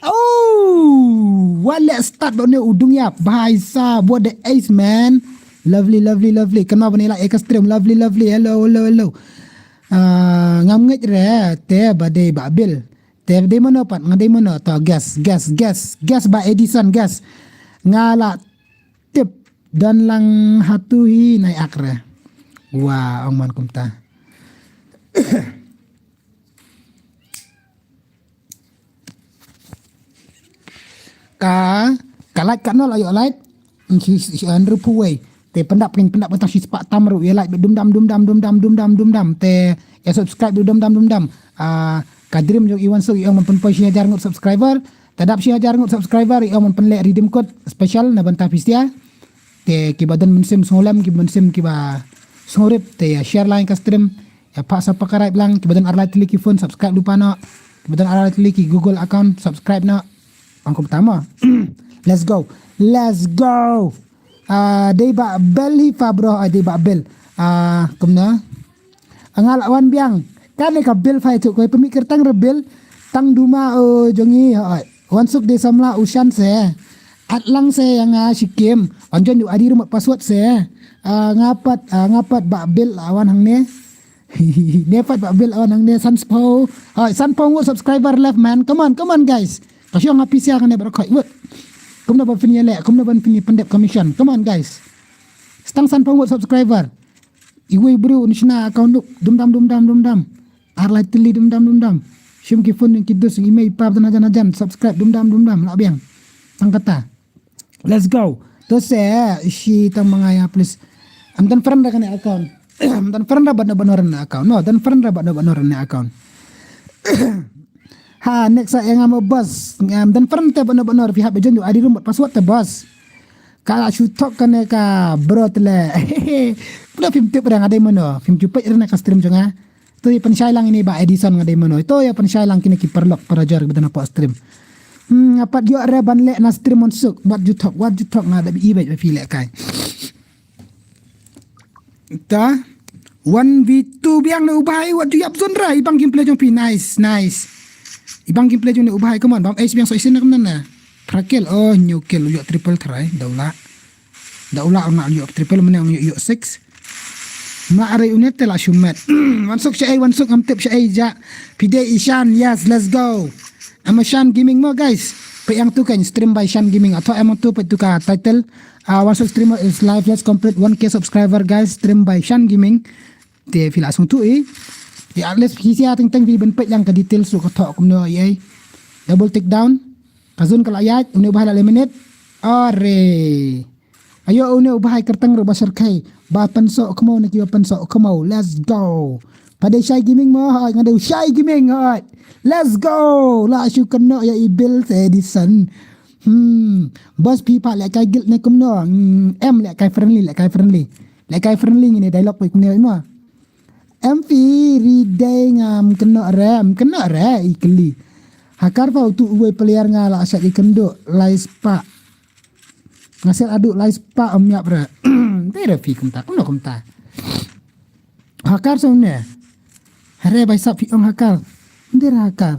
Oh, wat leh start bad une u Dung Yap. Bhai sahab, what the ace, man. Lovely, lovely, lovely. Kynmaw ban ïa like ïa ka stream. Lovely, lovely. Hello, hello, hello. Ah, ngam ngeit re te ba dei Bah Bill. Te dei mano pat, nga dei mano, to guess, guess, guess, guess Bah Edison, guess. Nga la tip don lang hatu hi nai ak re. Wa ong man kumta. Ka, ka like ka nol ayo like. Shi, shi, shi, hynriew phew wei. Te pyndap kin pyndap tang shi spah tam ruh ïa like dum dam dum dam dum dam dum dam dum dam. Te ïa subscribe dum dam dum dam. Ah, ka dream jong i Wansuk i ong ban pynpoi shi hajar ngut subscriber. Te dap shi hajar ngut subscriber i ong ban pynleh redeem code special na bynta phi stia. Te kiba don mynsiem sngewlem, kiba mynsiem kiba sngewrit, te ïa share lang ka stream. Ïa phah sa pakaraib lang, kiba don ar lai tylli ki phone subscribe lypa noh. Kiba don ar lai tylli ki Google account subscribe noh. Ong kumta mo. Let's go. Let's go. Ah, dei Bah Bill hi pha bro, ah, dei Bah Bill. Ah, kumno? Nga la wan biang. Kane ka Bill pha ïathuh ko, pynmih kyrteng re Bill. Tang duma o jong ngi, hoi. Wansuk dei samla u Shan se. At lang se ïa nga shikim. Wan join u adi rumat password se. Ah, nga pat, ah, nga pat Bah Bill la wan hangne. Ne pat Bah Bill la wan hangne, san spah. Hoi, san spah ngut subscriber left, man. Come on, come on, guys. Ka shong ha pisa kane baroh khoi. Wut. Kumno ban pynïaleh, kumno ban pynïapyndep commission. Come on, guys. Stang san spah ngut subscriber. Iwei briew un shna account duk. Dum dam, dum dam, dum dam. Ar lai tylli dum dam dum dam. Shim ki phone jong ki dus, i mei i pa, dana jana jan subscribe dum dam dum dam, lah biang. Tang kata. Let's go. To se shi tang ma nga ïa, please. Am don friend da kane account. Am don friend da bad no bad no ran account. No, don friend da bad no bad no ran account. Ha, next sa ïa nga mo boss. Am don friend te bad no bad no, phi hap ïa join u adi room bad password te boss. Ka la shu thok kane ka bro te le. Pura phim tip re nga dei mano. Phim ju peit re na ka stream jong nga. To ïa pynshai lang ine Bah Edison nga dei mano. To ïa pynshai lang kine ki paralok parajor kiba don hapoh stream. Hmm, nga pat ïoh re ban leh na stream Wansuk. Wat ju thok, wat ju thok, nga da i beit ba phi leh kai. Ta one v two biang ne u Bah, wat ju ïap zone re. Ibang gameplay jong phi, nice, nice. Ibang gameplay jong ne u Bah, come on, bam ace biang, so isin na kumne na. Phra kill, oh, hynñiew kill, u ïoh triple try, da u lah. Da u lah nga ïoh triple, mane ïoh, ïoh six. Ma are une te la shu met. Wansuk shaei, Wansuk ngam tip shaei ja. Phi dei i Shan, yes, let's go. Ama Shan Gaming mo, guys. Peit ïa tu kan stream by Shan Gaming. Ato ama tu peit tu ka title. Ah, Wansuk streamer is live, let's complete one K subscriber, guys. Stream by Shan Gaming. Te phi la sngewthuh i. Te at least phi sia teng teng phi ban peit lang ka details ruh ka thoh kumno i ei. Double take down. Ka zone ka la ïaid, une u Bah la eliminate. Are. Ayo une u Bah kyrteng ruh ba syrkhei. Ba pynsoh khmaw ne ki ba pynsoh khmaw. Let's go. Pha dei Shai Gaming mo, hoi, nga dei u Shai Gaming, hoi. Let's go. La shu kynnoh ïa i Bill Edison. Hmm. Boss phi pat leh kai guild ne kumno? Hmm. Em leh kai friendly, leh kai friendly. Leh kai friendly ngin ïa dialogue phi kumne mo. Em phi ri dei ngam kynnoh re, em kynnoh re i kylli. Hakar pha utu uwei player nga la sat i kynduh lai spah. Nga sat aduh lai spah em ïap re. Dei re phi kumta, kumno kumta. Hakar sa une. Hare bai sap phi ong hakar. Dei re hakar.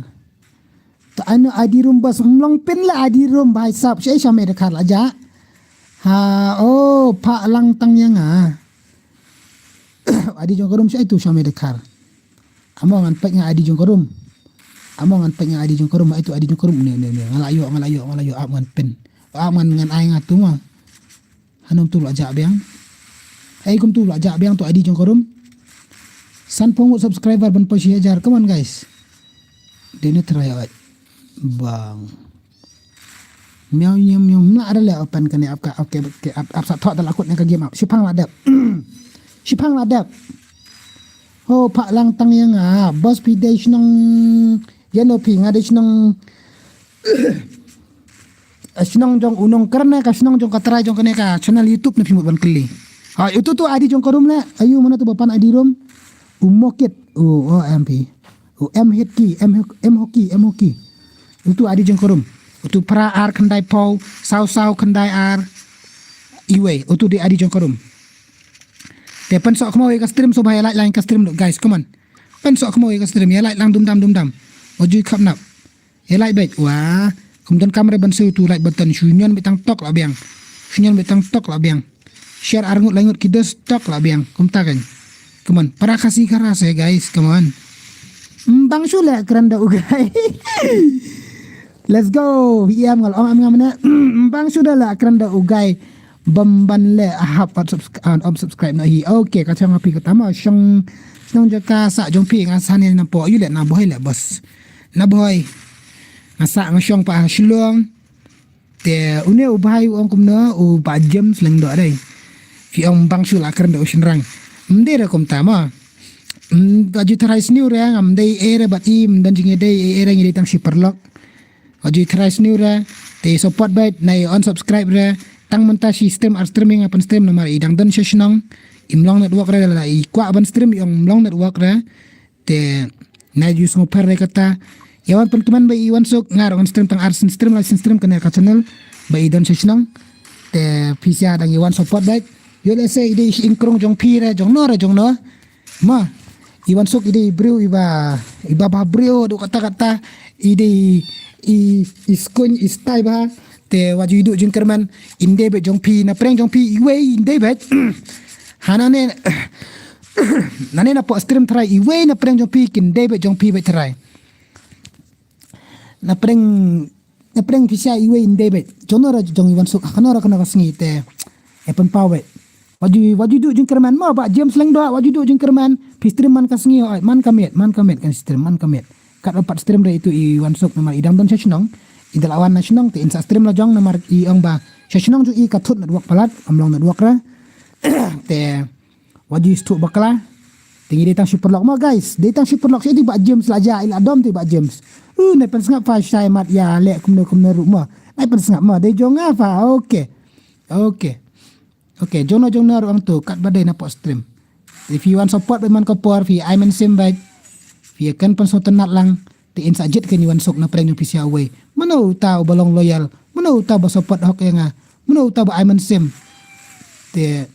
Ta ano adi room boss, mlong pin la adi room bai sap. Shai shame de khar la ja. Ha, oh, pha lang tang ïa nga. Adi jong ka room shai tu shame de khar. Amo ngan pek nga adi jong ka room. Amo ngan pek nga adi jong ka room, ai tu adi jong ka room ne ne ne. Nga la ïoh, nga la ïoh, nga la ïoh ap ngan pin. Ap ngan ngan ai nga tu ma. Hanum tu la ja biang. Ai kum tu la ja biang tu adi jong ka room. San phew ngut subscriber ban poi shi hajar. Come on guys. Dei ne try ai. Bang. Miau miau miau mla ada le open kane ap ka ap ke ap ap sa thok da la kut ne ka game ap. Shipang la dep. Shipang la dep. Ho pha lang tang ïa nga. Boss phi dei shnong ïa no phi nga dei shnong. Ka shnong jong u nongkren ne ka shnong jong ka trai jong kane ka channel YouTube ne phi mut ban kylli. Ha, utu tu I D jong ka room le. Ayu mano tu ba pan I D room. U Mokit. U O M P. U M Hoki, M Ho-, M Hoki, M Hoki. Utu I D jong ka room. Utu phra ar khyndai phew, saw saw khyndai ar. Iwei, utu dei I D jong ka room. Te pynsoh khmaw ïa ka stream, sngewbha ïa like lang ka stream guys, come on. Pynsoh khmaw ïa ka stream, ïa like lang dum dam dum dam. Wat ju khap nap. Ïa like beit, wa. Kum don kamera ban shu tu like button, shu ñion beit tang tok la biang. Shu ñion beit tang tok la biang. Share ar ngut lai ngut ki dos tok la biang. Kumta kan. Come on, para Khasi kara se guys, come on. Mbang shu le kren da u guy. Let's go. Ïam ngal ong am ngam ne. Mbang shu da la kren da u guy. Bam ban le hap at subs-, at unsubscribe na hi. Okay, ka chang phi ka tama shong, shong jaka sa jong phi nga sa ne na po yu le na boy le boss. Na boy. Nga sa nga shong pa Shillong. Te une u bhai u ong kumno u ba James Lyngdoh dei. Phi ong bang shu la kren da u shynrang. Mdei re kumta ma. Mba ju tharai sniew re ngam dei e re bat i mdan jing e dei e re ngi dei tang shi parlok. Wa ju tharai sniew re, te support bait, na i unsubscribe re, tang mynta shi stream ar streaming apan stream namar i dang don sha shnong, i mlong network re la i kwah ban stream i ong mlong network re, te na ju sngewpher re kata, ïa wan pynkmen ba i wan suk, nga rong stream tang ar sin stream la sin stream kane ka channel, ba i don sha shnong, te phi sia dang i wan support bait, ïoh lehse i dei shi ingkrong jong phi re, jong no re, jong no, Ma, i wan suk i dei briew iba, iba ba briew du kata kata, i dei i, i skun i stai ba, te wa ju i du jingkyrmen, in dei bet jong phi, na pyreng jong phi, iwei in dei bet. Hana ne, nane na po stream trai, iwei na pyreng jong phi, kin dei bet jong phi bet trai. Na pyreng, na pyreng pisa iwei in dei bet. Jong no ra jong i wan suk, kano ra kano ka sngi te. E pynpaw bet. Wa ju, wa ju du jingkyrmen mo, ba James Lyngdoh, wa ju du jingkyrmen. Phi stream man ka sngi, oi, man ka miet, man ka miet kan stream, man ka miet. Kat pat stream re itu i wan suk namar i dang don sha shnong. I da la wan na shnong, te in sa stream la jong namar i ong ba. Sha shnong ju i ka thut network palat, am long network ra. Te, Wa ju stuk bakla. Te ngi dei tang shi paralok mo, guys. Dei tang shi paralok shi dei ba James la ja, i la dom te ba James. Uh, nai pynsngap fa shai mat ïa leh kumno kumno ruh mo. Nai pynsngap mo. Dei jong nga fa. Okay. Okay. Okay, jong no jong no ruh ang tu. Kat ba dei na po stream. If you want support ba man ka por, fi ai mynsiem ba. Fi kan pynsngewtynnat lang. Te in sa jied kein i wan suk na pyreng jong phi sia uwei. Mano uta uba long loyal. Mano uta uba support hok ïa nga. Mano uta uba ai mynsiem. Te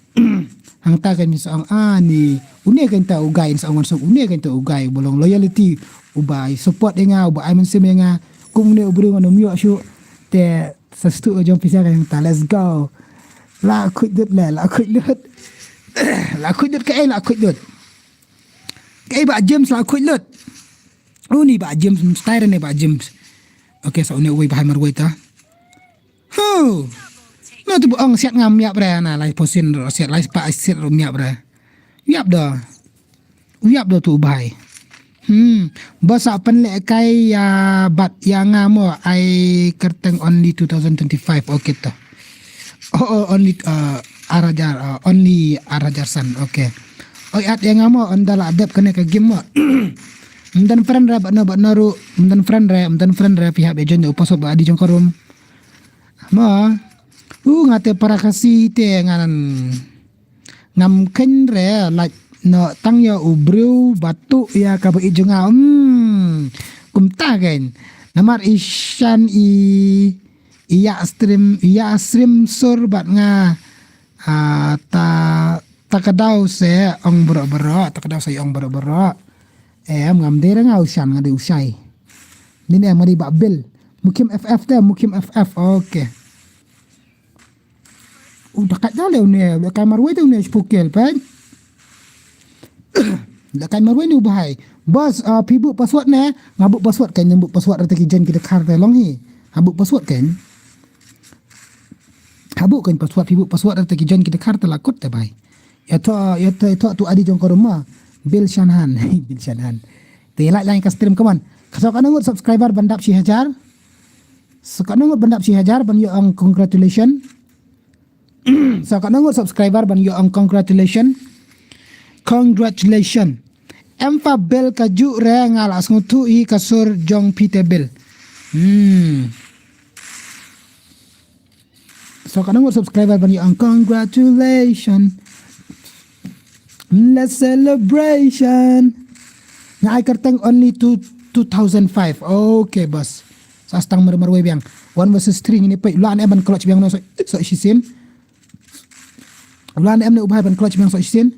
hangta kein in sa ong ani. Une kein ta u guy in sa ong wan suk. Une kein ta u guy uba long loyalty. Uba ai support ïa nga. Uba ai mynsiem ïa nga. Kum une u briew ngan ym ïoh shuh. Te sa stuk jong phi sia kein hangta. Let's go. La khuid dut le. La khuid dut. La khuid dut kaei la khuid dut. Kaei ba James la khuid lut. Uni ba James, mstai re ne ba James. Okay, sa une uwei ba hai marwei ta. Ho. No tu bu ong siat ngam miap re na lai posin ro siat lai spa siat ro miap re. Miap do. Miap do tu bai. Hmm. Ba sa pen le kai ya bat ya ngamo ai kerteng only two thousand twenty-five. Okay to. Oh, oh, only uh, ar hajar, uh, only ar hajar san. Okay. Oi at ïa nga mo, ynda la dep kane ka game mo. Ym don friend re bad no bad no ruh, ym don friend re, ym don friend re phi hap ïa join u password ba I D jong ka room. Mo. U nga te para Khasi te ngan ngam khein re lait no tang ïa u briew ba tu ïa ka ba i jong nga. Hmm. Kumta kein. Namar i shan i Ïa stream, ïa stream sur bad nga. Ah, ta, ta ka daw se ong bro bro, ta ka daw se ong bro bro. Em ngam dei re nga u shan nga dei u shai. Ni ne em nga dei ba Bill. Mukim F F te, mukim F F. Okay. U da kat da le une, le kai marwei te une spukel pen. Da kan marwei ni u bahai. Bos, ah, phi bu password ne? Nga bu password kan, bu password rata ki jen ki da khar te long hi. Ha bu password kan. Ha bu kan password, phi bu password rata ki jen ki da khar te la kut te bai. Ya to, ya to, ya to tu I D jong ka room mo. Bill Shanhan. Bill Shanhan. Te la lain ka stream, come on. Ka so ka ngut subscriber ban dap shi hajar. So ka ngut ban dap shi hajar ban ïoh ong congratulation. So ka ngut subscriber ban ïoh ong congratulation. Congratulation. Em fa Bill ka ju re nga la sngewthuh hi ka sur jong phi te Bill. Hmm. So katno ngut subscriber ban ïoh ong congratulations. Let's celebration. Nga ai kyrteng only to two thousand five. Okay boss. Sa stang mar mar wei biang. One versus three ngin ïa peit. Lah ne em ban clutch biang no so so shisien. Lah ne em ne u bhai ban clutch biang so shisien.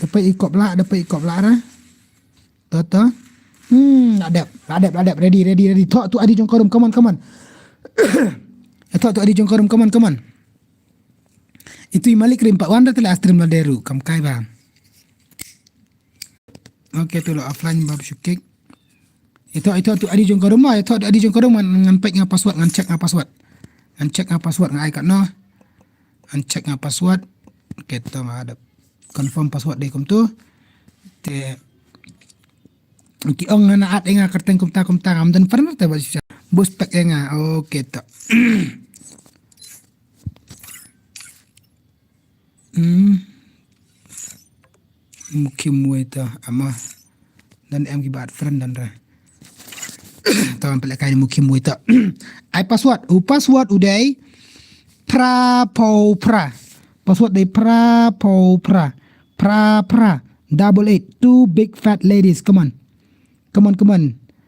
Da peit i kop lah, da peit i kop lah ra. To to. Hmm, la dep, la dep, la dep. Ready, ready, ready. Thoh tu adi jong ka rum. Come on, come on. Thoh tu adi jong ka rum. Come on, come on. Itu i malik rim pa wan da tele astrim la deru kam kai ba. Okay tu lo offline bab shukik. Itu itu tu adi jong ka rum, itu tu adi jong ka rum ngan ngan pek nga password, ngan check nga password. Ngan check nga password nga ai kat no. Ngan check nga password. Okay tu nga ada confirm password dei kum tu. Te ki ong nga na at nga kyrteng kumta kumta ngam don pernah te ba shisha. Bus pek nga. Okay tu. Hmm. Mukim wei ta ama. Dan em ki bat friend dan ra. Tawan pelek kai mukim wei ta. Ai password. U password u dei pra po pra. Password dei pra po pra. Pra pra. Double eight. Two big fat ladies. Come on. Come on, come on.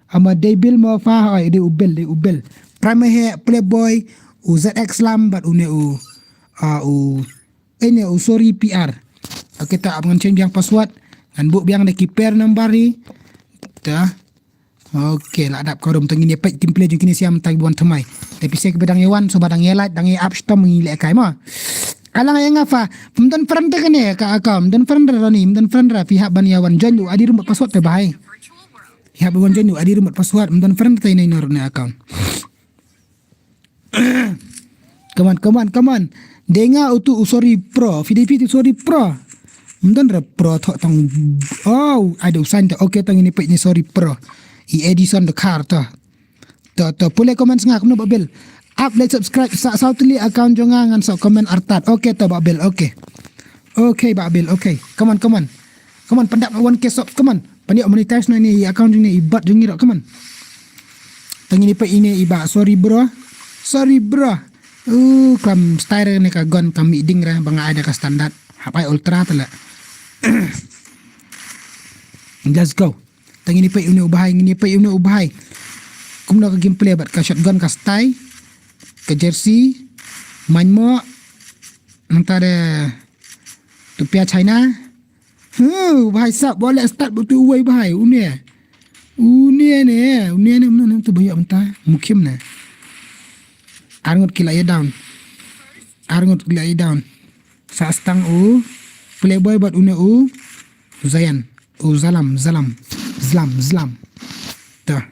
Ama dei Bill mo fa ai dei u Bill, dei u Bill. Prime he Playboy, u Z X Lam, but une u, ah, u, eh, ne u sorry P R. Okay, ta ap ngan change biang password. Ngan buh biang da ki pair number ni. Ta. Okay, la dap ka rum tang ini pek team play jong kini siam tang buan thamai. Tapi saya kebedang yawan, so badang yelait, dang ya up stom ngi le kai ma. Alang ya ngafa, mdon friend te kene ka account, mdon friend ra ni, mdon friend ra, pihak ban yawan join u adi rumot password te bahai. Pihak ban join u adi rumot password, mdon friend te ini nor ne account. Come on, come on, come on. Denga utu u sorry pro, fidi fidi sorry pro. Mdon ra pro thok tang. Oh, ada usan te. Okay, tang ini pek ni sorry pro. I Edison the car ta. To, to, pule comment nga kumno Babil. Ap like subscribe sa sautli account jong nga ngan sok comment artat. Okay to Babil, okay. Okay Babil, okay. Come on, come on. Come on, pandap one K sub, come on. Pandap monetize no ini account jong ni ibat jong ni ro, come on. Tang ini pa ini iba, sorry bro. Sorry bro. Uh, kam style ni ka gun kam miding ra bang ada ka standard. Hapai ultra tala. Let's go. Tang ini pei une u bahai, ngini pei une u bahai. Kumno ka gameplay bad ka shotgun ka stai, ka jersey, main mo, nangta de tupia China. Huh, u bahai sap, boleh start betul uwai bahai, une. Une ne, une ne, une ne, tu banyak mentah, mukim ne. Arngut kila ya down. Arngut kila ya down. Sa stang u Playboy bad une u Zayan. U Zalam, Zalam, Zlam, Zlam. Tuh.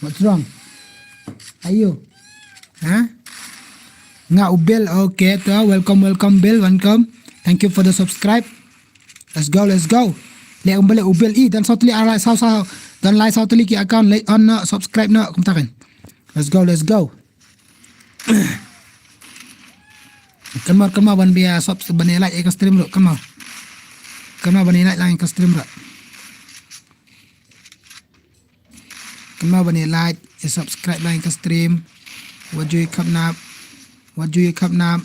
What's wrong? Ayo. Ha? Nga u Bill, okay, tuh. Welcome, welcome, Bill, welcome. Thank you for the subscribe. Let's go, let's go. Le umbele u Bill i dan saw tli alai saw saw dan lai saw tli ki account le on no subscribe no kumta kan. Let's go, let's go. Kynmaw, kynmaw ban bia sub ban like ïa ka stream ruh kynmaw. Kynmaw ban like lang ïa ka stream ruh. Kynmaw ban like, subscribe lang ka stream. Wat ju ïa khap nap. Wat ju ïa khap nap.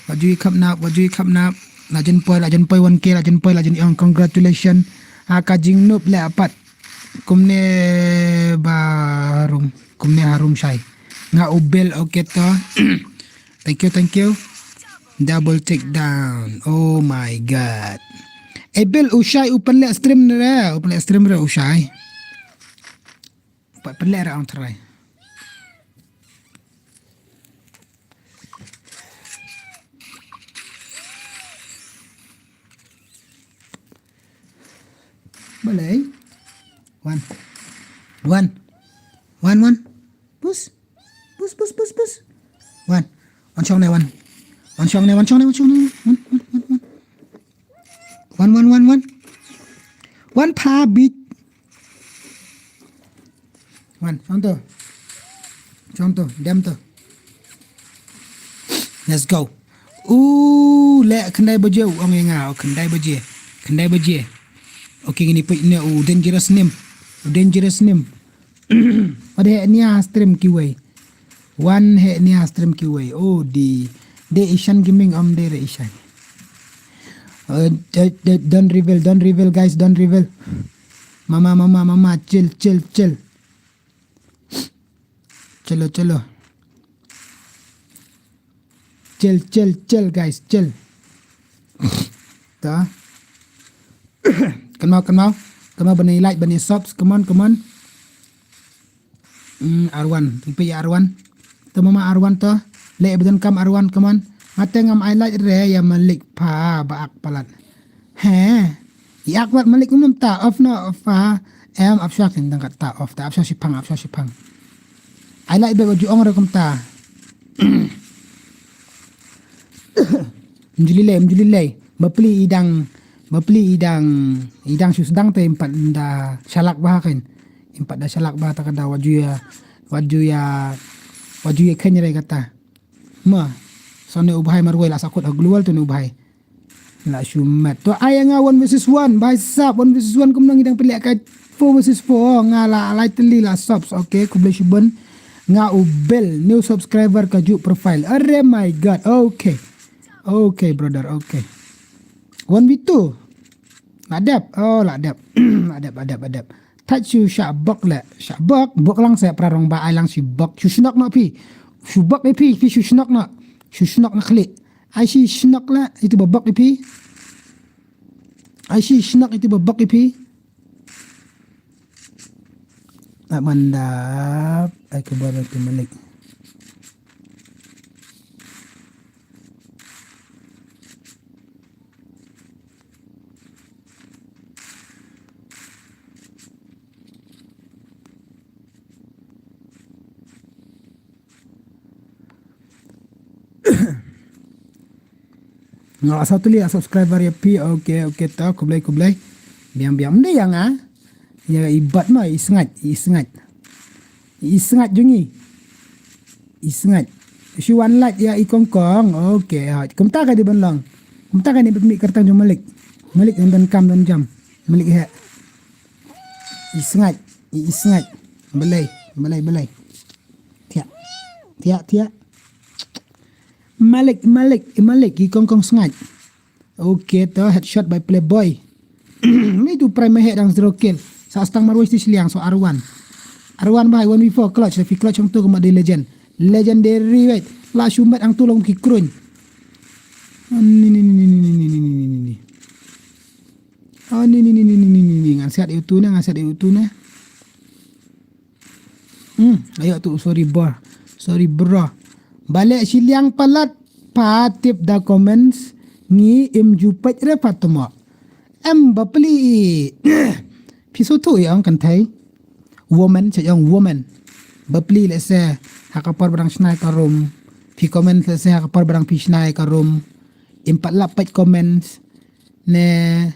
Wat ju ïa khap nap, wat ju ïa khap nap. La jan poi, la jan poi one K, la jan poi, la jan ong congratulations. Ha ka jingnup leh pat. Kumne ba harum, kumne harum shai. Nga u Bill, okay to. Thank you, thank you. Double take down. Oh my God. Eh Bill, u shai u pynleh stream re, u pynleh stream re u shai. Pat pynleh re ang try. Balei? Wan. Wan. Wan, wan. Pus. Pus, pus, pus, pus. Wan. Wan shong ne, wan. Wan shong ne, wan shong ne, wan shong ne. Wan, wan, wan, wan, wan. Wan, wan, wan, wan. Wan pha bit. Wan, shong to. Shong to, dem to. Let's go. U leh khyndai baje u ong ïa nga, u khyndai baje. Khyndai baje. Okay, ngin ïa peit ne u Dangerous Nim. U Dangerous Nim. Wat heh nia stream kiwei. Wan heh nia stream kiwei. Oh, di. De Ishan Gaming, om de re Ishan. Uh, de, de, don't reveal, don't reveal, guys, don't reveal. Mama, mama, mama, chill, chill, chill. Chalo, chalo. Chill, chill, chill, guys, chill. Ta. Kynmaw, kynmaw. Kynmaw ban ïa like, ban ïa subs. Come on, come on. Hmm, R one. Phi peit ïa R one. To mama R one to. Leh ba donkam R one, come on. Nga te ngam ai like re ïa Malik pha ba ak palat. He. Ïa ak palat Malik ngam ta off no off ha. Em ap shuwa kin dang kat ta off ta ap shuwa shiphang ap shuwa shiphang. Ai like ba ju ong re kumta. Mjuli lei, mjuli lei. Bapli i dang, bapli i dang, i dang shu sdang te im pat da shalak bha kan. Im pat da shalak bha ta ka da wat ju ïa, wat ju ïa, wat ju ïa khein re kata. Ma, so ne u bhai marwei la sakut ha global tu ne u bhai. La shu met. To ai nga one versus one, bhai sap, one versus one kumno ngi dang pynleh ka four versus four, nga la lai tylli la subs, okay, khublei shibun. Nga u Bel, new subscriber ka ju profile. Are my God, okay. Okay, brother, okay. One v two. La dep, oh, la dep. La dep, la dep, la dep. Thait shu shah bok le, shah bok, bok lang se pra rong ba ai lang shu bok, shu shnok no phi. Shu bok ïa phi, phi shu shnok no. Shu shnok no khlieh. Ai shi shnok le, itu ba bok ïa phi. Ai shi shnok itu ba bok ïa phi. Ai mandap, ai khublei tu Malik. Nga la saw tylli ïa subscriber ïa phi. Okay, okay, to, khublei, khublei. Biang, biang. Ym dei ïa nga. Ïa i Bat ma, i Sngaid, i Sngaid. I Sngaid jong ngi. I Sngaid. Shu wan lait ïa i Kongkong. Okay, hooid. Kumta ka dei ban long. Kumta ka dei ban mih kyrteng jong Malik. Malik ngan donkam don jam. Malik heh. I Sngaid, i, i Sngaid. Balei, balei, balei. Thiah. Thiah, thiah. Malik, Malik, Malik, i Kongkong Sngaid. Okay, to headshot by Playboy. Ni tu prime heh dang zero kill. Sa stang marwei sti shiliang, so R one. R one bhai, one v four clutch, phi clutch hangtu kumba dei legend. Legendary, wait. La shu met hangtu long ki kruin. Ni, ni, ni. Oh, ni, ni, ni. Ngan siat ïa utu ne, ngan siat ïa utu ne. Hmm, ayo tu, sorry bro. Sorry bro. Balei shiliang palat pa tip da comments ngi im ju peit re pa tmo. Em bapli. Phi shu tu ïa ong kan thei. Woman, cha ong woman. Bapli lehse ha ka por ba dang shna ïa ka room. Phi comment lehse ha ka por ba dang phi shna ïa ka room. Im pat lap peit comments. Ne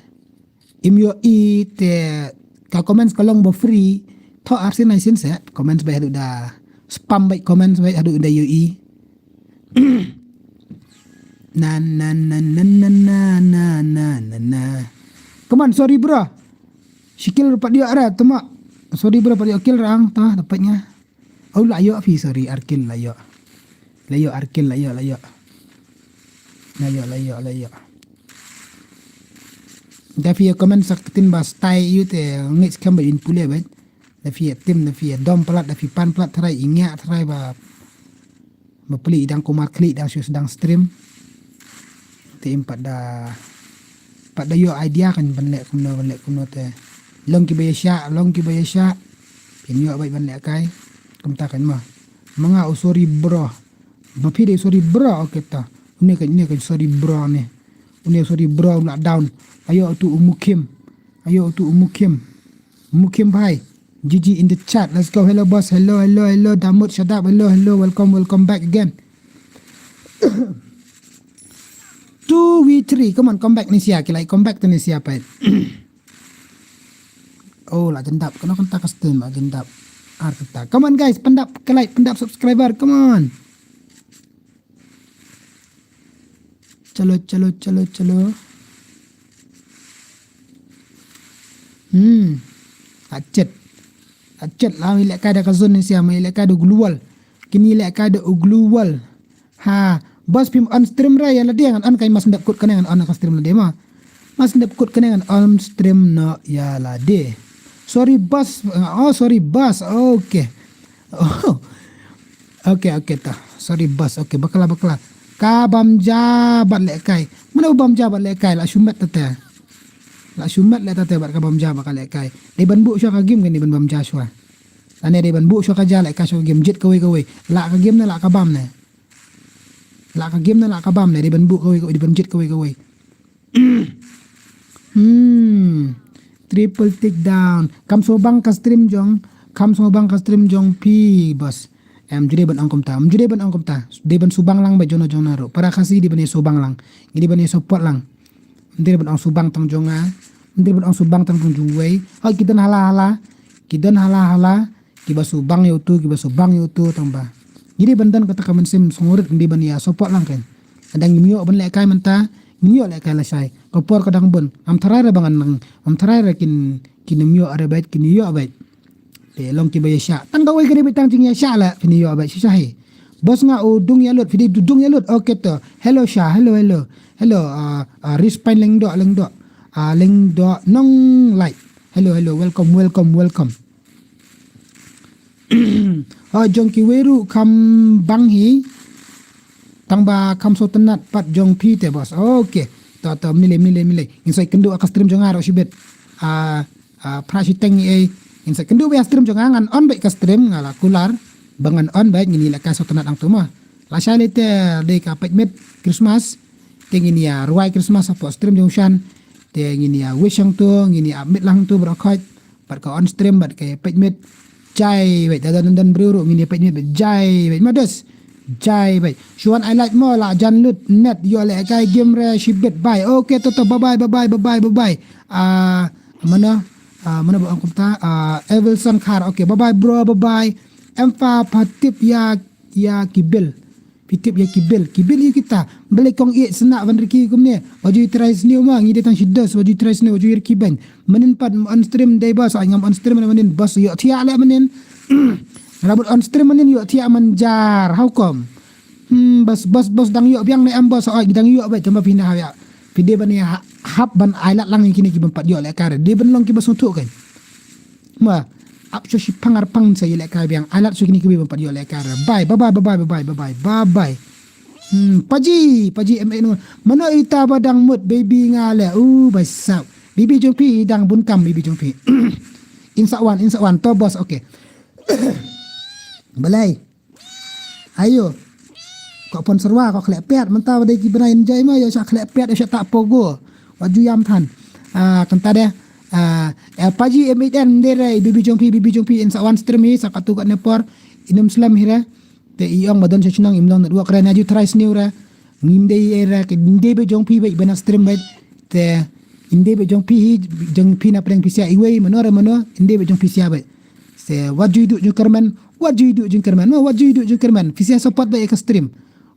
im ïohi te ka comments ka long ba free. Tho arsien arsien se comments ba haduh da spam ba comments ba haduh da ïohi. Na, na, na. Come on, sorry bro. Shi kill pat ïoh ra tama. Sorry bro, pat ïoh kill ra ang ta dapat nga. Au la ïoh phi, sorry, ar kill la ïoh. La ïoh ar kill, la ïoh, la ïoh. La ïoh, la ïoh, la ïoh. Da phi comment sa ktien ba style ïa u te ngeit skhem ba in pule ba. Da phi tim, da phi dom palat, da phi pan palat tharai i ngiah tharai ba. Bapli i dang kumar klik dang shu sdang stream. Te im pat da, pat da ïoh idea kan ban leh kumno, ban leh kumno te. Long kiba ïa shah, long kiba ïa shah. Phin ïoh bad ban leh kai. Kumta kan ma. Ma nga u sorry bro. Ma phi dei sorry bro, okay ta. Une kan, une kan sorry bro ne. Une sorry bro la down. Ayo tu u Mukim. Ayo tu u Mukim. Mukim bhai. G G in the chat. Let's go. Hello boss. Hello, hello, hello. Damut Shadab. Hello, hello. Welcome, welcome back again. Two v three. Come on, come back Nisia. Ki like come back to Nisia pa. Oh, la jendap. Kena kenta custom la jendap. Ar kenta. Come on guys, pyndap ke like, pyndap subscriber. Come on. Chalo, chalo, chalo, chalo. Hmm. Achet. Achet la mi lehkai da ka zone ni siam, mi lehkai da global. Kini lehkai da global. Ha, boss phim on stream re ïa lade ngan on kai mas ndep kut kane ngan on ka stream lade ma. Mas ndep kut kane ngan on stream no ïa lade. Sorry boss. Oh, sorry boss. Okay. Oh. Okay, okay ta. Sorry boss. Okay, bakla bakla. Ka bam ja bad lehkai. Mano bam ja bad lehkai la shu met ta te. La shu met leh ta te bad ka bam ja bad ka lehkai. Dei ban buh shuwa ka game kan dei ban bam ja shuwa. Lane dei ban buh shuwa ka ja lehkai shuwa ka game jied kawei kawei. La ka game ne la ka bam ne. La ka game ne la ka bam ne dei ban buh kawei kawei dei ban jied kawei kawei. Hmm. Triple take down. Kam sngewbang ka stream jong. Kam sngewbang ka stream jong phi boss. Em ju dei ban ong kumta. Em ju dei ban ong kumta. Dei ban sngewbang lang ba jong na jong na ruh. Para Khasi dei ban ïa sngewbang lang. Ngi dei ban ïa support lang. Em dei ban ong sngewbang tang jong nga. Em dei ban ong sngewbang tang jong wei. Hoi ki don hala hala. Ki don hala hala. Kiba sngewbang ïa utu, kiba sngewbang ïa utu tang ba. Ngi dei ban don kata ka mynsiem sngewrit ngi dei ban ïa support lang kan. Hadang ngim ïoh ban lehkai mynta, ngim ïoh lehkai lashai. Ka por ka dang bun. Ngam tharai re ba ngan nang, ngam tharai re kin, kin ym ïoh re bad, kin ïoh bad. Te long kiba ïa shah. Tang kawei ka dei bad tang jingïa shah la, phin ïoh bad shisha hi. Boss nga u dung ïa lut, phi dei u dung ïa lut. Okay to. Hello Shah, hello, hello. Hello, ah, ah, Rispine Lengdoh, Lengdoh. Ah, Lengdoh Nonglait. Hello, hello. Welcome, welcome, welcome. Ha jong kiwei ruh kham bang hi. Tang ba kham sngewtynnat pat jong phi te boss. Okay. To to mile mile mile. Ngin sa ïakynduh ha ka stream jong nga ruh shibit. Ah, ah, phra shiteng ei. Ngin sa ïakynduh beit ha stream jong nga ngan on beit ka stream nga la kular. Ba ngan on beit ngin ïalehkai sngewtynnat hangto ma. Lashai lei te dei ka peit miet Christmas. Te ngin ïa rwai Christmas hapoh stream jong u Shan. Te ngin ïa wish hangto, ngin ïa miet lang hangto baroh khoit. Bad ka on stream bad ka peit miet. Jai beit da don don briew ruh ngin ïa peit miet beit jai beit ma dos. Jai beit. Shu wan ai like mo la jan lut net ïoh lehkai game re shibit bye. Okay to to bye bye bye bye bye bye bye bye. Ah, mano? Ah, mano ba ong kumta? Ah, Evilson Khar. Okay, bye bye bro, bye bye. Em pha pha tip ïa ïa ki bill. Phi tip ïa ki bill, ki bill ïa kita. Balei kong ïeit sna van riki kumne. Waju try sniew ma ngi dei tang shi dos, waju try sniew, waju riki ban. Manin pat on stream dei boss, ai ngam on stream manin boss ïoh thiah leh manin. Rabut on stream manin ïoh thiah man jar. How come? Hmm, boss boss boss dang ïoh biang ne em boss, ai dang ïoh bad tama phi na ha ïa. Phi dei ban ïa hap ban ai lad lang ïa kine ki ban pat ïoh lehkai re. Dei ban long ki ba sngewthuh kan. Ma, ap shu shi pangar pang sa ïa lehkai biang. Alat shu kini kiwi ban pat ïoh lehkai re. Bye, bye, bye, bye, bye, bye, bye, bye, bye, bye. Hmm, paji, paji em em no. Mano ita ba dang mut baby nga le. Uh, bai sap. Baby jong phi dang bun kam baby jong phi. Insa wan, insa wan. To boss, okay. Balai. Ayo. Ko pon serwa ko khlek pet mynta ba dei ki bnai enjoy ma ïa sha khlek pet ïa sha ta pogo. Wa ju ïam than. Ah, kynta de. Ah, eh, paji em iden de re bibi jong phi bibi jong phi in sa wan stream hi sa katu kat ne por. Inum slem hi re. Te i ong ba don sha chnong im long network re na ju try sniew re. Ngim dei re ke ngim dei be jong phi be bana stream be. Te ngim dei be jong phi hi jong phi na preng phi sia iwei mano re mano ngim dei be jong phi sia be. Se wat ju idu jong kermen, wat ju idu jong kermen, ma wat ju idu jong kermen. Phi sia support da ka stream.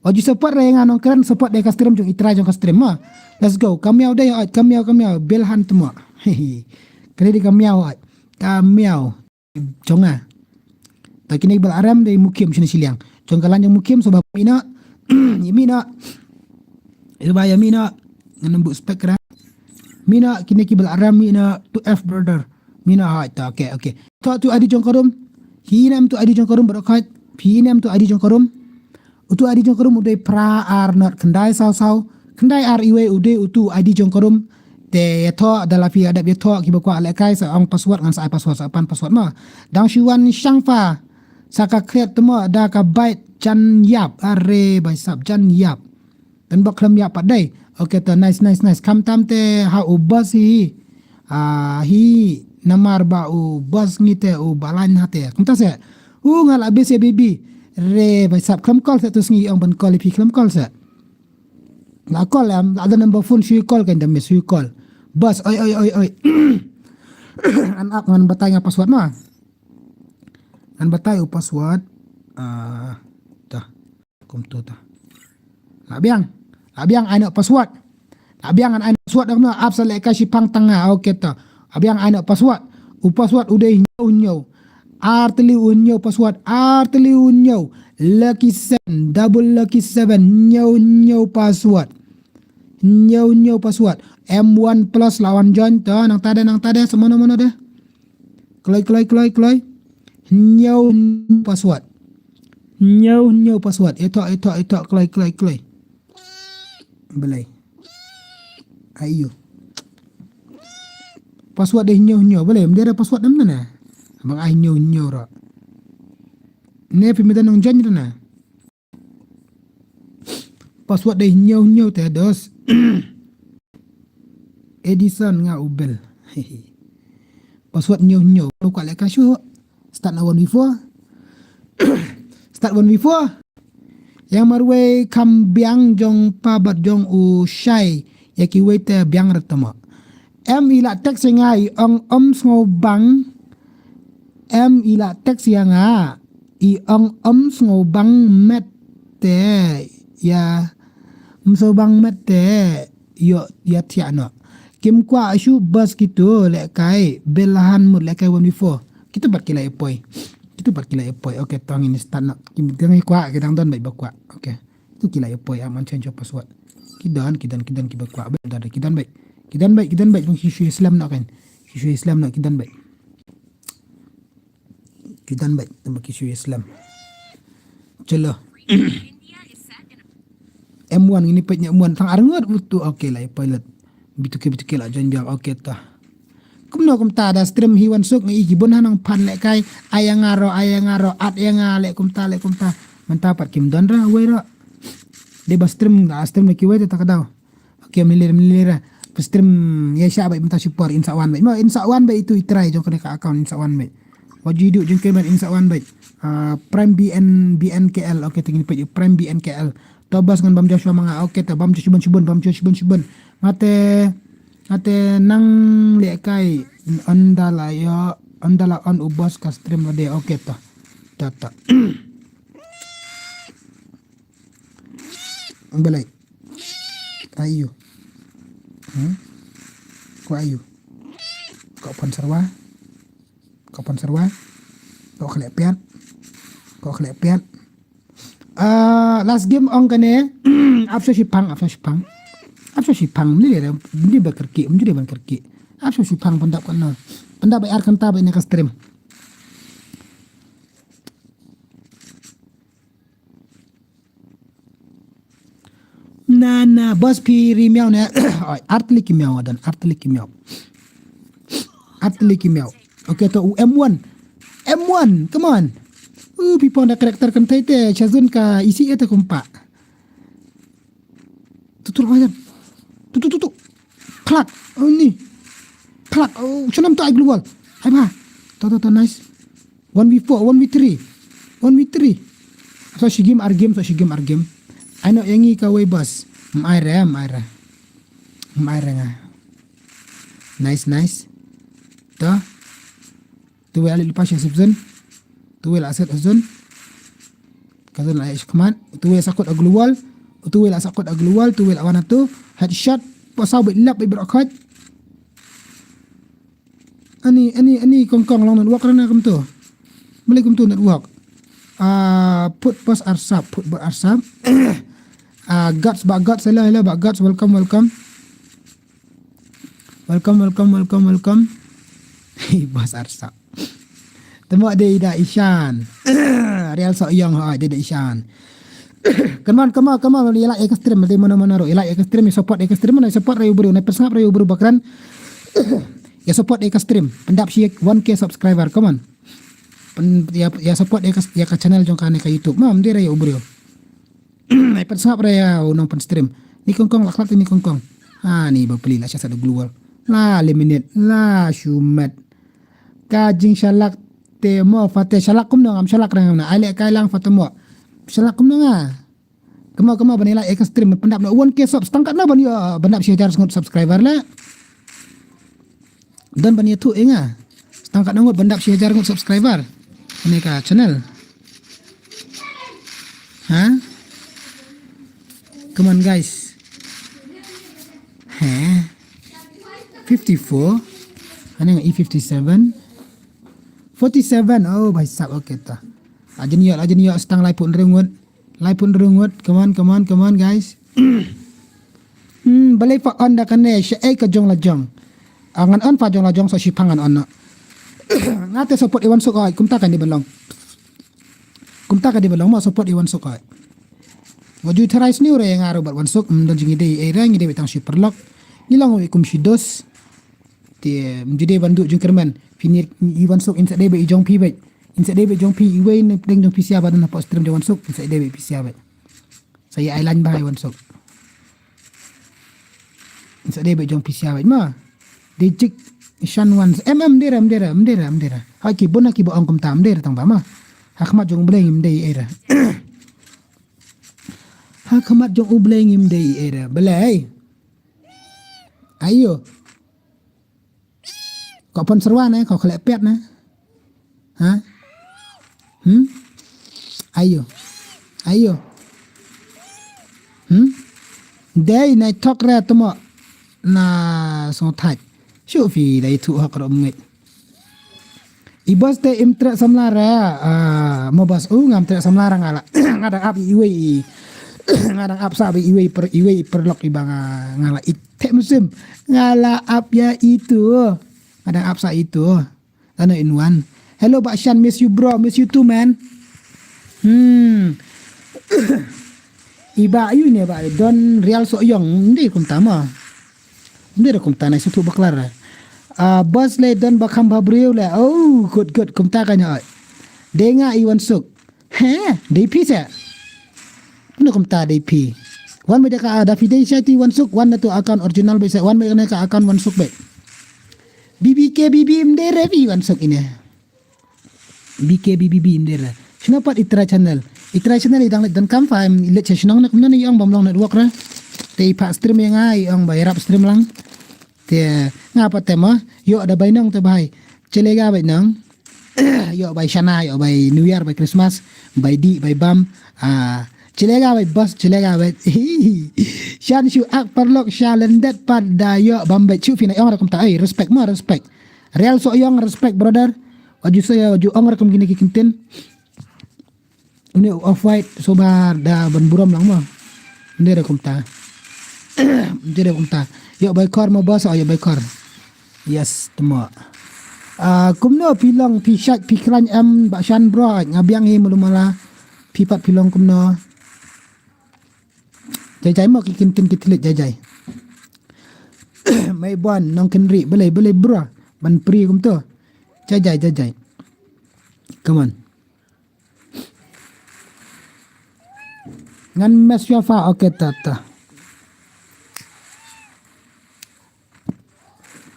Wat ju support da nga nong keren support da ka stream jong i try jong ka stream ma. Let's go. Kamiau da oi kamiau kamiau bel han tmo. Kene di kamiau oi. Kamiau. Jong nga. Ta kine bel aram dei mukim shini shiliang. Jong kalan jong mukim so ba mina. Mina. Iba ya mina. Ngan bu spek ra. Mina kine ki bel aram mina to F brother. Mina ha ta okay okay. To tu adi jong karum. Hi nam tu adi jong karum bro khat. Hi nam tu adi jong karum. Utu adi jong karum u dei phra ar not khyndai saw saw. Khyndai ar iwei u dei utu adi jong karum. Te ïathoh da la phi adep ïathoh kiba kwah lehkai sa ong password ngan sa ai password sa pan password ma. Dang shu wan shang pha. Sa ka khriat tmo da ka bait jan ïap are bai sap jan ïap. Kan bok khlem ïap pat dei. Okay to nice nice nice. Kham tam te ha u boss hi. Ah hi namar ba u boss ngi te u balan ha te. Kumta se. U nga la bese baby. Re bai sap khlem call se tu sngi ong ban call phi khlem call se. La call em la ada number phone shu call kan dam shu call. Boss oi oi oi oi. An ap ngan batai nga password ma. Ngan batai u password. Ah ta. Kum tu ta. La biang. La biang ai noh password. La biang ai noh password, dang noh ap sa lehkai shiphang tang nga. Okay to. La biang ai noh password. U password u dei hynñiew hynñiew. Ar tylli u hynñiew password. Ar tylli u hynñiew. Lucky seven, double lucky seven. Hynñiew hynñiew password. Hynñiew hynñiew password. M one plus la wan join to. Nangta de, nangta de. Sa mano mano de. Kloi, kloi, kloi, kloi. Hynñiew hynñiew password. Hynñiew hynñiew password. Ito, ito, ito. Kloi, kloi, kloi. Balei? Ayo. Password dei hynñiew hynñiew. Balei? Ym dei re password dam na. Bang ai hynñiew hynñiew ro. Ne phi mynta nang join na. Password dei hynñiew hynñiew te dos. Edison nga u Bill. Password hynñiew hynñiew. Lo ka lehkai shuh. Start na one v four. Start one v four. Ïa marwei kham biang jong pa bad jong u shai. Ïa kiwei te biang re tama. Em i la text ïa nga i ong ym sngewbang. Em i la text ïa nga i ong ym sngewbang met te ïa ym sngewbang met te ïoh ïa thiah noh. Kim kwah shuh bas kito lehkai bel han mut lehkai one v four. Kito pat ki la ïa poi. Kito pat ki la ïa poi. Okay, tang ini start noh. Kim dang ïa kwah ki dang don bad ba kwah. Okay. Tu ki la ïa poi, ah, man change of password. Ki don, ki don, ki don, ki ba kwah, ba don, ki don bad. Ki don bad, ki don bad, ki shu ïa slem noh kan. Ki shu ïa slem noh, ki don bad. Ki don bad, tang ba ki shu ïa slem. Chalo. M one, ngini peit ne M one, tang ar ngut, utu, okay, la ïa poi lut. Bitu ke, bitu ke la join biang, okay, ta. Kumno kumta da stream hi wan suk ngi i ki bun hanang phan lehkai, ai ïa nga ro, ai ïa nga ro, at ïa nga leh kumta, leh kumta. Mynta pat kim don ra, wei ro. Dei ba stream, da stream leh kiwei te ta ka daw. Okay, mlili, mlili ra. Ba stream ïa sha bad mynta shu por in sa wan bad. Mo in sa wan bad itu i try jong kane ka account in sa wan bad. Wat ju idu jong kane in sa wan bad. Ah, Prime B N, B N K L. Okay, te ngin peit Prime B N K L. To bas ngan bam Joshua ma nga. Okay, to bam Joshua shibun, shibun, bam Joshua shibun, shibun. Nga te, nga te nang lehkai, ynda la ïoh, ynda la on u bos ka stream lade. Okay, to. To, to. Balei? Ayu. Hmm? Ko ayu. Ko pon serwa. Ko pon serwa. Ko khleh piat. Ko khleh piat. Ah, last game ong kane, ap sha shipang, ap sha shipang. Ap sha shipang, mli le, mli ba kyrkieh, mli ban kyrkieh. Ap sha shipang pyndap kano. Pyndap ba ar kynta ba ine ka stream. Na, na, bos phi ri miaw ne. Oi, artli ki miaw, adan, artli ki miaw. Artli ki miaw. Okay, to, u M one. M one, come on. U, phi pon da karakter kan thai te, shazun ka isi ete kumpa. Tu, tu, tu, tu, tu, tu. Plak, oh, ni. Plak, oh, shanam to ai global. Hai ba. To, to, to, nice. One v four, one v three. One v three. So shi game ar game, so shi game ar game. Ai no yangi ka wei bas. Mai re, mai re. Mai re nga. Nice, nice. To. Tu wei ali lepas ya subzon. Tu wei la set zon. Ka zon la ya shikmat. Tu wei sakut agluwal. Tu wei la sakut agluwal. Tu wei la wana tu. Headshot. Pasau bit lap bit berokot. Ani, ani, ani kongkong long network rana kumtu. Mali kumtu network. Ah, put bos arsap, put bos arsap. Ah, guts ba guts, hello, hello, ba guts, welcome, welcome. Welcome, welcome, welcome, welcome. Bos arsap. Temo de da Ishan. Real so yong ha de da Ishan. Come on, come on, come on. Ila ek stream, de mana mana ro. Ila ek stream, support ek stream, mana support rayu bru, na persngap rayu bru bakran. Ya support ek stream. Pyndap shi one K subscriber, come on. Pen, ya, ya support ek, ya ka channel jong kane ka YouTube. Mam de rayu bru. Ai pynsngap re ya u nong pynstream. Ni kongkong la khlak ni kongkong. Ha ni ba pli la sha sa da global. La eliminate la shumat. Ka jingshalak te mo fate shalak kumno ngam shalak rang na ai le kai lang fate mo. Shalak kumno nga. Kemo kemo ban ila ek stream pyndap na one K sub stang kat na ban ïa pyndap shi hajar ngut subscriber la. Don ban ïathuh ïa nga. Stang kat ngut ban dap shi hajar ngut subscriber. Ini ka channel. Ha? Come on guys. Eh, fifty-four. Hangne nga E fifty-seven. Forty-seven. Oh, bhai sab, okay ta. Ajin yo, ajin yo, stang lai pun ringut. Lai pun ringut. Come on, come on, come on, guys. Hmm, balei pha on da kane, sha ei ka jong la jong. Ah, ngan on pha jong la jong, so shi pha ngan on na. Nga te support i Wan Suk, ai, kumta kan di ban long. Kumta ka di ban long mo support i Wan Suk, ai. Nga ju tharai sniew re nga ro bad Wan Suk, mm, don jing i dei, eh, re ngi dei tang shi paralok. Ngi long i kum shi dos. Te, mm, ju dei ban du jingkyrmen. Phi ni i Wan Suk in sa dei ba i jong phi ba. In sa dei ba i jong phi i wei ne deng jong phi sia ba don hapoh stream jong Wan Suk, in sa dei ba i phi sia ba. Sa ïa ai lain ba i Wan Suk. Sa dei ba jong phi sia ba ma. Dei jik shan wan. Em, em, mdera, mdera, mdera, mdera. Ha ki bun ha ki ba ong kumta mdera tang ba ma. Ha khmat jong U Blei ngim dei era. Ha khmat jong U Blei ngim dei era. Balei? Ayo. Ko pon serwa ne, ko khleh pet ne. Ha? Hmm? Ayo. Ayo. Hmm? Dei na tok re temo na song thaj. Shu phi dei thu hok rom ngit. I bos te im trek samla re, ah, mo bos u ngam trek samla re nga la. Nga dang ap iwei i. Nga dang ap sa iwei per, iwei per lok i ba nga, nga la it. Te musim. Nga la ap ya itu. Nga dang ap sa itu. Ano in one. Hello, Bah Shan, miss you, bro. Miss you too, man. Hmm. Iba ayu ne ba don Real Soyong. Ndi kumta ma. Ndi re kumta na sutu baklar. Ah, bos le don ba kham ba briew le. Oh, good, good. Kumta ka nya. Denga i Wan Suk. He, dei phi se. Kumno kumta dei phi. Wan me da ka, ah, da phi dei sha ti Wan Suk, wan na tu account original be se, wan me da ka account Wan Suk be. B B K B B mdera phi Wan Suk ine. B K B B B mdera. Shino pat itra channel. Itra channel idang let dan kam fa em let sha shnong na kumno ni ong bam long network ra. Te i pa stream ya nga i ong ba i rap stream lang. Te nga pat te ma, yo da bai nong te bai. Chelega bai nong. Yo bai shana, yo bai New Year, bai Christmas, bai di, bai bam. Ah, chelega bai bas, chelega bai. Shan shu ak parlok sha lendet pat da yo bam bai chu fina yong ra kumta. Ai, respect ma, respect. Real Soyong, respect brother. Waju saya, waju ong ra kum gini ki kintin. Une u off white sobar da ban burom lang mo. Nde da kumta. Nde da kumta. Yo bai kor mo bos, yo bai kor. Yes, temo. Ah, kumno phi long phi shak phi klan em ba shan bro nga biang hi mulu mala. Phi pat phi long kumno. Jai jai mo ki kintin ki tilit jai jai. Mai bon nong kinri belai belai bro ban pri kumto. Jai jai jai jai. Come on. Ngan mes yo fa, okay ta ta.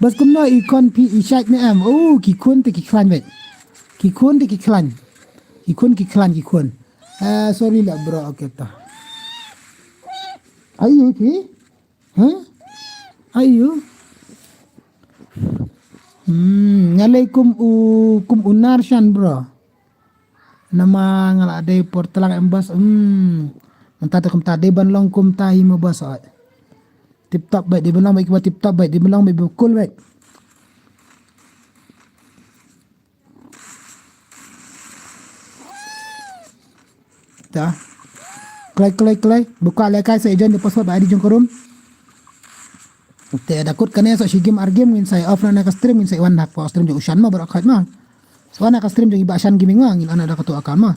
Bas kumno i kon phi i shait ne em. Oh, ki khun te ki khlain wet. Ki khun te ki khlain. Ki khun ki khlain ki khun. Ah, sorry la bro, okay ta. Ayu phi? Huh? Ayu? Hmm, ngalai kum u, kum u narshan bro. Nama nga la dei por tlang em bas. Hmm. Mynta te kumta dei ban long kumta hi mo bas oi. Tip top bai dei ban long bai kiba tip top bai dei ban long bai ba cool bai. Ta. Klai klai klai. Buka lekai sa ijon di password ba I D jong karum. Te da kut kane so shi game ar game ngin sai off na ka stream ngin sai wan hak po stream jong ushan ma barak khat ma. Swana ka stream jong i Bah Shan Gaming ma ngin ana da ka tu account ma.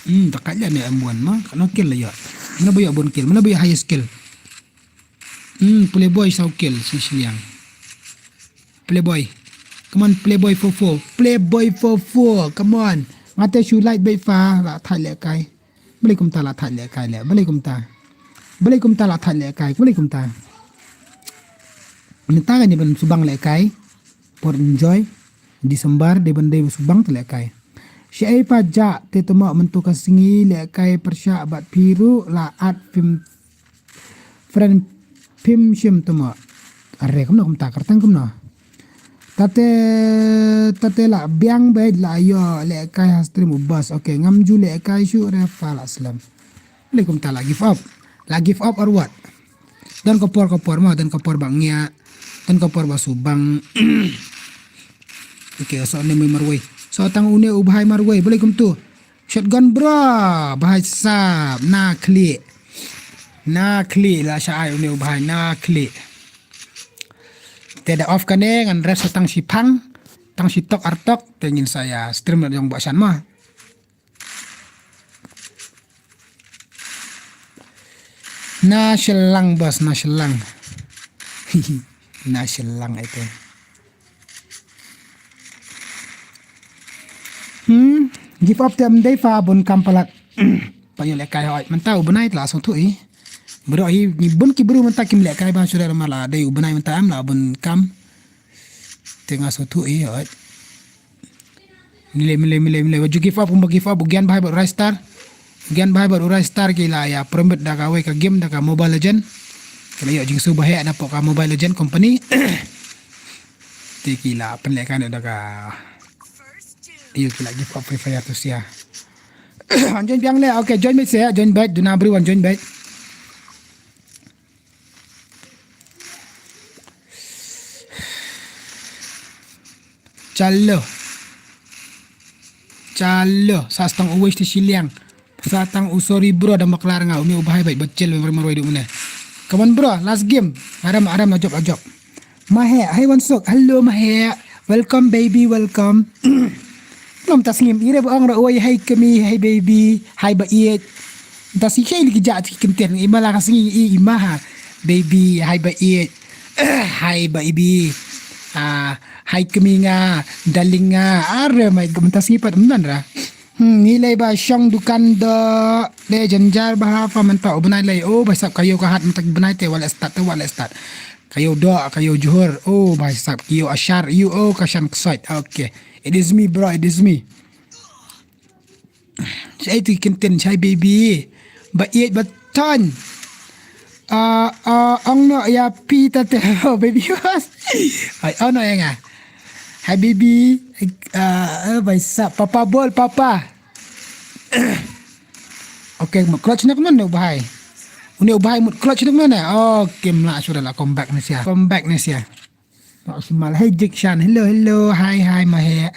Hmm, takat ya ne M one ma, kano kill la ya. Mana boya bon kill, mana boya highest kill. Hmm, playboy saw kill si siliang. Playboy. Come on, Playboy four four. Playboy four four. Come on. Ngate shu like bai fa la thai le kai. Beli kumta la thai le kai le. Beli kumta. Beli kumta la thai le kai. Beli kumta. Minta kan ni ban subang le kai. Por enjoy. December de ban de subang te le kai. Shi ai pa ja te temo mentu ka singi le kai persha bat piru la at film. Friend phim shim temo. Are kumno kumta kartang kumno. Tate, tate la biang bad la ïoh lehkai ha stream u boss. Okay, ngam ju lehkai shuh re pha la slem. Alaikum ta la give up. La give up or what? Don ka por ka por mo, don ka por ba ngiah. Don ka por ba subang. Okay, so ne mui marwei. So tang une u bhai marwei. Alaikum tu. Shotgun bro, bhai sab, na khlieh. Na khlieh la sha ai une u bhai, na khlieh. Te da off kane ngan rest tang shi phang, tang shi tok ar tok, te ngin sa ïa stream la jong ba shan ma. Na shillang bas, na shillang. Na shillang ai te. Hmm, give up te am dei pha bun kam palat. Pa ïoh lehkai hoi. Mynta u bnai la sngewthuh i. Bro i ni bun ki bru mynta kim lehkai ba shuh da ma la dei u bnai mynta am la bun kam. Te nga sngewthuh i hoi. Mile mile mile mile. Waju give up, umba give up. U Gian Bhai bad u Rai Star. U Gian Bhai bad u Rai Star ki la ïa promote da ka wei ka game da ka Mobile Legend. Ki la ïoh jingsngew ba heh na pok ka Mobile Legend company. Te ki la pynlehkai da ka. Ïoh ki la give up Free Fire tu sia. Wan join biang le, okay, join bad sia, join bad, duna bru wan join bad. Chalo. Chalo, sa stang u wei shiliang. Sa tang u sorry bro da maklar nga, uni u bhai bad bad chel member marwei du mene. Come on bro, last game. Aram aram na jop ajop. Mahe, hai Wansuk. Hello Mahe. Welcome baby, welcome. Nom ta sngim ire ba ong ro oi hai kemi, hai baby, hai ba iet. Ta si khei li ki ja ti kenten i mala ka sngi i i maha. Baby, hai ba iet. Hai ba ibi. Ah, hai kemi nga, darling nga. Are mai gum ta si pat mnan ra. Hmm, ngi lei ba shong dukan do le janjar ba ha fa mynta u bnai lei o ba sap kayo ka hat mynta ki bnai te wale start te wale start. Kayo do kayo juhur o ba sap kayo ashar yu o ka shan ksait. Okay. It is me bro, it is me. Shai tu kinten shai baby. Ba iet ba ton. Ah, ah, ong no ya pi ta te baby was. Ai ong no ya nga. Hai baby. Ah, ah, ba sap papa bol papa. Okay, mut clutch nak non ne u bhai. Une u bhai mut clutch nak non ne. Okay, mla sudah la come back ni sia. Come back ni sia. Mak simal. Hey Jake Shan. Hello, hello. Hi, hi, Mahe.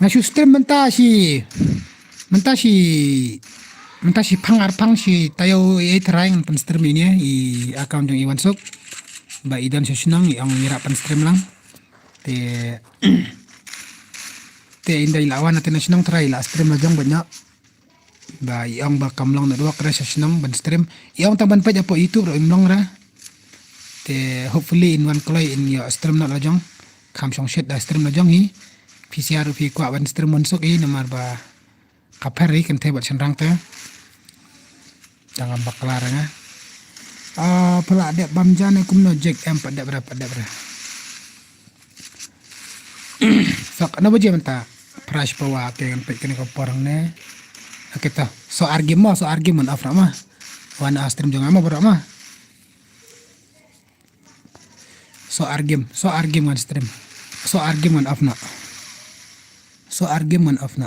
Nga shu stream mynta shi mynta shi mynta shi phang ar phang shi tayo ei trai ngan pyn stream ini i account jong i Wansuk. Ba i don shu shnong i ong i rah pyn stream lang. Te te inda i la wan te na shnong trai i la stream la jong ba nyok. Ba i ong ba kam long network ra sha shnong ban stream. I ong tang ban peit hapoh YouTube ruh im long ra. Te hopefully in wan kloi in ïoh stream noh la jong. Kham shong shit da stream la jong hi. Phi sha ruh phi kwah ban stream Wansuk hi namar ba ka pher hi kynthei bad shynrang te. Tang am bakla ra nga. Ah, pala dep bam jan kumno Jake em pat dep ra pat dep ra. Sok na baje mynta. Price pawa ke kan pek kene ko porang ne. Oke to. So argim mo, so argim man afra ma. Wan a stream jong ama bro ma. So argim, so argim ngan stream. So argim ngan afna. So argim ngan afna.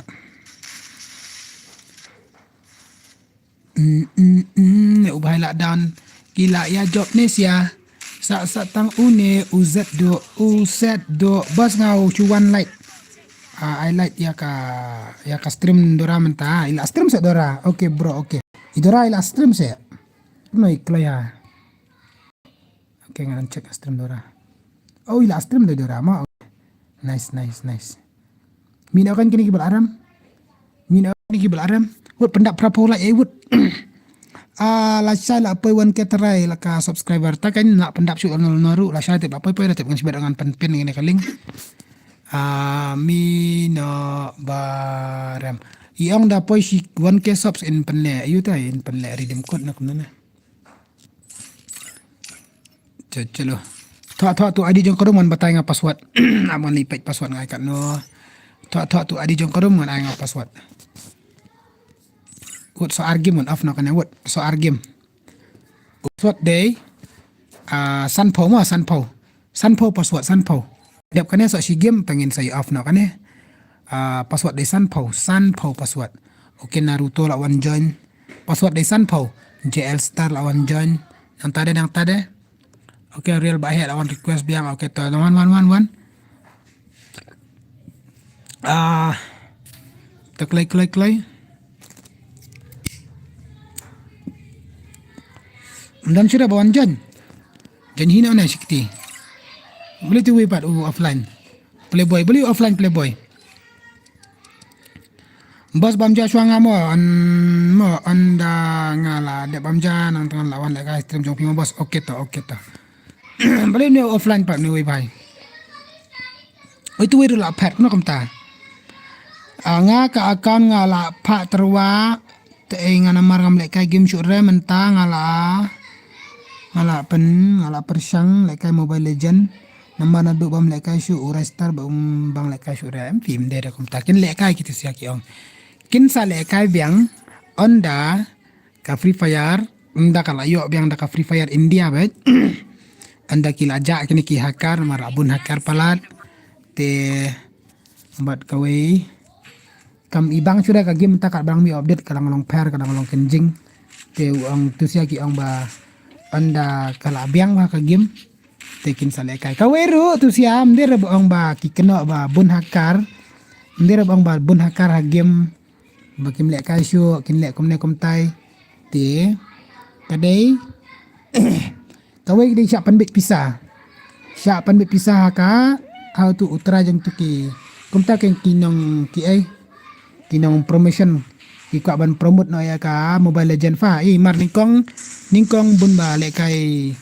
Mm, mm, mm, ne u bhai la down. Ki la ïa jop ne sia. Sa sa tang u ne u zet do, u set do. Bas nga u chu one light. Ah, I light ïa ka, ïa ka stream Dora mynta. I la stream se Dora. Okay bro, okay. I Dora i la stream se. No i kloi ha. Okay, ngan check stream Dora. Oh, i la stream da Dora ma. Okay. Nice, nice, nice. Min akan kini kibal aram. Min akan kini kibal aram. Wut pendap prapo la eh wut. Ah, la shai la poi one K try la ka subscriber ta kan la pendap shu la naru la shai tip la poi poi la tip ngan shibet ngan pen pen ngene ka link. Ah, mina baram. I ong da poi shi one K subs in penle. Ayu ta in penle redeem code na kumna. Chalo. Thok thok tu I D jong ka rum ngan batai nga password. Am ngan lipet password ngai kat no. Thok thok tu I D jong ka rum ngan ai nga password. Wut so ar game un off noh kane wut. So ar game. Password dei, ah, sanphew mo, sanphew. Sanphew password, sanphew. Dep kane so shi game, tang ngin sa ïa off noh kane. Ah, password dei sanphew, sanphew password. Okay, Naruto la wan join. Password dei sanphew. J L Star la wan join. Nangta de, nangta de. Okay, Real Bah Heh la wan request biang. Okay, to wan, wan, wan, wan. Ah, to kloi, kloi, kloi. Ym don shuh ba wan join. Join hi noh ne shi kti. Balei tu wei pat u offline. Playboy, balei u offline Playboy. Boss, bam ja shuwa nga mo, an mo, ynda nga la dep bam ja nangta ngan la wan lehkai stream jong phi mo boss. Okay to, okay to. Balei ne offline pat ne wei bhai. Oi tu wei ruh la phet, kumno kumta. Ah, nga ka account nga la phah tyrwa, te ei nga namar ngam lehkai game shuh re mynta nga la, nga la pyn, nga la pyrshang lehkai Mobile Legend. Namar naduh bam lehkai shuh u Rise Star ba, um, bang lehkai shuh re, em, phim dei re kumta. Kin lehkai kito sha ki ong. Kin sa lehkai biang, ynda ka Free Fire, ynda ka la ïoh biang da ka Free Fire India bad. Ynda ki la jah kine ki hacker, namar bun hacker palat. Te bad kawei. Kam i bang shuh da ka game mynta ka bang mi update ka dang long pher, ka dang long kynjing. Te u ong tu sha ki ong ba ynda ka la biang ba ka game. Te kin sa lehkai. Kawei ruh tu sha ym dei re ba ong ba ki kynnoh ba bun hacker. Ym dei re ba ong ba bun hacker ha game. Ba kim lehkai shuh, kin leh kumne kumtai. Te ka dei. Kawei ka dei shah pynbeit pisa. Shah pynbeit pisa ha ka, ha utu u trai jong tu ki. Kumta ki, ki nong ki ei. Ki nong promotion. Ki kwah ban promote noh ïa ka Mobile Legend fa. I mar nyngkong, nyngkong bun ba lehkai.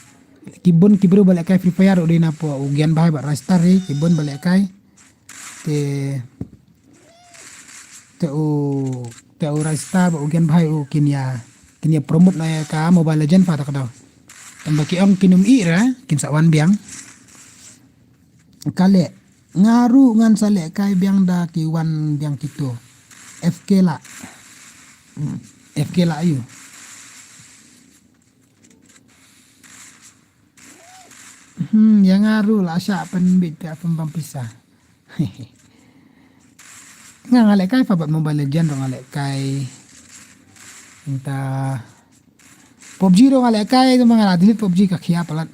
Ki bun ki briew ba lehkai Free Fire u dei na pdeng u Gyan Bhai bad Rise Star hi, ki bun ba lehkai. Te, te u, te u Rise Star bad u Gyan Bhai u kin ïa, kin ïa promote noh ïa ka Mobile Legend fa ta ka daw. Tang ba ki ong kin ym ïeh re, kin sa wan biang. Ka leh, nga ruh ngan sa lehkai biang da ki wan biang kito. F K lah. Hmm, F K lah aïu. Hmm, ïa nga ruh la shah pynbeit phi ap pynbam pisa. Nga nga lehkai fa bad Mobile Legend ruh nga lehkai. Nta PUBG ruh nga lehkai, tu ma nga la delete PUBG ka khia palat.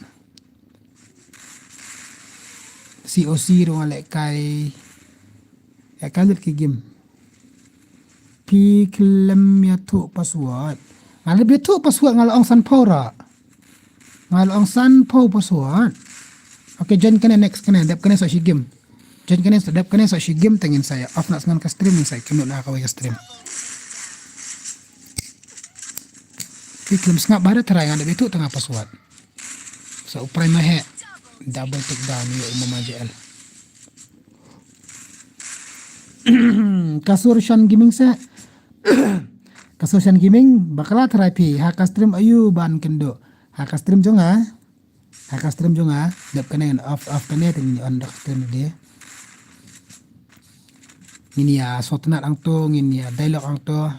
C O C ruh nga lehkai. Lehkai lut ki game. Phi khlem ïathuh password. Nga la ïathuh password nga la ong sanphew ra. Nga la ong sanphew password. Okay, join kane next kane, dep kane sa shi game. Join kane sa dep kane sa shi game te ngin sa ïa off noh shen ka stream ngin sa ïa kynduh na kawei ka stream. Phi khlem sngap ba da try nga la ïathuh tang nga password. Sa u Prime he. Double take down ïa u Mama J L. Ka sur shan gaming se. Ka sur shan gaming, bakla tharai phi, ha ka stream aïu ban kynduh. Ha ka stream jong nga. Ha ka stream jong nga, dep kane ngan off, off kane te ngin on da ka stream de. Ngin ïa sngewtynnat hangto, ngin ïa dialogue hangto.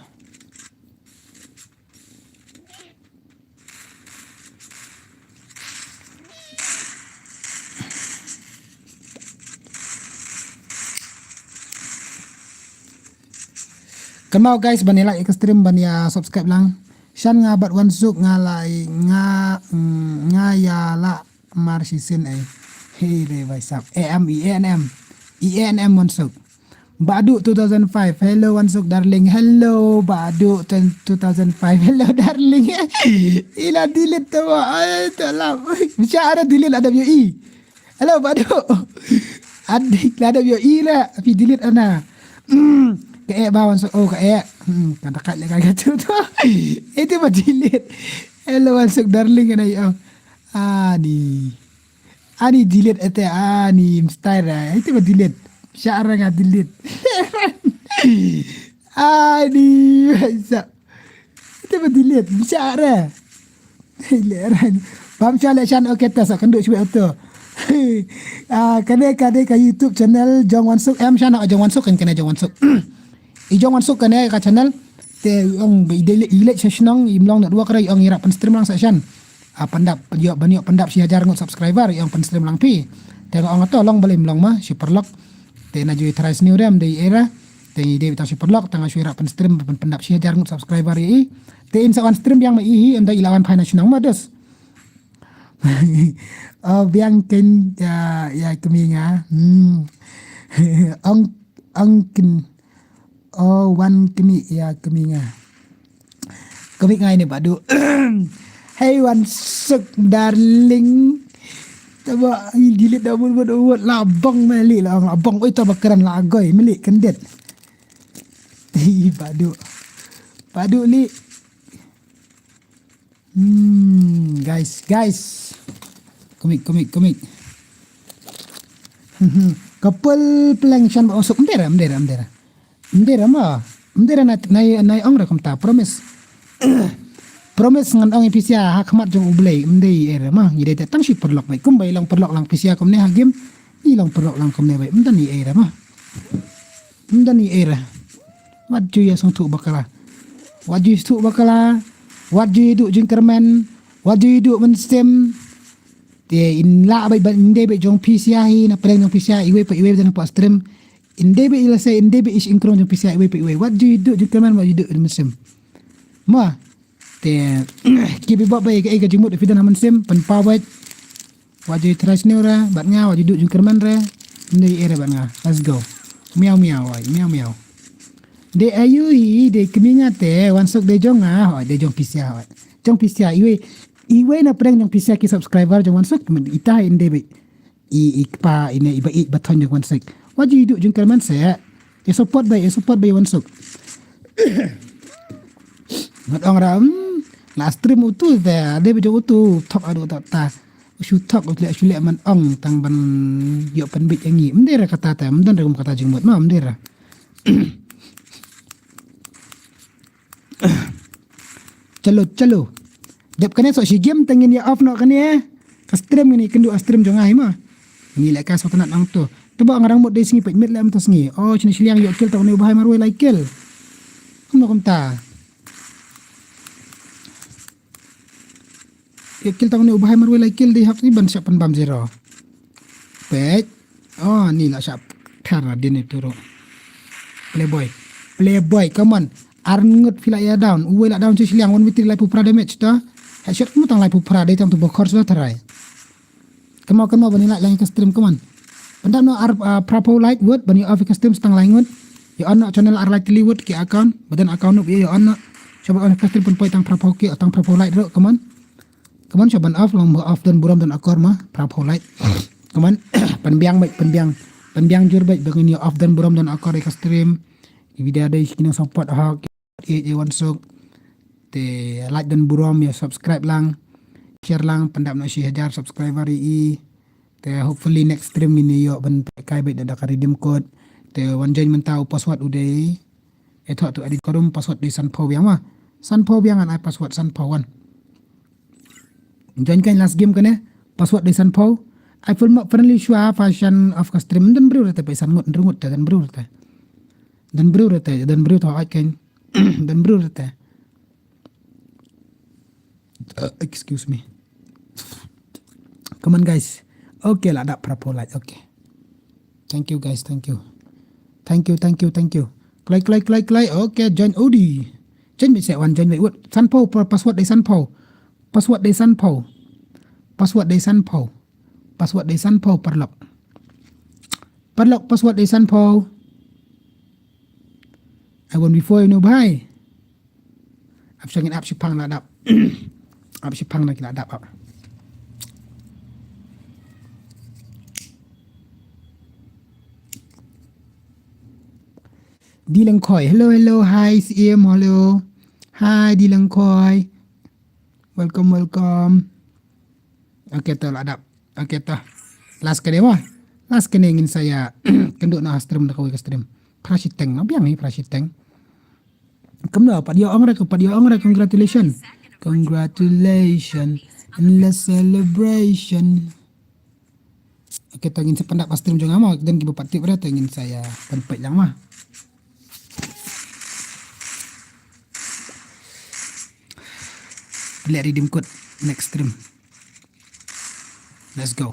Kynmaw guys, ban ïa like ïa ka stream, ban ïa subscribe lang. Shan nga bad Wansuk nga la i-, nga, mm, nga ïa la mar shisien ei. Hey re bhai sab. A M E A N M. E A N M Wansuk. Badu two thousand five. Hello Wansuk darling. Hello Badu ten-, two thousand five. Hello darling. Ila delete tu. Ai tu lah. Bicha ada delete ada view i. Hello Badu. Adik la ada view i la. Phi delete ana. Hmm. Ka e ba Wansuk. Oh ka e. Hmm. Kan takat le ka tu tu. Itu ba delete. Hello Wansuk darling ana yo. Ani. Ani delete ete ani mstai ra. Ete ba delete. Sha ra nga delete. Ani. Sa. Ete ba delete. Sha ra. Le ra. Bam sha le shan okay ta sa kynduh shwe to. Ah, kane kane ka YouTube channel Jong Wansuk em shan Jong Wansuk kan kane Jong Wansuk. I Jong Wansuk kane ka channel. Te ong ba i dei leh, i leh sha shnong, im long network re, ong i rah pynstream lang sa shan. A pyndap, ïoh ban ïoh pyndap shi hajar ngut subscriber, ong pynstream lang phi. Te ong ato long balei im long ma, shi paralok. Te na ju i try sniew re, ym dei era. Te i dei beit tang shi paralok, tang shu i rah pynstream, pyn pyndap shi hajar ngut subscriber i. Te in sa wan stream biang ma i hi, ym dei i la wan phai na shnong ma dus. Oh, biang ken ya, ya kmie nga. Hmm. Ong, ong ken. Oh, wan kmie ya kmie nga. Kmie nga ini badu. Hey, wan suk darling. Taba i delete da bud bud bud la bong meli la ong la bong. Oi, taba keren la agoi meli kendet. Hi badu. Badu li. Hmm, guys, guys. Komik, komik, komik. Couple plank shan ba osok. Mdera, mdera, mdera. Mdera ma. Mdera na, na, na ong ra kumta. Promise. Promise ngan ong i pisia ha khmat jong U Blei. Mdei era ma. Ngi dei te tang shi paralok bai. Kum bai long paralok lang pisia kumne ha game. I long paralok lang kumne bai. Mdan i era ma. Mdan i era. Wat ju ïa sngewthuh bakla. Wat ju ïa sngewthuh bakla. Wat ju ïa duh jingkyrmen. Wat ju ïa duh mynsiem. Te in lah bai ban in dei bai jong pisia hi na pdeng jong pisia iwei pa iwei dan pa stream. In dei bai ila se in dei bai ish ingkrong jong pisia iwei pa iwei. Wat ju ïa duh jingkyrmen wat ju duh mynsiem. Ma. Te ki bi bok bai ka ei ka jingmut fi dan ha mynsiem pan pa wait. Wat ju try sniew re, bad nga, wat ju duh jingkyrmen re, mdei era bad nga. Let's go. Miau miau, oi, miau miau. De ayu hi, de kmie nga te, wan suk de jong nga, oi, de jong pisia, oi. Jong pisia, iwei, iwei na pdeng jong pisia ki subscriber jong wan suk, ita hi inde be. I, i kpa, ine, iba i bathon jong wan suk. Wat ju duh jingkyrmen se, i support bai, i support bai wan suk. Ngat ong ra, hmm, la stream utu te, de be jong utu, thok adu ta ta. Shu thok u leh shu leh man ong tang ban ïoh pynbit ïa ngi. Mdei ra kata te, mdon ra kum kata jingmut ma, mdei ra. Chalo, chalo. Dep kane so shi game te ngin ïa off noh kane. Ka stream ngin ïa kynduh ha stream jong nga hi ma. Ngi leh ka so tnat ong to. Te ba ngarang mut dei sngi peit mit leh mynta sngi. Oh, shini shiliang ïoh kill ta une u bahai marwei lai kill. Kumno kumta. Ïa kill tang ne u bahai marwei lai kill dei hap ni ban shah pynbam zero. Peit. Oh, ni la shah thar na din itu ro. Playboy. Playboy, come on. Ar ngut phi la ïa down. Uwei la down shi shiliang one v three laiphew phra damage to. Headshot kumno tang laiphew phra dei tang tu bokor shuwa tharai. Kynmaw kynmaw ban ïa like lang ïa ka stream, come on. Pyndap noh ar, ah, phraphew like wut ban ïa off ïa ka stream sa tang lai ngut. Ïa on noh channel ar lai tylli wut ki account. Ba don account ruh ïa on noh. Shuwa ban on ïa ka stream pynpoi tang phraphew ki, tang phraphew like ruh, come on. Come on, shuwa ban off, long ba off don burom don akor ma, phraphew like. Come on. Pynbiang beit, pynbiang. Pynbiang jur beit ba ngin ïa off don burom don akor ïa ka stream. Ïa video dei ki nang support hok. Ïa, ïa wan suk. Te like don burom, ïa subscribe lang, share lang, pyndap noh shi hajar subscriber ïa i. Te hopefully next stream ngin ïoh ban kai beit da ka redeem code. Te wan join mynta u password u dei. Ïa thoh tu edit korum password dei sanphew biang ma. Sanphew biang ngan ai password sanphew wan. Join kan last game kane. Password dei sanphew. Ai full ma friendly shuwa fashion of ka stream. Don briew rete peit san ngut, hynriew ngut te don briew rete. Don briew rete, don briew thoh ai kan. Don briew rete. Uh, excuse me. Come on guys. Okay, la dap phraphew like. Okay. Thank you guys, thank you. Thank you, thank you, thank you. Klai, klai, klai, klai. Okay, join Odi. Join beit se wan, join beit wut. Sanphew, pa-, password dei sanphew. Password dei sanphew. Password dei sanphew. Password dei sanphew, paralok. Paralok, password dei sanphew. Ai wan before ïa une u bhai. Ap shang in ap shiphang la dap. Ap shiphang na ki la dap ap. Di Lengkhoi. Hello, hello. Hi, Siem. Hello. Hi, Di Lengkhoi. Welcome, welcome. Okay, to la dap. Okay, to. Last kane mo. Last kane ngin sa ïa kynduh na stream da kawei ka stream. Phra shiteng, no biang ni phra shiteng. Kumno, pat ïa ong re, pat ïa ong re, congratulations. Congratulations. And the celebration. Okay, to ngin sa pyndap stream jong nga mo, dan kiba pat tip re, to ngin sa ïa pynpeit lang mo. Phi leh redeem code next stream. Let's go.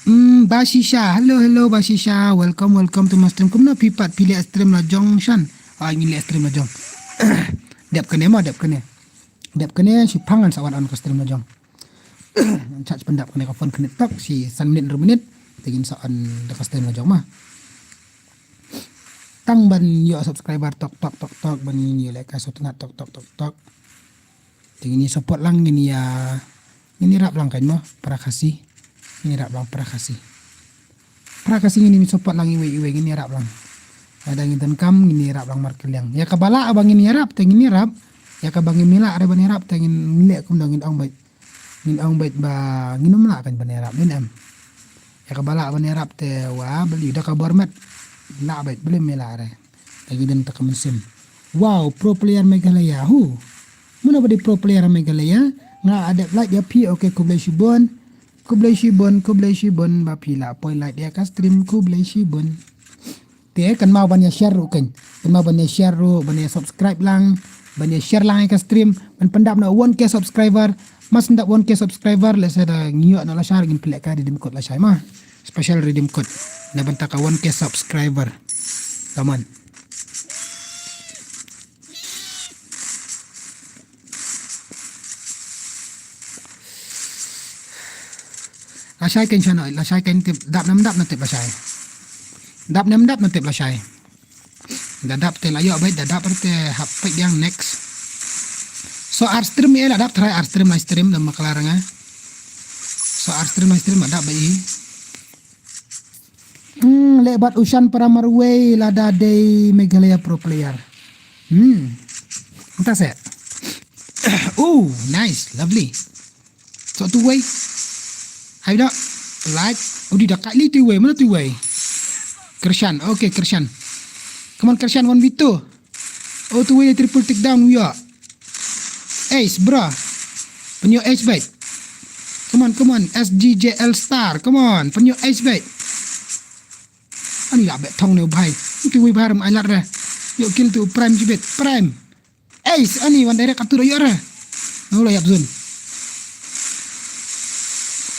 Hmm, Bashisha. Hello, hello, Bashisha. Welcome, welcome to my stream. Kumno phi pat phi leh stream la jong shan? Ah, ngi leh stream la jong. Dep kane mo, dep kane. Dep kane, shi phangan sa wan on ka stream la jong. Charge pyndap kane ka phone kane tok, shi san minit, ru minit. Te ngin sa on da ka stream la jong ma. Tang ban ïoh subscriber tok, tok, tok, tok. Ban ïoh leh ka sutnat tok, tok, tok, tok. Te ngin ïa support lang, ngin ïa, ngin ïarap lang kan mo, para Khasi. Ngin ïarap lang para Khasi. Para Khasi ngin ïa support lang iwei iwei, ngin ïarap lang. Lada ngin donkam ngin ïarap lang markylliang. Ïa kaba lah ba ngin ïarap te ngin ïarap. Ïa kaba ngim lah re ban ïarap te ngin leh kumno, ngin ong beit. Ngin ong beit ba ngin ym lah kan ban ïarap, ngin em. Ïa kaba lah ban ïarap te wa beli da ka bor met. Lah beit, beli me lah re. Lagi dan ta ka mynsiem. Wow, pro player Meghalaya. Hu. Mano ba dei pro player Meghalaya? Nga la dep like ïa phi, okay, khublei shibun. Khublei shibun, khublei shibun ba phi la poi like ïa ka stream, khublei shibun. Te kynmaw ban ïa share ruh kan. Kynmaw ban ïa share ruh, ban ïa subscribe lang, ban ïa share lang ïa ka stream, ban pyndap na one K subscriber. Mas pyndap one K subscriber, lehse da ngi ïoh na lashai ngin pynleh ka redeem code lashai ma. Special redeem code na bynta ka one K subscriber. Come on. Lashai kan shano, lashai kan tip, dap ne ym dap na tip lashai. Dap ne ym dap na tip lashai. Da dap te la ïoh beit, da dap te hap peit ïa next. So ar stream ïa la dap, try ar stream live stream da ma kala ranga. So ar stream live stream la dap beit. Hmm, leh bad u Shan para marwei lada dei Meghalaya pro player. Hmm. Ynta se. Oh, nice, lovely. So tu wei. Hai da. Like. Oh, di da kai li tu wei, mana tu wei? Krishan, okay, Krishan. Come on, Krishan, one v two. Oh, tu wei triple takedown, ïa. Ace, bro. Pynïoh ace beit. Come on, come on. S G J L Star. Come on. Pynïoh ace beit. Ani la beit thong ne u bhai. Ntu wei bhai ram ai lad re. Ïoh kill tu Prime jibit. Prime. Ace, ani wan direct atu ïoh re. No la ïap zone.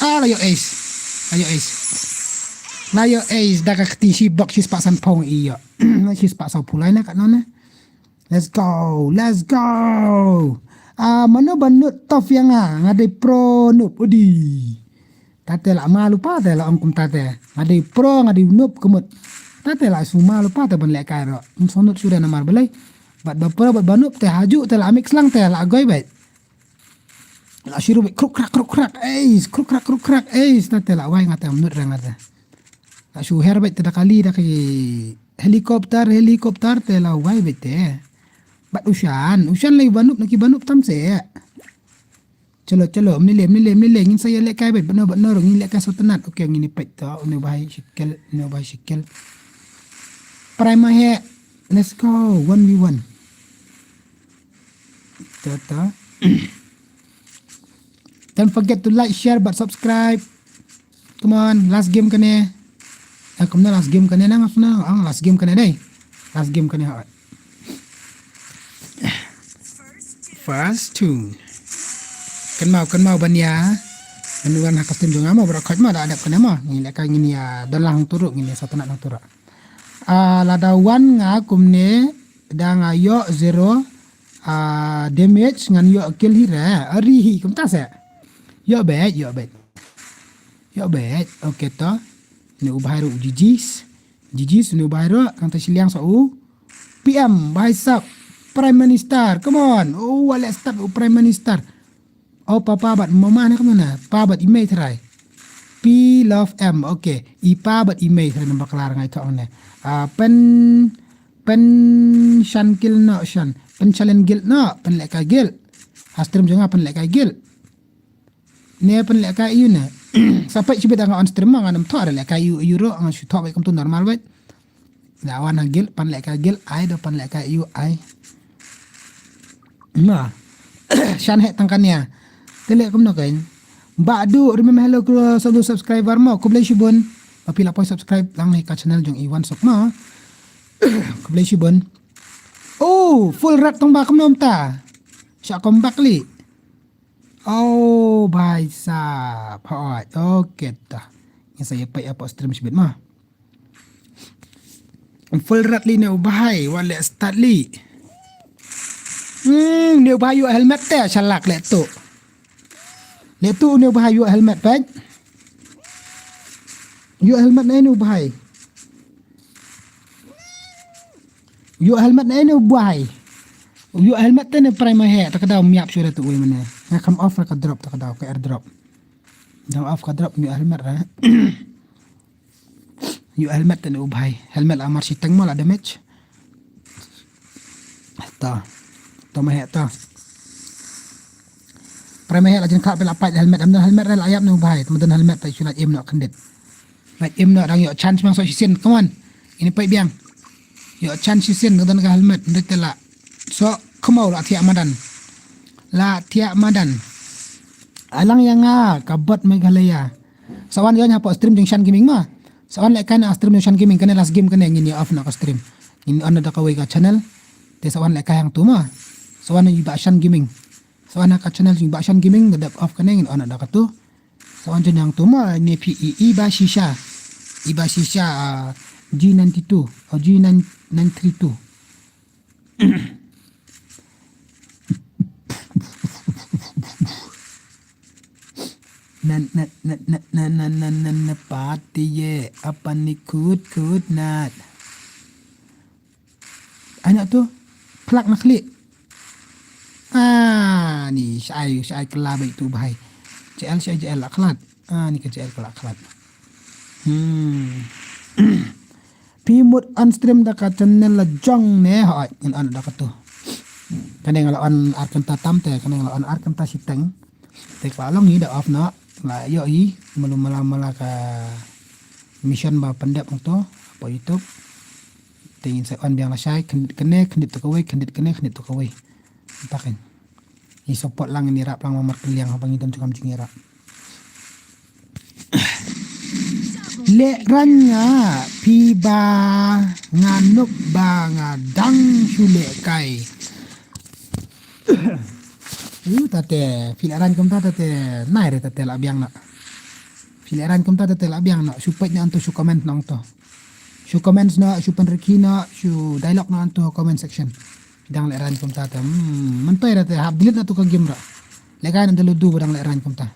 Ah, la ïoh ace. La ïoh ace. La ïoh ace da ka kti shi bok shi spah san phong ïoh. Shi spah saw phew lai na ka non ne. Let's go, let's go. Ah, mano ba nud tough ïa nga, nga dei pro noob, udi. Tate la ma lupa te la ong kum tate. Nga dei pro, nga dei noob kumut. Tate la shu ma lupa te ban lehkai ro. Ym shu nud shu dei namar balei. Bad ba pro bad ba noob te haju te la mix lang te la goi beit. La shu ru beit kruk krak kruk krak. Eis, kruk krak kruk krak. Eis, tate la wai nga te ym nud re nga te. La shu her beit te da kali da ki helicopter, helicopter te la wai beit te. Bad u Shan, u Shan lei ba noob na ki ba noob tam se. Chalo, chalo, mnile, mnile, mnile, ngin sa ïa lehkai beit, bad no, bad no, ngin lehkai sutnat. Okay, ngin ïa peit to, une u bhai shikel, une u bhai shikel. Prime he, let's go, one v one. Ta, ta. Don't forget to like, share, bad subscribe. Come on, last game kane. Eh, kumno last game kane na, nga suna, ah, last game kane dei. Last game kane ha. First tune. Kynmaw, kynmaw ban ïa. Ban wan ha ka stream jong nga mo, baroh khoit mo, da dep kane mo. Ngi lehkai ngin ïa don lang hangto ruh, ngin ïa sngewtynnat hangto ruh. Ah, lada wan nga kumne, da nga ïoh zero, ah, damage, ngan ïoh kill hi re. Ari hi, kumta se. Ïoh beit, ïoh beit. Ïoh beit, okay to. Une u bhai ruh u Jijis. Jijis une u bhai ruh, nangta shiliang sa u P M, bhai sap, Prime Minister, come on. Oh, wa leh start u Prime Minister. Oh, papa bad mama ne, come on na. Pa bad i mei trai. P love M, okay. I pa bad i mei trai, namar klar ngai thok ne. Ah, pen, pen shan kill no shan. Pen challenge guild no, pen lehkai guild. Ha stream jong nga pen lehkai guild. Ne pynlehkai ïa u ne. Sa peit shibit nga on stream ma ngan ym thoh re lehkai ïa u, ïa u ruh ngan shu thoh beit kumtu normal beit. Da wan ha guild, pynlehkai guild ai, da pynlehkai ïa u ai. Ma. Shan heh tang kane. Te leh kumno kein. Bah Duh, remember hello, kru, sub-, subscriber mo, khublei shibun. Ba phi la poi subscribe lang hi ka channel jong i Wan Suk mo. Khublei shibun. Oh, full rat tang ba kumno mynta. Sha comeback li. Oh, bhai sahab. Hooid, okay ta. Ngin sa ïa peit hapoh stream shibit mo. Full rat lei ne u bhai, wat leh start lei. Hmm, ne u bhai ïoh helmet te, shalak leh tu. Leh tu ne u bhai ïoh helmet peit. Ïoh helmet ne u bhai. Ïoh helmet ne u bhai. Ïoh helmet te ne prai ma he, ta ka daw miap shuh da tu wei mane. Nga kam off ka drop ta ka daw, ka airdrop. Dang off ka drop ïoh helmet ra. Ïoh helmet te ne u bhai. Helmet la mar shiteng mo la damage. Ta. Ta ma he ta. Prai ma he la jin kha pe la pait helmet. Am don helmet re la ïap ne u bhai. Am don helmet pait shu la im noh khyndiat. La im noh dang ïoh chance biang soh shisien. Come on. Ini pait biang. Ïoh chance shisien ka don ka helmet. Nda te la. Soh khmau la thiah madan. La thiah madan. Alang ïa nga ka bot Meghalaya. Sa wan ïoh nya hapoh stream jong Shan Gaming ma. Sa wan leh kai na stream jong Shan Gaming kane last game kane ngin ïa off na ka stream. Ngin on da kawei ka channel. Te sa wan leh kai hangtu ma. Sa wan ïa ba Shan Gaming. Sa wan ka channel jong ba Shan Gaming da dep off kane ngin on da katu. Sa wan jong hangtu ma ne phi i, i ba shisha. I ba shisha, ah, G ninety-two or G nine, nine three two. Na, na, na, na, na, na, na, na, na, pati ye, apa ni kut, kut, nat. Ai na tu, plak na khlieh. Ah, ni, shai, shai kela bai tu bahai. J L, shai J L la khlad. Ah, ni ka J L kela khlad. Hmm. Phi mut on stream da ka channel la jong ne, hoi, ngin on da ka tu. Kane nga la on ar kynta tam te, kane nga la on ar kynta shiteng. Te ka long hi da off noh, la ïoh hi, malu mala mala ka mission ba pyndep hangto, hapoh YouTube. Te ngin sa on biang lashai, khyn-, kane, khyndiat to kawei, khyndiat kane, khyndiat to kawei. Mynta kan. Ngi support lang, ngi ïarap lang, markylliang haba ngi don jingkam jingïarap. Lehraiñ nga, phi ba nga nop ba nga dang shu lehkai. Yu, tate, phi lehraiñ kumta tate, nai re tate la biang noh. Phi lehraiñ kumta tate la biang noh, shu peit noh hangto, shu comment noh hangto. Shu comment noh, shu pynrkhie noh, shu dialogue noh hangto comment section. Dang lehraiñ kumta te. Hmm, mynta tate hap delete noh tu ka game ruh. Lehkai noh da ludu ba dang lehraiñ kumta.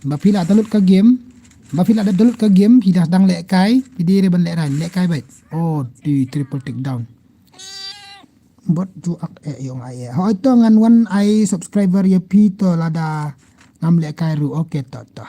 Ba phi la download ka game, ba phi la download ka game, phi dah dang lehkai, phi dei re ban lehraiñ, lehkai beit. Oh, di triple take down. Bot ju ak e yong ai e. Hoi to ngan wan ai subscriber ïa phi to lada ngam lehkai ruh. Okay to to.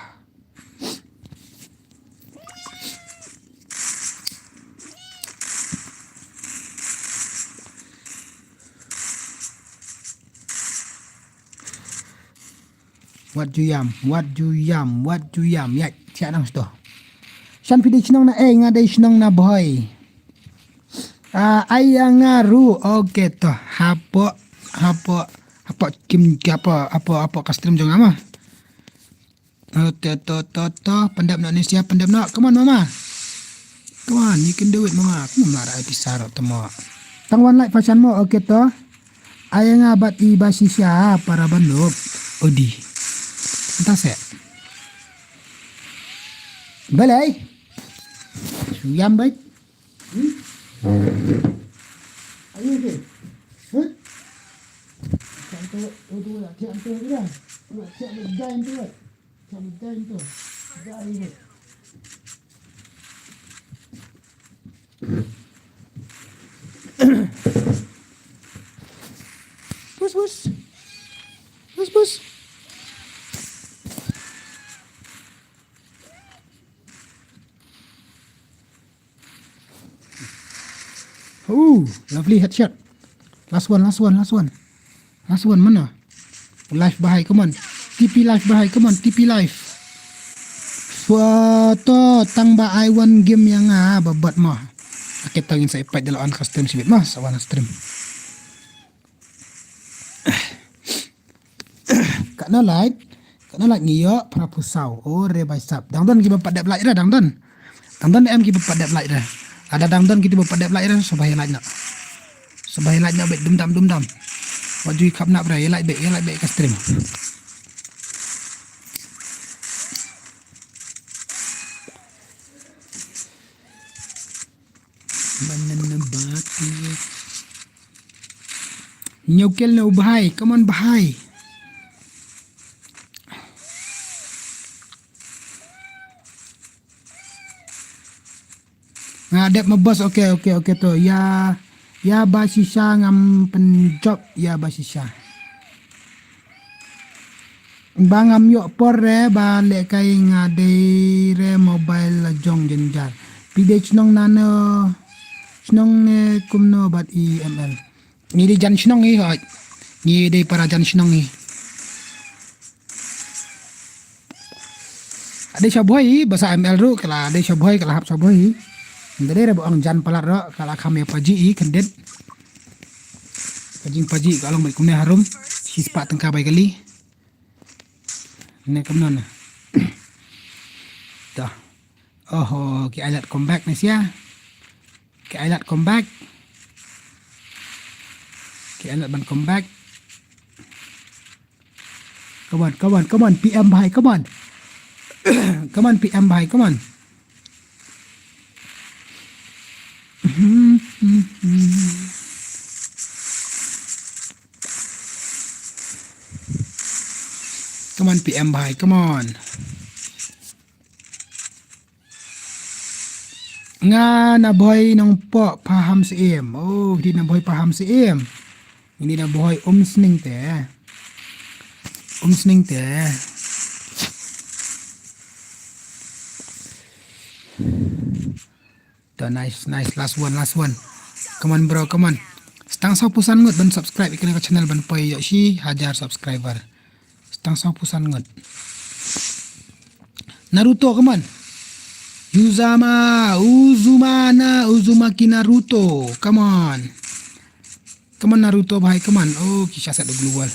Wat ju ïam, wat ju ïam, wat ju ïam. Ïa, sia nang sto. Shan phi dei shnong na ei, nga dei shnong na Bhoi. Ah, ai ïa nga ruh. Okay to. Hapoh, hapoh, hapoh kim, hapoh, hapoh, hapoh ka stream jong nga ma. Oh, to, to, to, to. Pyndep noh ni sia, pyndep noh. Come on, mama. Come on, you can do it, mama. Come on, mara ai pisa ruh tamo. Tang wan like fashion mo, okay to. Ai nga bat i ba shisha para ban lop. Odi. Entah seh. Balai. Suyam bait. Hmm? Ayo ke. Hah? Santo, oh, tu lah, tiap tu lah. Tu lah, tiap lah, jain tu lah. Tiap lah, jain tu. Jain tu. Bus, bus. Bus, bus. Oh, lovely headshot. Last one, last one, last one. Last one mana? Live bahai, come on. T P live bahai, come on, T P live. Foto tang ba ai one game ïa nga ba bat mo. Ake tang in sa ipat dala on ka stream sibit mo, sa wan stream. Katno light, katno light ngi ïoh, phra phew saw. O re bai sap. Dang don kiba pat dep light re, dang don. Dang don em kiba pat dep light re. Lada dang don kiba pat dep light re, sngewbha light noh. Sngewbha light noh bad dum dam, dum dam. Ba ju khap nap re, ïa lait bek, ïa lait bek ka stream. Banana bati. Ñiew kel ne u Bhai, come on Bhai. Nga dep ma boss, okay, okay, okay to. Ïa, ïa ba shisha ngam pynjop, ïa ba shisha. Ba ngam ïoh por re, ba lehkai nga dei re mobile la jong jynjar. Phi dei shnong nano, shnong ne kumno bad i M L. Ngi dei jan shnong ngi, hoi. Ngi dei para jan shnong ngi. Dei sha Bhoi, ba sa M L ruh, ka la dei sha Bhoi, ka la hap sha Bhoi. Nda dei re ba ong jan palat ruh, ka la kham ïa paji i, khyndiat. Ka jingpaji ka long bad kumne harum, shispah tyngka bai kali. Ne kumno ne. Dah. Oho, ki ai lad comeback ne sia. Ki ai lad comeback. Ki ai lad ban comeback. Come on, come on, come on, P M Bhai, come on. Come on, P M Bhai, come on. Come on, P M Bhai, come on. Nga na Bhoi Nongpoh Pahamsyiem. Oh, di na Bhoi Pahamsyiem. Ini na Bhoi Umsning te. Umsning te. To, nice, nice. Last one, last one. Come on, bro, come on. Stang saw pusan ngut ban subscribe ïa kane ka channel ban poi ïoh shi hajar subscriber. Stang saw pusan ngut. Naruto, come on. Yuzama, Uzumana, Uzumaki Naruto. Come on. Come on, Naruto, bhai, come on. Oh, ki sha set global.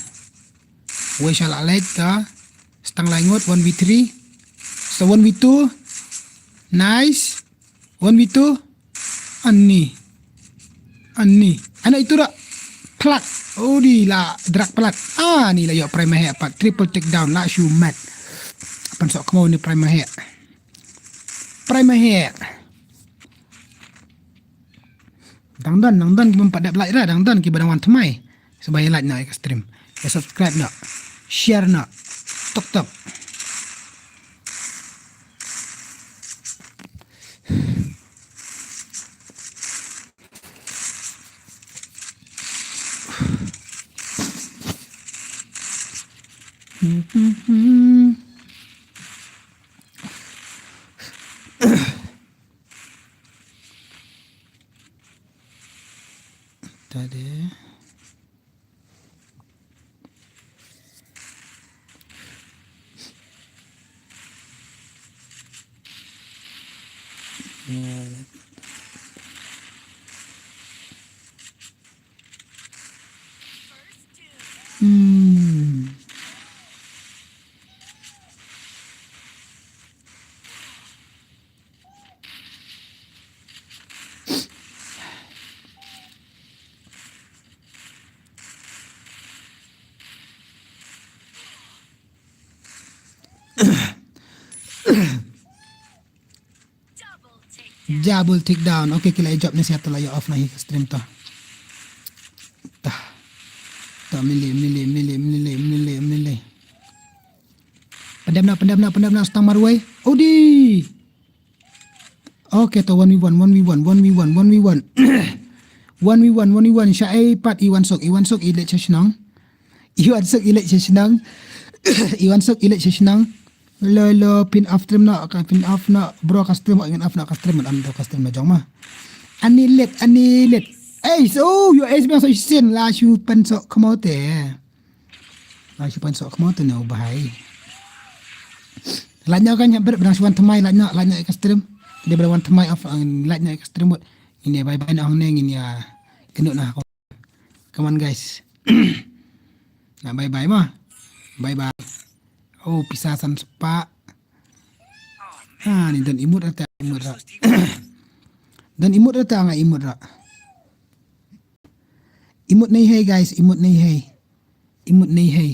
Wei sha la lek ka. Stang lai ngut, one v three. So, one v two. Nice. One v two. Ani. Ani. Ana itu dah. Plat. Oh, di la drag plat. Ah, ni la ïoh Prime Heh pat. Triple takedown la shu mat. Pan sok kemau ni Prime Heh. Prime Heh. Dang don, dang don ki bym pat dep like ra, dang don ki ba dang wan thymmai. Sngewbha ïa like noh ïa ka stream. Ïa subscribe noh. Share noh. Tok tok. Tadi. Hmm. Double takedown. Okay, ki la ïa jop ne sia, to la ïa off noh hi ka stream to. Tah. To mili, mili, mili, mili, mili, mili. Pyndem noh, pyndem noh, pyndem noh, stang marwei. Odi. Okay, to one v one, one v one, one v one, one v one. One v one, one v one, sha ei pat i Wan Suk, i Wan Suk i leit sha shnong. I Wan Suk i leit sha shnong. I Wan Suk i leit sha shnong. Lo, lo, pyn off stream noh, ka pyn off noh, bro ka stream, ngin off noh ka stream, an do ka stream na jong ma. Ani leit, ani leit. Ei, so, yo, ei, sbiang so shisien la shu pynsok kmote. Ai, shu pynsok kmote ne u bhai. Lait noh kan, ber, ber shu wan thymmai, lait noh, lait noh ïa ka stream. Dei ber wan thymmai off, eh, lait noh ïa ka stream bot. Ngin ïa bye bye noh hangne, ngin ïa kynduh noh. Come on, guys. Na bye bye ma. Bye bye. Oh, pisa san spah. Ah, ni don imut rata, imut ra. Don imut rata nga imut ra. Imut nei hei, guys, imut nei hei. Imut nei hei.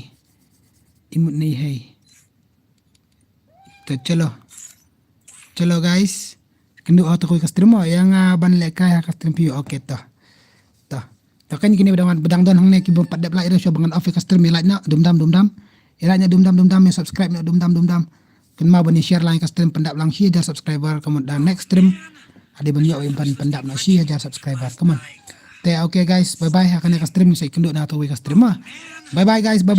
Imut nei hei. To chalo. Chalo guys. Kynduh ha kawei ka stream mo, ïa nga ban leh kai ha ka stream phi. Okay to. To. To kan kine ba dang, ba dang don hangne ki bym pat dep like ruh shuh ba ngan off ka stream, ïa like noh dum dam dum dam. Ïa like noh dum dam dum dam, ïa subscribe noh dum dam dum dam. Kynmaw ban ïa share lang ka stream, pyndap lang shi hajar subscriber, ka mut da next stream. Haba ban ïoh ban pyndap noh shi hajar subscriber, ka mut. Te okay guys, bye bye, ha kane ka stream sa ïakynduh na kawei ka stream mo. Bye bye guys, bye.